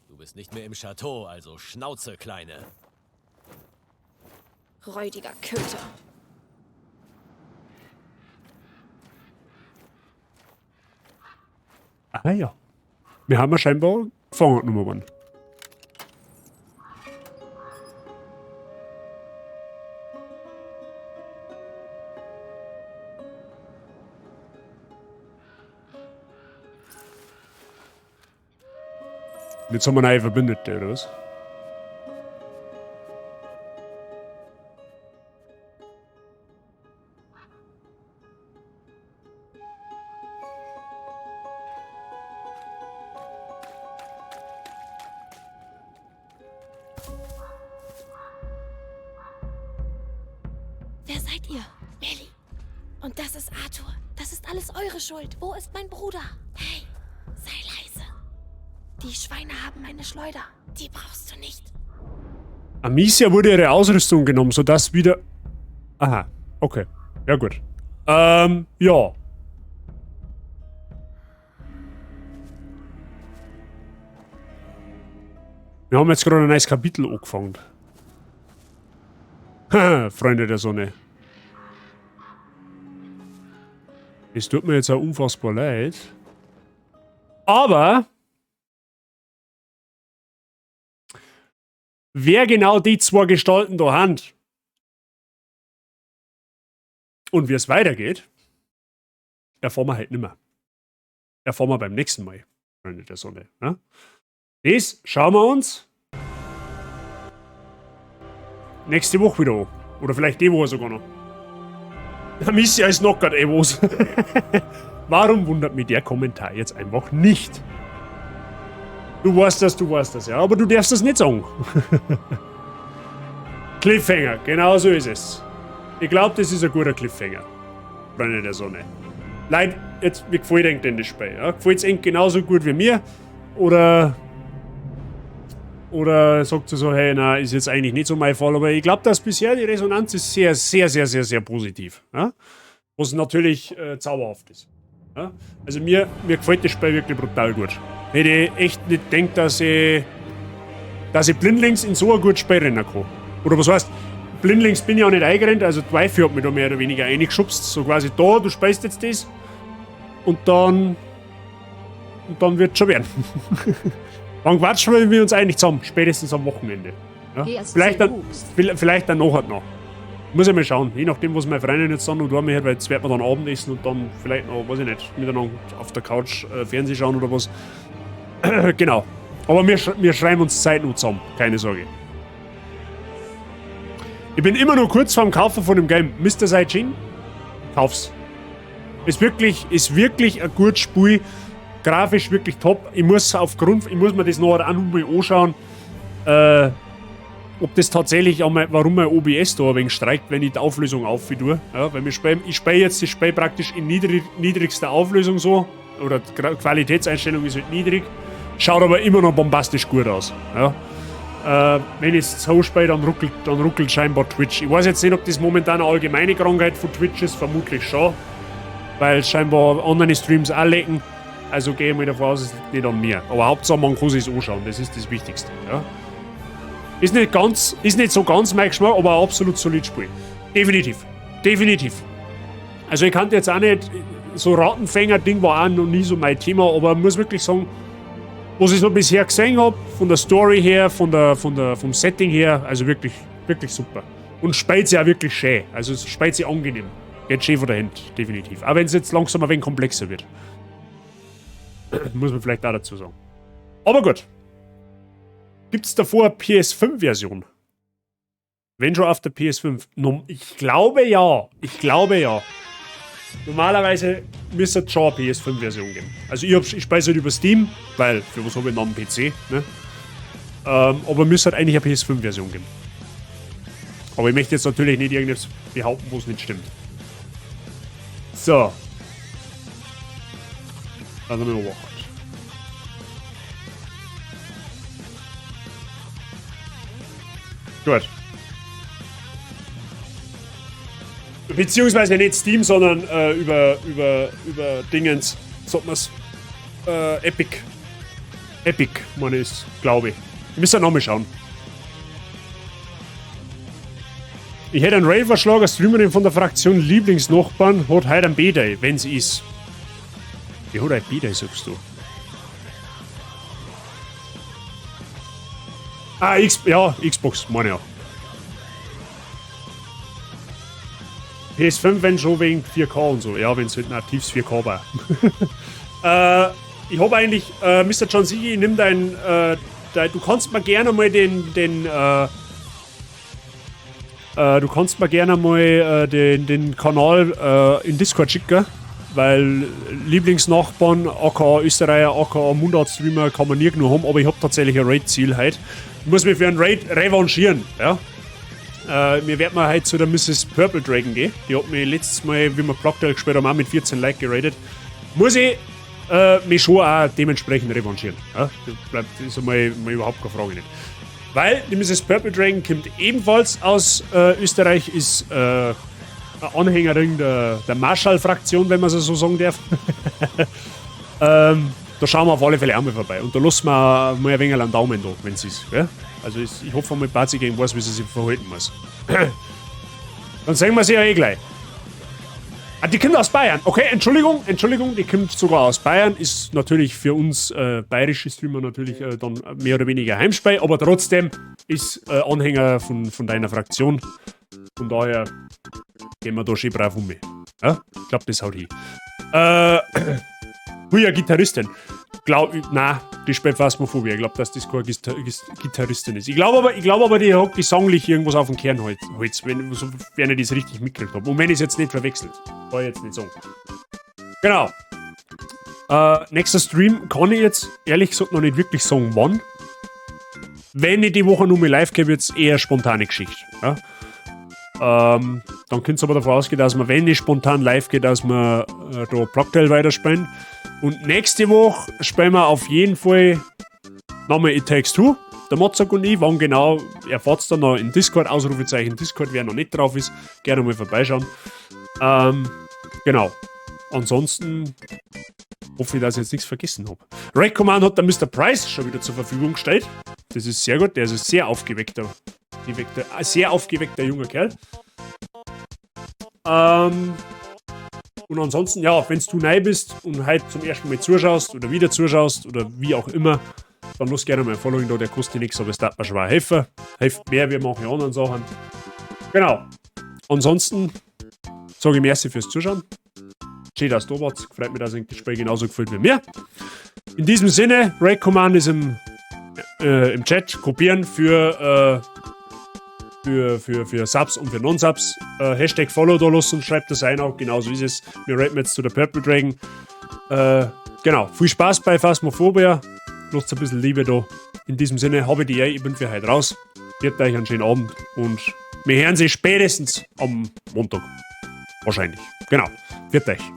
Du bist nicht mehr im Chateau, also Schnauze, Kleine. Räudiger Köter. Ah ja. Wir haben ja scheinbar gefangen genommen worden. Jetzt haben wir neue Verbündete, oder was? Wer seid ihr? Melly. Und das ist Arthur. Das ist alles eure Schuld. Wo ist mein Bruder? Hey, sei leise. Die Schweine haben meine Schleuder. Die brauchst du nicht. Amicia wurde ihre Ausrüstung genommen, sodass wieder... Aha, okay. Ja gut. Ja. Wir haben jetzt gerade ein neues Kapitel angefangen. Haha, Freunde der Sonne. Es tut mir jetzt auch unfassbar leid. Aber... Wer genau die zwei Gestalten da haben und wie es weitergeht, erfahren wir halt nimmer. Erfahren wir beim nächsten Mal, Freunde der Sonne. Ne? Das schauen wir uns nächste Woche wieder an. Oder vielleicht die Woche sogar noch. Amicia ist noch grad eh was. Warum wundert mich der Kommentar jetzt einfach nicht? Du weißt das, ja, aber du darfst das nicht sagen. Cliffhanger, genau so ist es. Ich glaub, das ist ein guter Cliffhanger. Freunde der Sonne. Leute, jetzt, wie gefällt euch denn das Spiel? Ja? Gefällt's euch genauso gut wie mir? Oder sagt ihr so, hey, na, ist jetzt eigentlich nicht so mein Fall, aber ich glaub, dass bisher die Resonanz ist sehr, sehr, sehr, sehr, sehr positiv. Ja? Was natürlich zauberhaft ist. Ja? Also mir gefällt das Spiel wirklich brutal gut. Hätte ich echt nicht gedacht, dass ich blindlings in so ein gutes Spiel rennen kann. Oder was heißt, blindlings bin ich auch nicht eingerannt, also die Wifi hat mich da mehr oder weniger reingeschubst. So quasi da, du speist jetzt das und dann wird's schon werden. Wann quatschen wir uns eigentlich zusammen? Spätestens am Wochenende. Ja? Vielleicht dann nachher noch. Muss ich mal schauen, je nachdem, was meine Freundin jetzt dann noch tun möchte, weil jetzt wird man dann Abendessen und dann vielleicht noch, weiß ich nicht, miteinander auf der Couch Fernsehen schauen oder was. Genau. Aber wir schreiben uns Zeit noch zusammen, keine Sorge. Ich bin immer noch kurz vorm Kaufen von dem Game. Mr. Saijin, kauf's. Ist wirklich ein gutes Spiel. Grafisch wirklich top. Ich muss aufgrund, ich muss mir das noch auch nochmal anschauen, ob das tatsächlich auch mal, warum mein OBS da ein wenig streikt, wenn ich die Auflösung auf tue. Ja, weil ich spiele jetzt das Spiel praktisch in niedrigster Auflösung so, oder die Qualitätseinstellung ist halt niedrig, schaut aber immer noch bombastisch gut aus. Ja. Wenn ich es so spiele, dann ruckelt scheinbar Twitch. Ich weiß jetzt nicht, ob das momentan eine allgemeine Krankheit von Twitch ist, vermutlich schon, weil scheinbar andere Streams auch laggen. Also gehe ich mal davon aus, es liegt nicht an mir. Aber Hauptsache, man kann sich's anschauen, das ist das Wichtigste. Ja. Ist nicht so ganz mein Geschmack, aber ein absolut solides Spiel. Definitiv. Definitiv. Also ich kannte jetzt auch nicht, so Rattenfänger-Ding war auch noch nie so mein Thema, aber ich muss wirklich sagen, was ich so bisher gesehen hab, von der Story her, vom Setting her, also wirklich, wirklich super. Und spielt sich auch wirklich schön. Also es spielt sich angenehm. Geht schön von der Hand, definitiv. Auch wenn es jetzt langsam ein wenig komplexer wird. Muss man vielleicht auch dazu sagen. Aber gut. Gibt's davor eine PS5-Version? Wenn schon auf der PS5. Ich glaube ja. Ich glaube ja. Normalerweise müsste es schon eine PS5-Version geben. Also ich speise halt über Steam, weil für was habe ich noch einen PC, ne? Aber müsste halt eigentlich eine PS5-Version geben. Aber ich möchte jetzt natürlich nicht irgendwas behaupten, wo es nicht stimmt. So. Dann haben wir noch 8. Gut. Beziehungsweise nicht Steam, sondern über Dingens. Sagt man's? Epic. Epic, meine ich, glaube ich. Ich muss ja nochmal schauen. Ich hätte einen Raid-Vorschlag, eine Streamerin von der Fraktion Lieblingsnachbarn hat heute einen B-Day, wenn's ist. Die hat einen B-Day, sagst du. Ah, X, ja, Xbox, meine ich ja. PS5, wenn schon wegen 4K und so. Ja, wenn's halt natives 4K war. Ich hab eigentlich, Mister John Sigi, nimm dein, du kannst mir gerne mal den, den du kannst mir gerne mal den, den Kanal in Discord schicken, weil Lieblingsnachbarn, aka Österreicher, aka Mundart-Streamer kann man nirgendwo haben, aber ich hab tatsächlich ein Raid-Ziel heute. Ich muss mich für einen Raid revanchieren, ja. Mir werd mal heute zu der Misses Purple Dragon gehen. Die hat mich letztes Mal, wie wir Plague Tale gespielt haben, auch mit 14 Like geradet. Muss ich mich schon auch dementsprechend revanchieren. Ja? Das bleibt, ist einmal, mal überhaupt keine Frage nicht. Weil die Misses Purple Dragon kommt ebenfalls aus Österreich, ist eine Anhängerin der Marshall-Fraktion, wenn man es so sagen darf. Da schauen wir auf alle Fälle auch mal vorbei. Und da lassen wir mal ein wenig einen Daumen da, wenn's ist. Gell? Also ich hoffe mal, Bazi gegen weiß, wie sie sich verhalten muss. Dann sehen wir sie ja eh gleich. Ah, die kommt aus Bayern. Okay, Entschuldigung, Entschuldigung, die kommt sogar aus Bayern. Ist natürlich für uns bayerische Streamer natürlich dann mehr oder weniger Heimspiel, aber trotzdem ist Anhänger von deiner Fraktion. Von daher gehen wir da schön brav um mich. Ja? Ich glaub, das haut hin. Huja, Gitarristin. Glaub, nein, die spielt Phasmophobia. Ich glaub, dass das keine Gitarristin ist. Ich glaub aber, die hat gesanglich irgendwas auf dem Kernholz, sofern ich das richtig mitgekriegt hab. Und wenn ich's jetzt nicht verwechselt. Kann ich jetzt nicht sagen. Genau. Nächster Stream kann ich jetzt ehrlich gesagt noch nicht wirklich sagen, wann. Wenn ich die Woche nur mal live gehe, wird's eher spontane Geschichte. Ja? Dann könnt's aber davon ausgehen, dass wir, wenn ich spontan live gehe, dass wir da Plague Tale weiterspielen. Und nächste Woche spielen wir auf jeden Fall nochmal It Takes Two. Der Mozart und ich, wann genau, erfahrt's dann noch in Discord, Ausrufezeichen Discord, wer noch nicht drauf ist, gerne mal vorbeischauen. Genau. Ansonsten hoffe ich, dass ich jetzt nichts vergessen hab. Raid Command hat der Mister Price schon wieder zur Verfügung gestellt. Das ist sehr gut, der ist ein sehr aufgeweckter junger Kerl. Und ansonsten, ja, wenn's du neu bist und heute zum ersten Mal zuschaust oder wieder zuschaust oder wie auch immer, dann lass gerne mal ein Following da, der kostet dir nichts, aber es darf mir schon helfen. Hilft mehr, wir machen anderen Sachen. Genau. Ansonsten sage ich merci fürs Zuschauen. Schön, dass du da warst. Freut mich, dass euch das Spiel genauso gefällt wie mir. In diesem Sinne, Raid Command ist im Chat. Kopieren für Subs und für Non-Subs. Hashtag Follow da lassen, schreibt das ein auch. Genauso ist es. Wir raiden jetzt zu der Purple Dragon. Genau, viel Spaß bei Phasmophobia. Lasst ein bisschen Liebe da. In diesem Sinne habe ich die Ehre, ich bin für heute raus. Gehabt euch einen schönen Abend und wir hören sich spätestens am Montag. Wahrscheinlich. Genau. Pfiat euch.